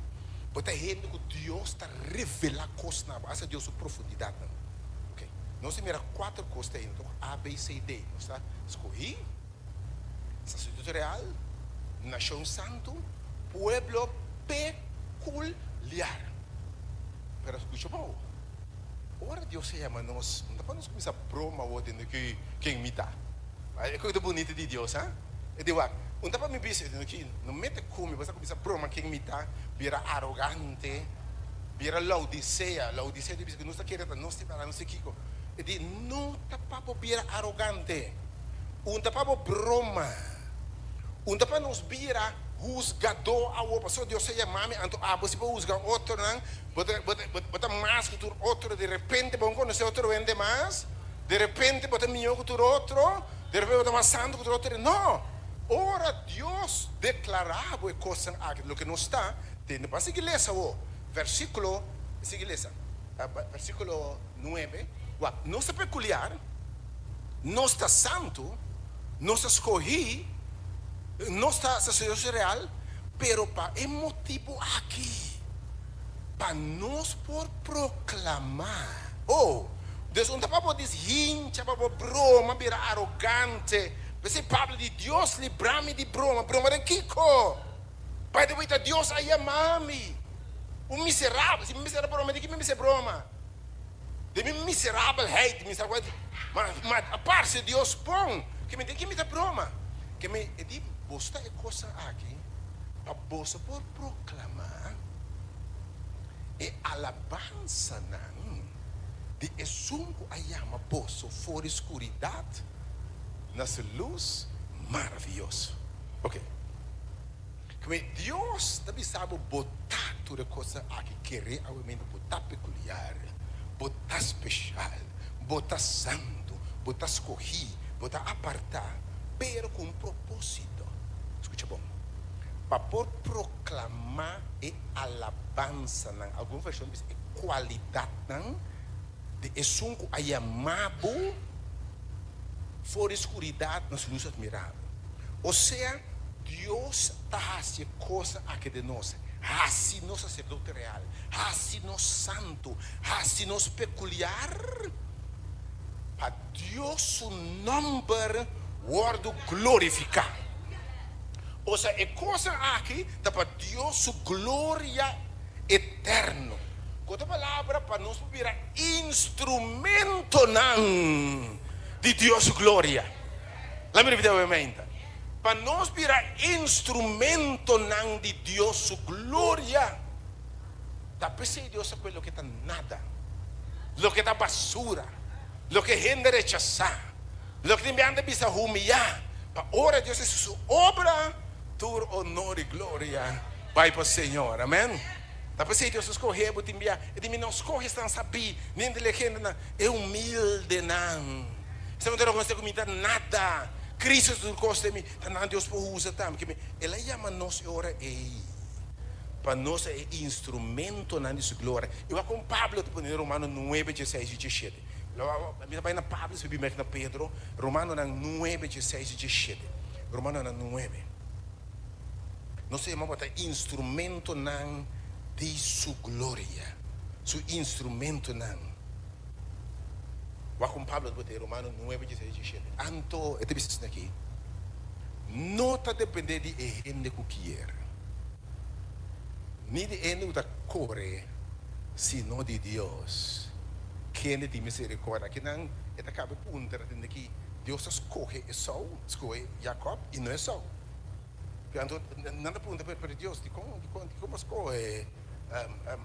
Bo ta hende ku Dios ta revelá kos na bo, asta Dios su profundidatnan. Oke, nos a mira kuater kos ta ainda, A, B, C, D. Nos ta skohí, Saserdote real, nashon santu, pueblo pekuliar. Pero skucha bo, ora Dios a yama nos, no ta pa nos kuminsá broma awor tende ku ken mi ta. E koe ta bunita di Dios, ha? E di wak, Un ta pa mi bisa, no mete ku mi, bo sa kuminsá broma ken mi ta, bira arogante, bira Laodisea. Laodisea ta bisa ku nos ta kere ta nos separá, no sé kiko. E di, No ta pa bo bira arogante. Un ta pa bo broma. Un ta pa nos bira husgadó awor, pasobra Dios a yama mi, anto abo si bo husga otronan, bo ta, bo ta, bo ta mas ku tur otro. Di repente bo no konosé otro hende mas, di repente bo ta mihó ku tur otro. De repente bo ta mas santu ku tur otro. No! Ora Dios deklará bo e kosnan aki, loke nos ta tende. Ban sigui lesa awor. Versíkulo, sigui lesa. Versíkulo nuebe. Wak, nos ta pekuliar, nos ta santu, nos ta skohí, nos ta saserdote real, pero pa e motibu aki, pa nos por proklamá. Oh, Dios un ta pa bo dishincha, pa bo broma, bira arogante. P'esei Pablo di, Dios libra mi di broma. Broma den kiko? By the way, ta Dios a yama mi un miserabel. Si mi mester a broma, di ki mi mester broma? Den mi miserabelheid mi sa ku ma ma a parse Dios bon. Ke mi den ki mi ta broma? Ke mi e di, Boso ta e kosnan aki pa boso por proklamá e alabansanan di esun ku a yama boso for di skuridat na su lus maravioso. Oke. Kme Dios ta bisa bo, bo ta tur e kosnan aki, kere awemente bo ta pekuliar, bo ta speshal, bo ta santu, bo ta skohí, bo ta apartá, pero ku un propósito. Skucha bon. Pa por proklamá e alabansanan, algun vershon ta bisa e kualidatnan, di esun ku a yama bo for di skuridat na su lus atmirabel. Osea, Dios ta hasi e kosnan aki den nos, hasi nos saserdote real, hasi nos santu, hasi nos pekuliar, pa Dios su nòmber wòrdu glorifiká. Osea, e kosnan aki ta pa Dios su gloria eterno. Ku otro palabra, pa nos por bira instrumentonan di Dios su gloria. Laat mi repiti nuevamente. Pa nos bira instrumentonan di Dios su gloria. Ta p'esei Dios a kohe loke ta nada, loke ta basura, loke hende rechasá, loke tin biaha ta bisa humiyá, pa ora Dios hasi su obra, tur honor i gloria bai pa Señor. Amen. Ta p'esei Dios a skohe bo tin biaha. E di mi no skohe esnan sabí, ni inteligentenan, e humildenan. Esei no ta rekonosé ku mi ta nada. Cristo ta tur kos den mi. Ta nan Dios por usa tambe. Ke mi, El a yama nos e ora ei pa nos ta e instrumentonan di Su gloria. I wak kon Pablo ta pone den Romano nuebe, dieseis i diesshete. Mi ta bai na Pablo, despues bin bek na Pedro. Romanonan nuebe, dieseis i diesshete. Romanonan nuebe. Nos ta yama pa ta instrumentonan di Su gloria. Su instrumentonan. Wak kon Pablo ta bota e Romano nuebe, dieseis, diesshete. Anto e ta bisa asina aki, No ta dependé di e hende ku kier, ni di e hende ku ta kore, sino di Dios, kende tin miserikòrdia. Akinan e ta kaba e puntra tende ki Dios a skohe Esou, skohe Jakòb i no Esou. Anto nan ta puntra, Pero Dios, dikon, dikon, dikon bo a skohe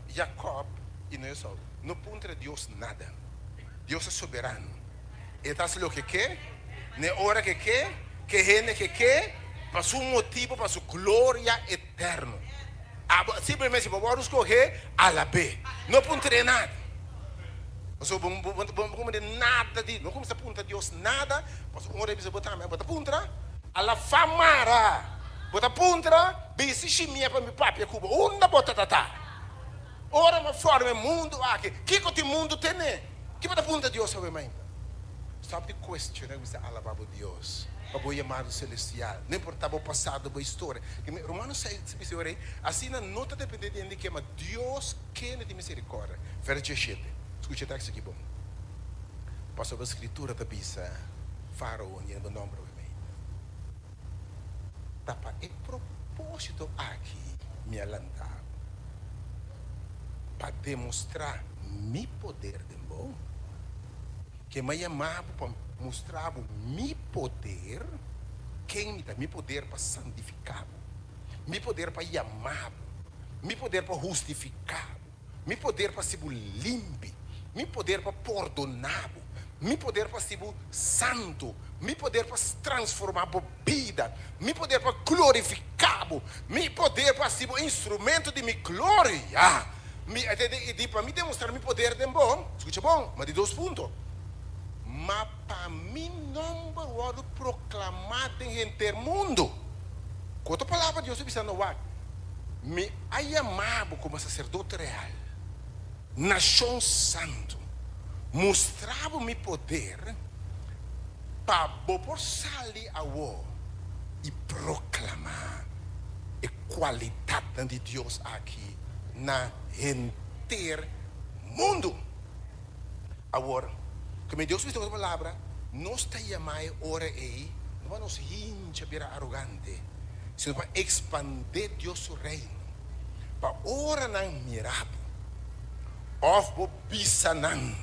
Jakòb i no Esou? No puntra Dios nada. Dios ta soberano. E ta hasi loke ke, n'e ora ke ke, ke hende ke ke, pa su motibu, pa su gloria eterno. Abo simplemente si bo wòrdu skohé, alab'é. No puntr'é nada. Pasobra bo bo bo no komprendé nada di, no kuminsá puntra Dios nada, pasobra un ora e bisa bo tambe, bo ta puntra, ala fa mara. Bo ta puntra, bisti shimia pa mi papia ku bo. Unda bo ta ta ta? Ora mi forma e mundu aki, kiko tin mundu tene? Ki bo ta puntra Dios awe mainta? Stop di cuestiona y bisa alaba bo Dios pa bo yamado celestial, no importa bo pasado, bo historia. Romanos seis ta bisa ora ei, asina no ta depende di hende ke, ma Dios kende tin misericordia. Verso diesshete, scucha e teksto aki bon. Pasobra Scritura ta bisa, Farao, yena bo nomber awe mainta. Ta pa e propósito aki mi a lanta bo, pa demostrá mi poder den bo, ke mi a yama bo pa mustra bo mi poder, Ken mi ta, mi poder pa santifiká bo, mi poder pa yama bo, mi poder pa hustifiká bo, mi poder pa hasi bo limpi, mi poder pa pordoná bo, mi poder pa hasi bo santu, mi poder pa transformá bo bida, mi poder pa glorifiká bo, mi poder pa hasi bo instrumento di mi gloria. Mi, di pa mi demostrá mi poder den bo, skucha bon, ma di dos punto, ma pa mi nòmber wòrdu proklamá den henter mundu. Ku otro palabra, Dios ta bisando, Wak, mi a yama bo komo saserdote real, nashon santu, mustra bo mi poder pa bo por sali awor i proklamá e kualidatnan di Dios aki na henter mundu. Awor, ku mi Dios bisa otro palabra, nos ta yamá e ora ei no pa nos hincha bira arogante, sino pa ekspandé Dios su Reino, pa ora nan mira bo òf bo bisa nan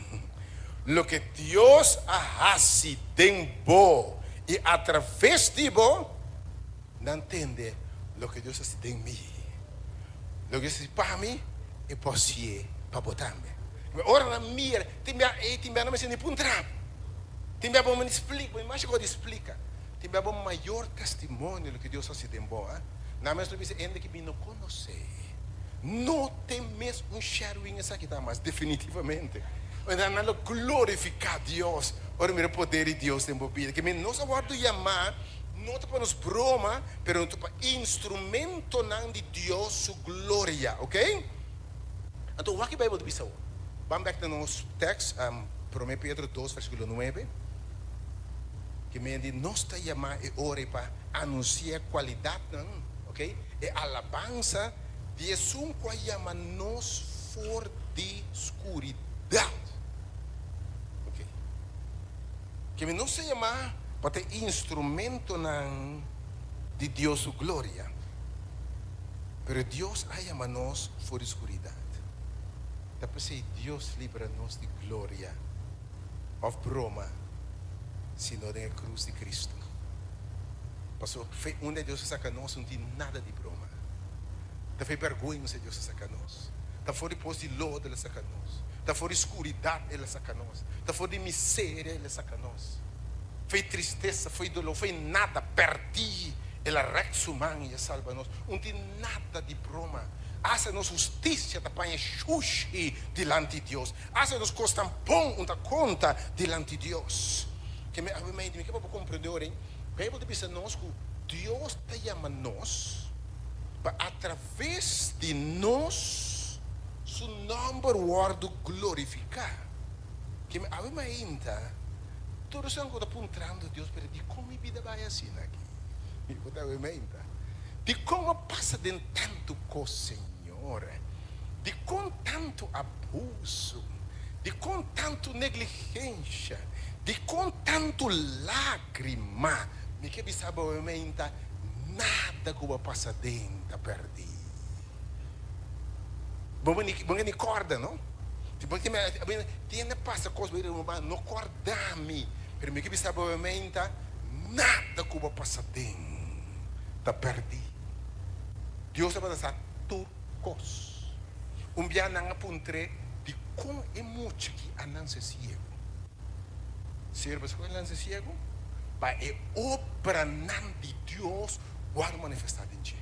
loke Dios a hasi den bo i atraves di bo, nan tende loke Dios a hasi den mi. Loke Dios a hasi pa mi, e por hasié pa bo tambe. Ora nan mira, tin bia ei, tin bia nan mester ni puntra bo. Tin bia bo mester splika, bo masha kos di splika. Tin bia bo mayor testimonio loke Dios a hasi den bo. Nan mes lo bisa, Hende ki mi no konosé. No tin mes un Sherwin esaki ta mas, definitivamente. Nan lo glorifiká Dios ora mira poder di Dios den bo bida. Ke mi nos a wòrdu yamá no ta pa nos broma, pero no ta pa instrumentonan di Dios su gloria. Ok? Anto wak e Bijbel ta bisa awor. Ban bek na nos tekst, Prome Pedro dos versikulo nuebe, ke men di nos ta yamá e ora ei pa anunsiá kualidatnan, ok, e alabansa di esun ku a yama nos for di skuridat. Ok. Ke men nos ta yamá pa ta instrumentonan di Dios su gloria. Pero Dios a yama nos for di skuridat. Ta p'esei Dios libra nos di gloria òf broma, sino den e krus di Kristu. Pasobra fe unda Dios a saka nos no tin nada di broma. Ta fe bèrgwensa Dios a saka nos. Ta for di pos di lodo El a saka nos. Ta for di skuridat El a saka nos. Ta for di miseria El a saka nos. Fe tristesa, fe doló, fe nada pèrdí. El a rèk su man i a salba nos. Un tin nada di broma. Asta nos hustisia ta paña shushi dilanti Dios. Asta nos kosnan bon un ta konta dilanti Dios. Ke mi awe mente, mi ke pa bo komprendé ora ei. Beibel ta bisa nos ku Dios ta yama nos pa atraves di nos su nòmber wòrdu glorifiká. Ke mi awe mainta. Tur esnan ku ta puntrando Dios, pero dikon mi bida bai asina aki? Mi por ta wementa. Dikon a pasa den tantu kos, Señor? Dikon tantu abuso? Dikon tantu negligensha? Dikon tantu lágrima? Mi ke bisa bo wementa, nada ku bo a pasa den ta pèrdí. Bo ni kòrda, no? Tiene pasa kos bo ma no kòrda mi, pero mi ke bisa bo meinta, nada ku bo pasa den ta pèrdí. Dios tabata sa tur kos. Un bia nan a puntr'é, Dikon e mucha ki a nanse siegu? Señor bisa, Kon el nanse siegu? Pa e obranan di Dios wòrdu manifestá den dje.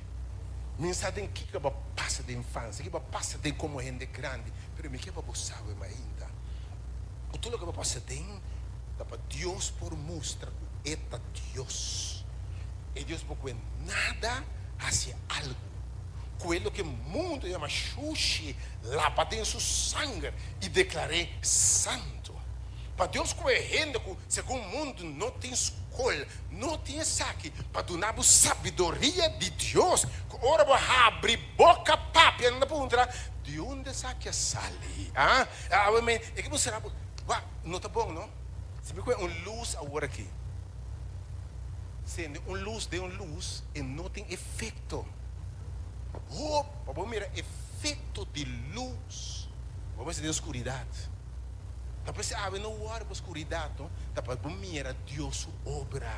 Mi sa den kiko bo a pasa den infansia, kiko bo a pasa den komo hende grandi, pero mi ke pa bo sabe mainta ku tur loke bo a pasa den ta pa Dios por mustra ku e ta Dios. E Dios por kue nada hasi algu ku e loke mundu yama shushi laba den su sanger i deklar'é santu. Pa Dios kue hende ku segun mundu no tin skol, No tin esaki pa duna bo sabiduria di Dios, ku ora bo habri boka papia nan ta puntra, Di unda esaki a sali? Ah, awe men, e ke bo sera bo, wak, no ta bon no. Si mi kohe un lus awor aki, sende un lus den un lus, e no tin efekto. Hop, pa bo mira efekto di lus, bo mester den skuridat. Ta por ese awe no wòrdu pa skuridat no, ta pa bo mira Dios su obra.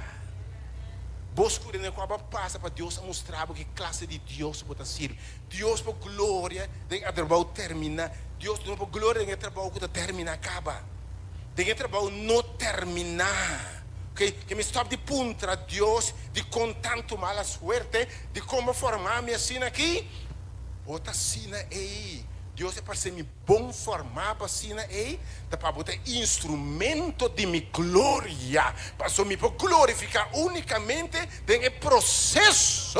Bo skuridat den kua bo a pasa pa Dios a mustra bo ki klase di Dios bo ta sirbi. Dios por gloria den e trabou terminá. Dios no por gloria den e trabou ku ta terminá kaba. Den e trabou no terminá. Ok, ke mi stòp di puntra Dios dikon tantu mala suerte, dikon bo forma mi asina aki? Bo ta asina ei. Dios a parse mi bon formá pa asina ei ta pa bo ta instrumento di mi gloria, paso mi por glorifiká únikamente den e proseso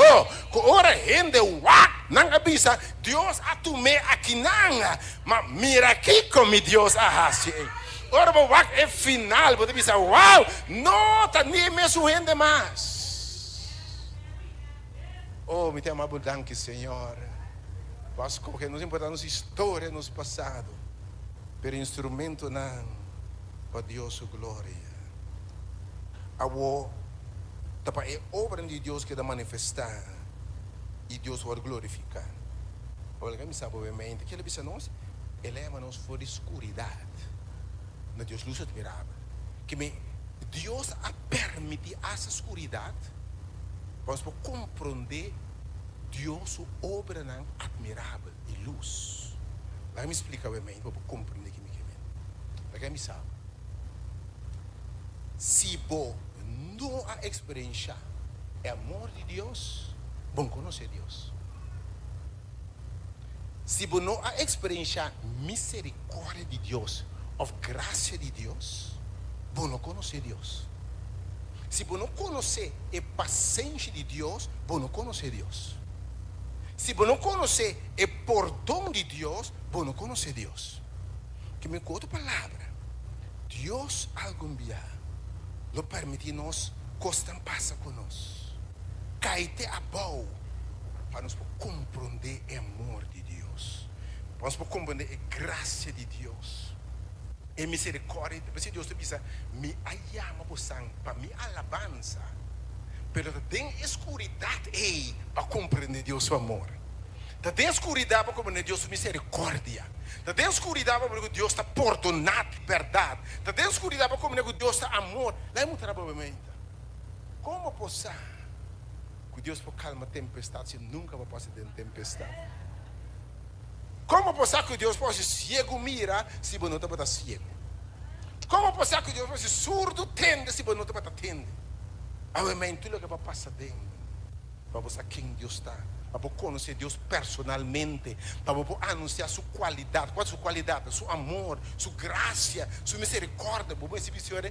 ku ora hende wak nan a bisa, Dios a tum'é akinan, ma mira kiko mi Dios a hasi ei. Ora bo wak e final bo ta bisa, Wow, no ta ni e mesun hende mas. Oh, mi ta yama bo danki, Señor. Bo a scoge nos importa nos historia, nos pasado, pero instrumentonan pa Dios su gloria. Awo ta pa e obranan di Dios keda manifesta y Dios worde glorifica. Awor laga mi sa bo mente, kiel a bisa nos? El a yama nos for di scuridad na Dios luz admirabel. Keme Dios a permiti hasta scuridad pa nos por comprende Dios su obranan admirabel i lus. Laga mi splika bo mente pa bo komprende ki mi ke men. Laga mi sa bo, si bo no a eksperensha e amor di Dios, bo no konosé Dios. Si bo no a eksperensha miserikòrdia di Dios òf grasia di Dios, bo no konosé Dios. Si bo no konosé e pasenshi di Dios, bo no konosé Dios. Si bo no konosé e pordon di Dios, bo no konosé Dios. Ke men ku otro palabra, Dios algun bia lo permití nos kosnan pasa ku nos, kai te abou, pa nos por komprondé e amor di Dios, pa nos por komprondé e grasia di Dios. E miserikòrdia di P'esei Dios ta bisa, Mi a yama bosan pa mi alabansa, pero ta den e skuridat ei pa komprendé Dios su amor. Ta den skuridat pa komprendé Dios su miserikòrdia. Ta den skuridat pa komprendé ku Dios ta pordoná di bèrdat. Ta den skuridat pa komprendé ku Dios ta amor. Laga mi mustrá bo menta komo por sa ku Dios por kalma tempestat si nunka bo a pasa den tempestat. Kon bo por sa ku Dios por hasi siegu mira si bo no tabata siegu? Kon bo por sa ku Dios por hasi surdu tende si bo no tabata tende? Awe men tur loke bo a pasa den pa bo sa ken Dios ta, pa bo konosé Dios personalmente, pa bo por anunsiá su kualidat. Kua ta su kualidatnan? Su amor, su grasia, su miserikòrdia. Bo mester bisa ora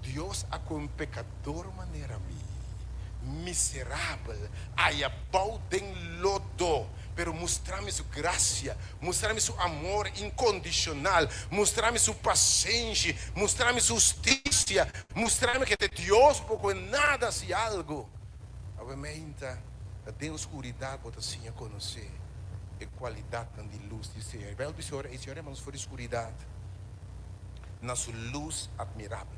Dios a kohe un pekador manera mi, miserabel, aya bou den lodo. Pero mustra mi su gracia, mustra mi su amor incondicional, mustra mi su pasenshi, mustra mi su husticia, mustra mi ke te Dios poco e nada haci algo. Awe meinta ta den oscuridad bo ta siña conoce e cualidadnan di luz di Señor. E Bijbel bisa ora e Señor a yama nos for di oscuridad na su luz admirabel.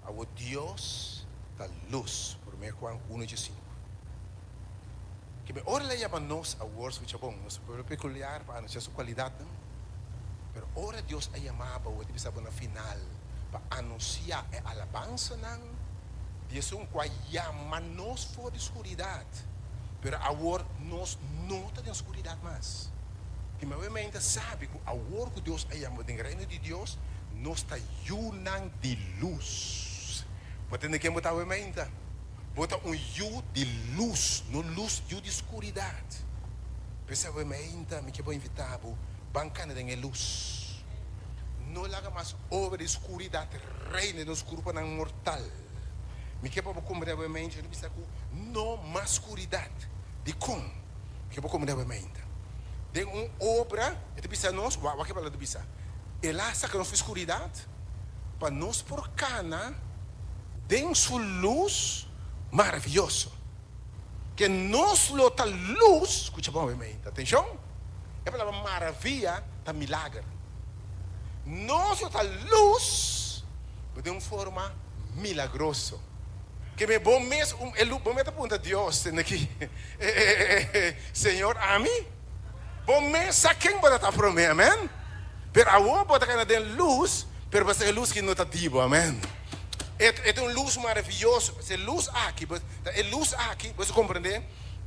Awo Dios ta luz, Prome Juan uno djesinku. Keme ora el a yama nos awor, skucha bon, nos pueblo pekuliar pa anunsiá su kualidatnan. Pero ora Dios a yama bo, bo ta bisa bo na final pa anunsiá e alabansanan di esun ku a yama nos for di skuridat. Pero awor nos no ta den skuridat mas. Keme awe mente sabi ku awor ku Dios a yama bo den Reino di Dios, nos ta yunan di lus. Bo tende ken bo ta awe mente? Bo ta un yu di lus, no lus yu di skuridat. P'esei awe meinta mi ke bo invitá bo, ban kana den e lus. No laga mas obra di skuridat reina den nos kurpanan mortal. Mi ke pa bo komprendé awe meinta, mi ta bisa ku no mas skuridat. Dikon? Mi ke bo komprendé awe meinta. Den un obra, e ta bisa nos, wak wak e palabra ta bisa, El a saka nos di skuridat pa nos por kana den su lus maravioso. Ke nos lo ta lus, skucha bon obviamente, atenshon, e palabra maravia ta milager. Nos lo ta lus, pero den un forma milagroso. Ke me bo mes, e lus, bo mes ta puntra Dios, tende aki, Señor, ami? Bo mes sa ken bo ta ta promé, amen. Pero awor bo ta kana den lus, pero bo sa e lus ki no ta di bo, amen. E ta un lus maravioso. E lus aki, e lus aki, bo ta komprendé,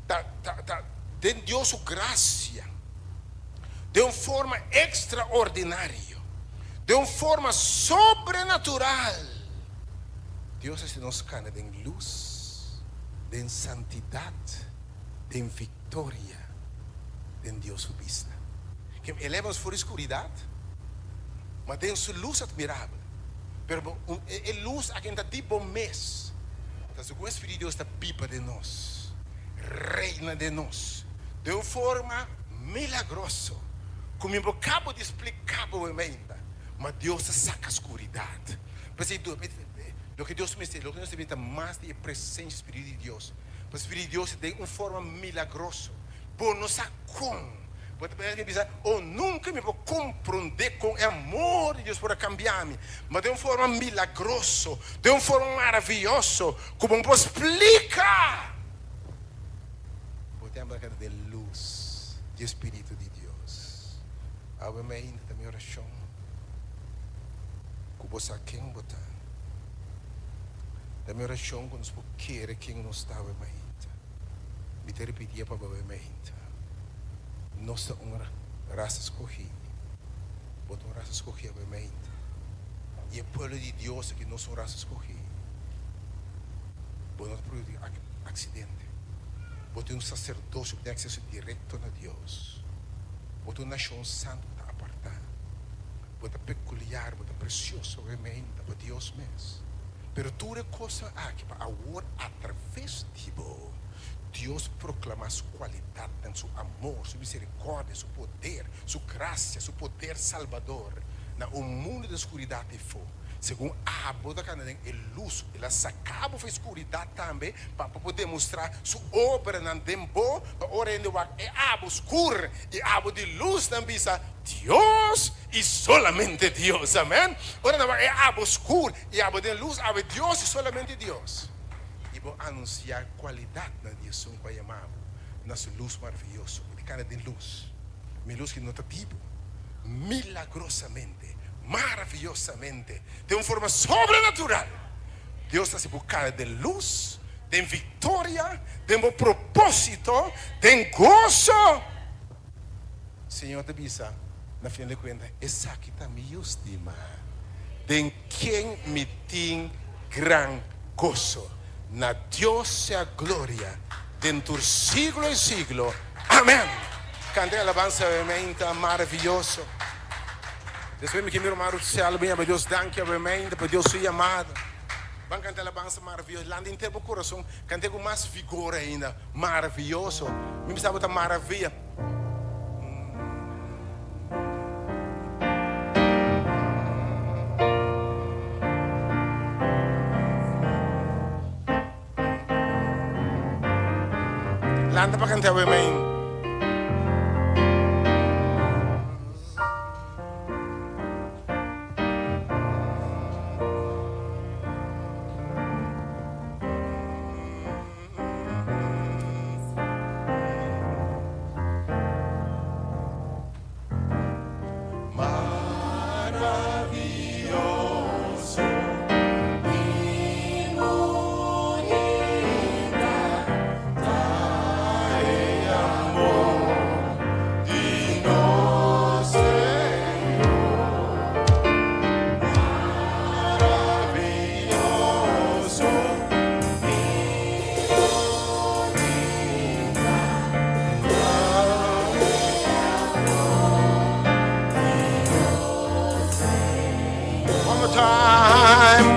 ta ta ta den Dios su grasia, den un forma ekstraordinario, den un forma sobrenatural, Dios a hasi nos kana den lus, den santidat, den viktoria den Dios su bista. Ke el leba nos for di skuridat, ma den su lus atmirabel. Pero bo, e lus aki no ta di bo mes, ta segun e Spiritu di Dios ta biba den nos, reina den nos, den un forma milagroso ku mi por kaba di splika bo ainda. Ma Dios ta saka skuridat. P'esei, loke Dios mester, loke nos ta mas di e presensia Spiritu di Dios. Pasobra Spiritu di Dios den un forma milagroso. Bo no sa kon. Bo ta bisa, Oh, nunka mi por komprondé kon e amor di Dios por a kambia mi. Ma den un forma milagroso, den un forma maravioso ku bo no por splika. Bo ta embarká den lus di e Spiritu di Dios. Awe mi ainda ta mi orashon ku bo sa ken bo ta. Ta mi orashon ku nos por kere ken nos ta awe mainta. Mi ta ripitié pa bo awe mainta. Nos ta un rasa skohí. Bo ta un rasa skohí awe mainta. I e pueblo di Dios aki nos ta un rasa skohí. Bo no ta produkto di aksidente. Bo tin un saserdosio ku tin akseso direkto na Dios. Bo ta un nashon santu ku ta apartá. Bo ta pekuliar, bo ta presioso obviamente pa Dios mes. Pero tur e kosnan aki pa awor atraves di bo, Dios proklamá su kualidatnan, su amor, su miserikòrdia, su poder, su grasia, su poder salbador na un mundu den skuridat ei fo. Segun abo ta kanda den e lus, el a saka bo for e skuridat tambe pa por demostrá su obranan den bo, pa ora hende wak e abo skur i abo di lus nan bisa, Dios i solamente Dios. Amen. Ora nan wak e abo skur i abo den lus, abo Dios i solamente Dios. I bo anunsiá kualidatnan di esun ku a yama bo na su lus maravioso. Bo di kana den lus. Mi lus ki no ta di bo. Milagrosamente, maraviosamente, den un forma sobrenatural, Dios ta hasi bo kana den lus, den viktoria, den bo propósito, den goso. Señor ta bisa, na final di kuenta, Esaki ta mi Yu stimá, den ken mi tin gran goso. Na Dios sea gloria den tur siglo i siglo. Amèn! Kanta e alabansa awemente maravioso. Despues mi ke mi ruman Ruthsel bin yama Dios danki awemente pa Dios su yamada. Ban kanta e alabansa maravioso. Lanta henter bo kurason. Kant'é ku mas vigor ainda. Maravioso. Mi bisa bo ta maravia. Lanta pa kanta awe main. One more time.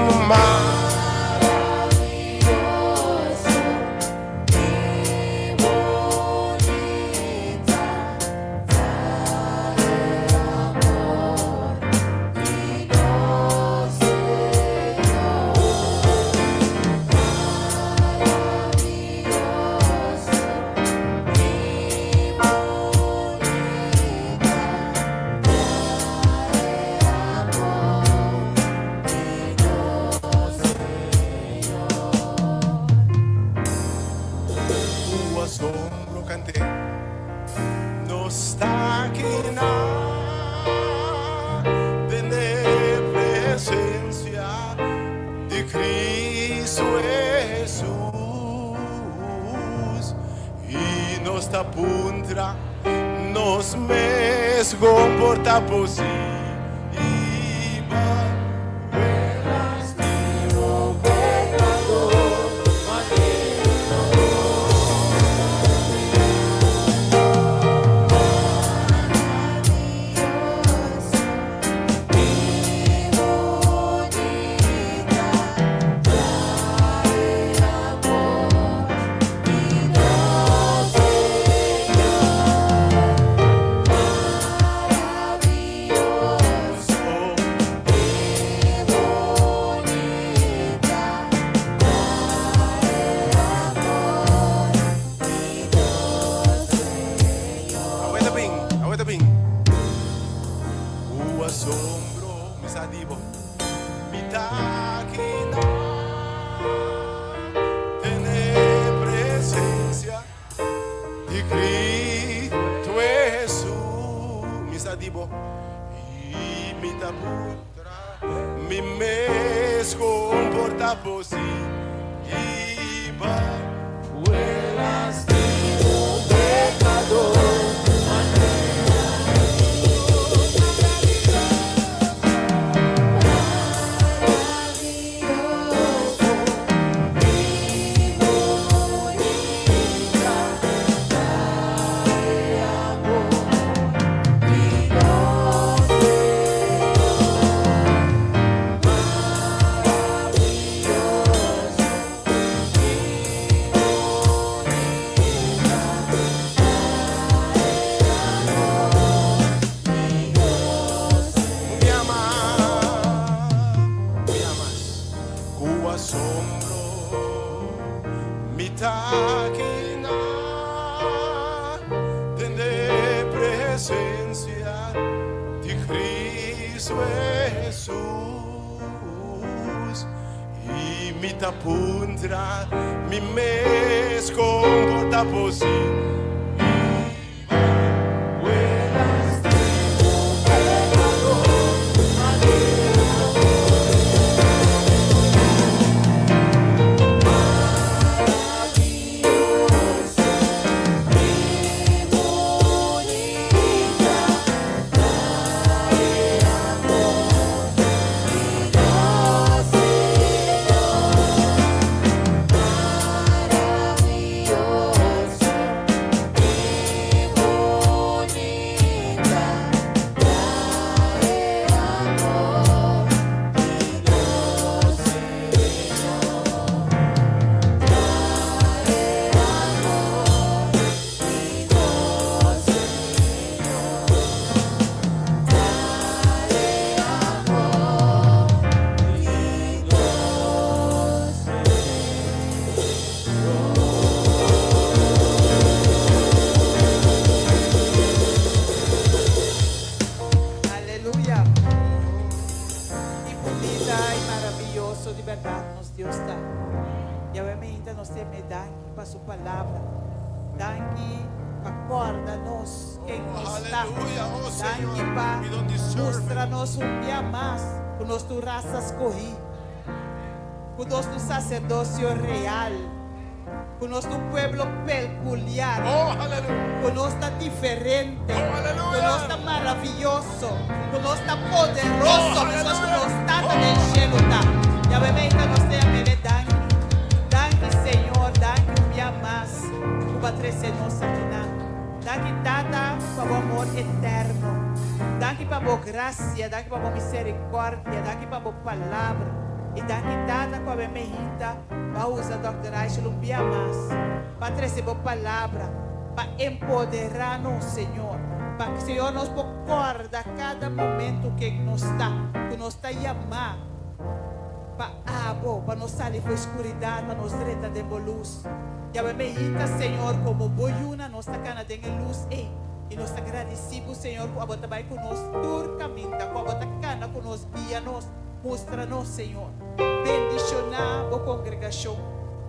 Ku asombro kant'é, Nos ta akinan den e presensia di Cristo. I nos ta puntra nos mes kon por ta posibel. Awe ta bin, awe ta bin. Ku asombro mi sa di bo, mi ta aki na tene presencia di Cristo Hesus. Mi sa di bo, i mi ta puntra mi mes kon por ta posibel. Mi ama, mi amas, ku asombro mi ta kina den e presencia di Cristo Hesus i mi ta puntra mi mes kon por ta posibel. Aleluya. Ki bunita i maravioso di bèrdat nos Dios ta. Yahweh meinta nos teme danki pa su palabra. Danki pa kòrda nos ken nos ta. Danki pa mustra nos un bia mas ku nos ta un rasa skohí, ku nos ta un saserdosio real. Ku nos ta un pueblo pelkuliar, ku nos ta diferente, ku nos ta maravioso, ku nos ta poderoso, meskos ku nos Tata den shelu ta. Yahweh meinta nos ta yam'El e danki. Danki Señor, danki un bia mas ku bo a trese nos akinan. Danki Tata pa bo amor eterno. Danki pa bo grasia, danki pa bo miserikòrdia, danki pa bo palabra. I danki Tata ku awe meinta Ba usa Dòkter Raichel un bia mas pa trese bo palabra pa empoderá nos, Señor, pa Señor nos por kòrda kada momento ken nos ta, ku nos ta yamá pa abo, pa nos sali for e skuridat, pa nos drenta den bo lus. Yahweh me hinta, Señor, komo bo yuna nos ta kana den e lus ei, i nos ta gradisí bo, Señor, ku abo ta bai ku nos tur kaminda, ku abo ta kana ku nos, guia nos, mustra nos, Señor. Bendishoná bo kongregashon.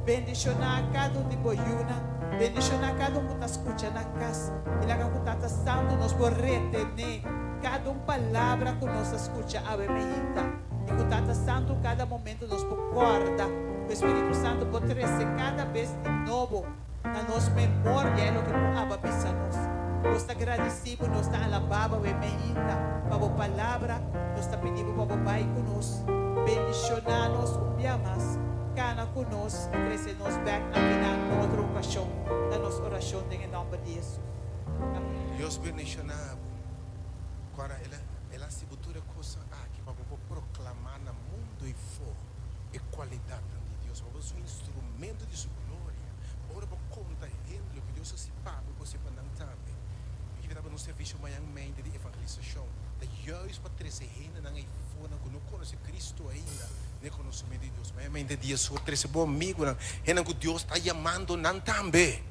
Bendishoná kada un di bo yunan. Bendishoná kada un ku ta skucha na kas. I laga ku Tata Santu nos por retené kada un palabra ku nos a skucha awe meinta. I ku Tata Santu kada momentu nos por kòrda ku e Spiritu Santu por trese kada bes di nobo. Na nos memoria e loke ku abo a bisa nos. Nos ta gradisí bo, nos ta alabá bo awe meinta pa bo palabra. Nos ta pidi bo pa bo bai ku nos, bendishoná nos un bia mas, kana ku nos i trese nos bèk akinan un otro okashon. Ta nos orashon den e nòmber di Hesus. Amèn. Dios bendishoná bo. Kora el a el a hasi bo tur e kosnan aki pa bo por proklamá na mundu ei fó e kualidatnan di Dios, pa bo ta un instrumento di su gloria. Ora bo konta hende loke Dios a hasi pa bo, bo hasi pa nan tambe. Mi kier tabata un servisio mañan mente di evangelisashon, ta juist pa trese hendenan ei fó nan ku no konosé Kristu ainda den e konosementu di Dios. Mañan mente di Hesus trese bo amigunan, hendenan ku Dios ta yamando nan tambe.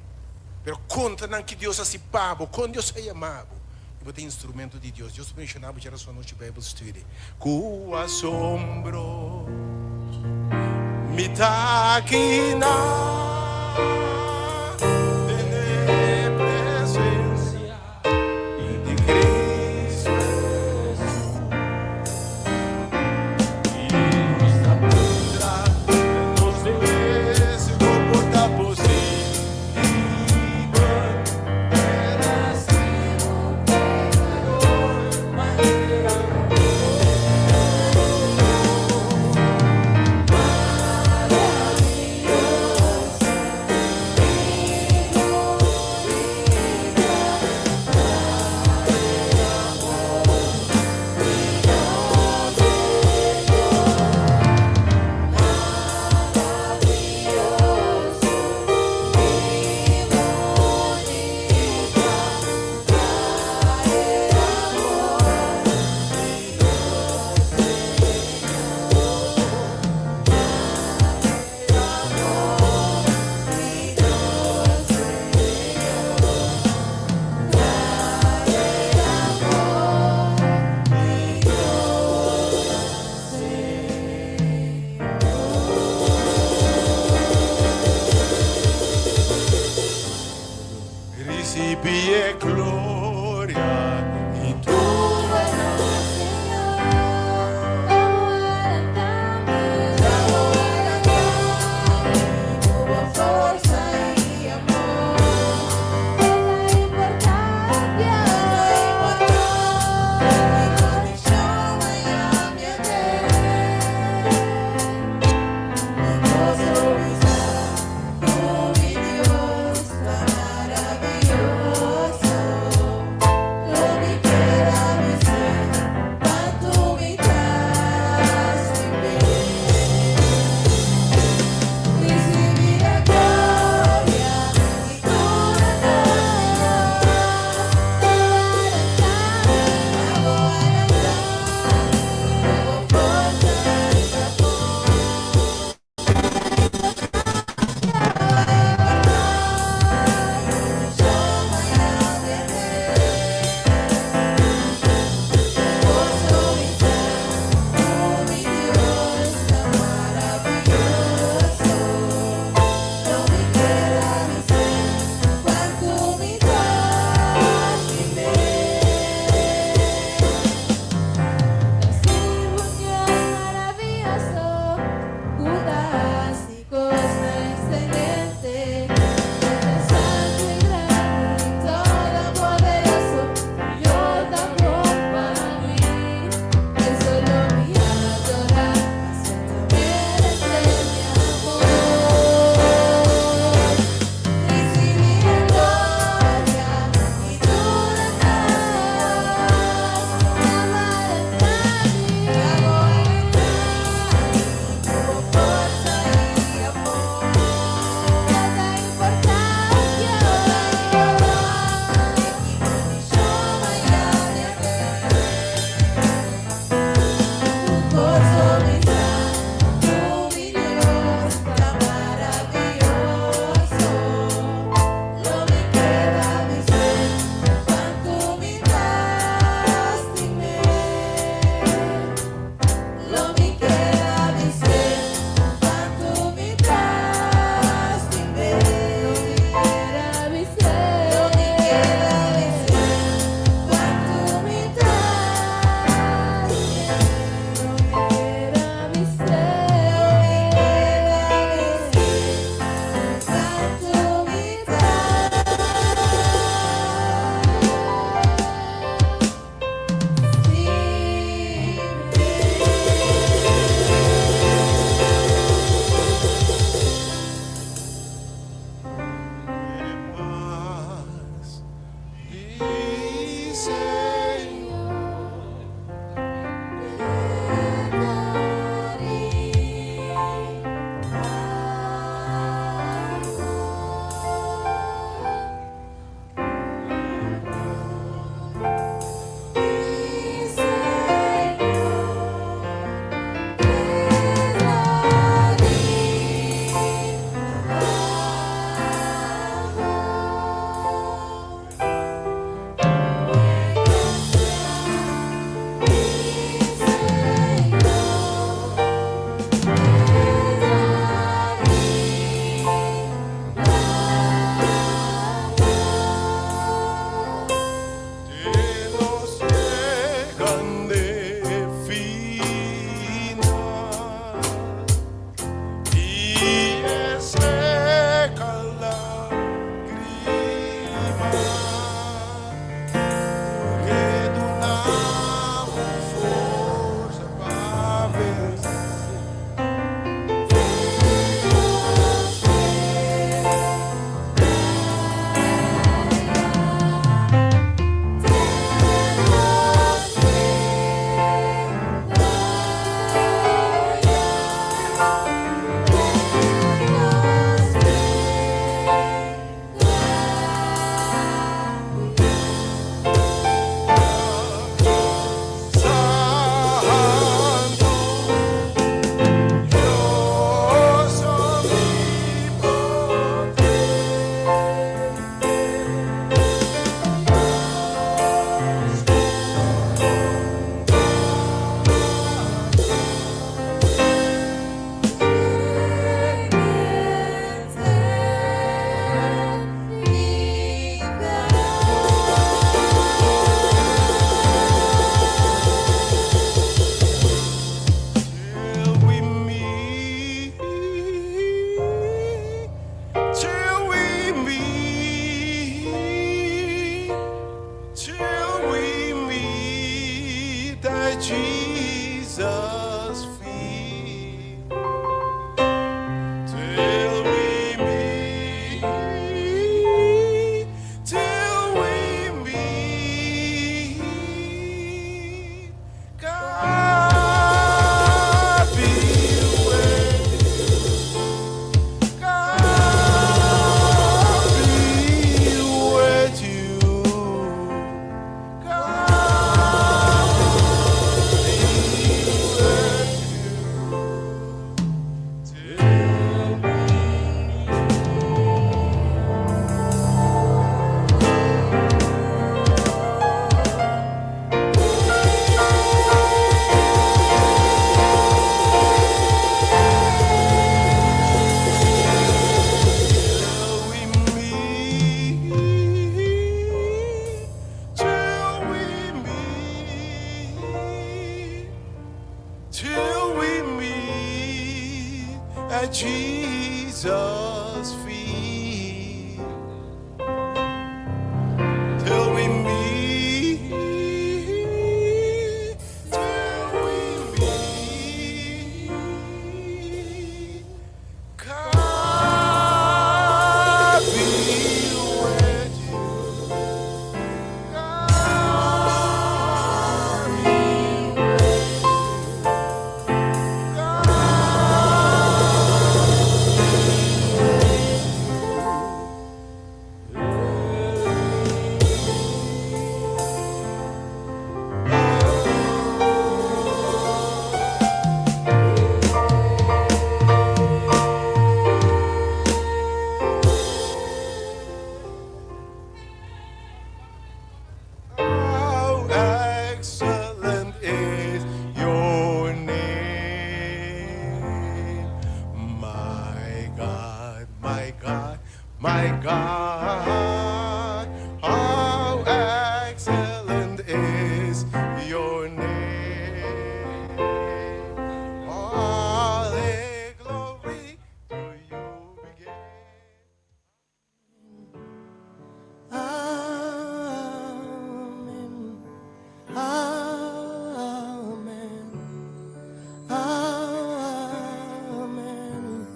Pero konta nan ki Dios a hasi pa bo, kon Dios a yama bo. I bo ta instrumento di Dios. Dios ta bendiciona bo djarason anochi Bijbel study. Cu asombro mi ta aki na den e presencia di Cristo Jesus. I nos ta puntra nos mes con por ta posibel. Ricibi e gloria y tur Jesus' feet. Till we meet, till we meet. God be with you. God be with you. God How excellent is your name, my God, my God, my God. How excellent is your name. All the glory to you begin. Amen. Amen. Amen. Amen.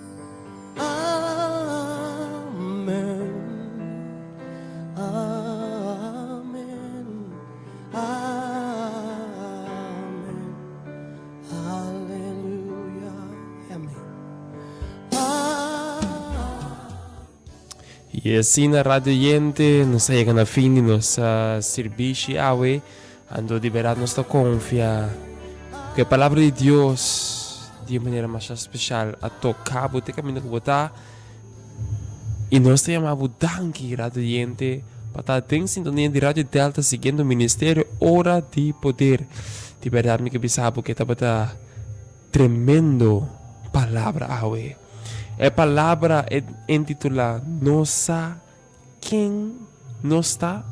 Amen. Amen. Hallelujah. Amen. Amen. I asina radio oyente nos a yega na fin di nos sirbishi awe. Anto di berdad nos ta confia cu e palabra di Dios di un manera masha special a toca bo te caminda cu bo ta. I nos ta yama bo danki radio oyente pa ta den sintonia di Radio Delta siguiendo Ministerio Ora di Poder. Di berdad mi ke bisa bo ke tabata tremendo palabra awe. E palabra e intitulá Nos Sa Ken Nos Ta.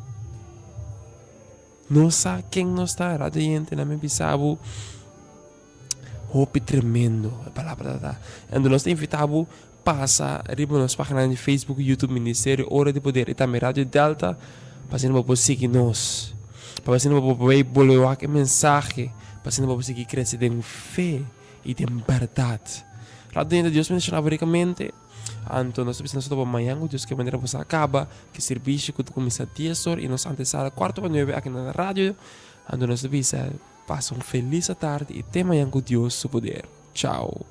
Nos sa ken nos ta. Radio oyente na mi bisa bo hopi tremendo e palabra ta. Anto nos ta invita bo pasa riba nos pagina di Facebook, YouTube Ministerio Ora di Poder y tambe Radio Delta pa asina bo por sigui nos. Pa asina bo por bay bolbe wak e mensahe pa asina bo por sigui crece den fe y den berdad. Radio oyente Dios bendiciona bo ricamente. Anto nos ta bisa nos ta topa mañan ku Dios ke manera boso a kaba ki sirbishi ku ta kuminsá dies or i nos antesala kuarto pa nuebe aki na radio. Anto nos ta bisa pasa un felis atardi i te mañan ku Dios su poder. Chao.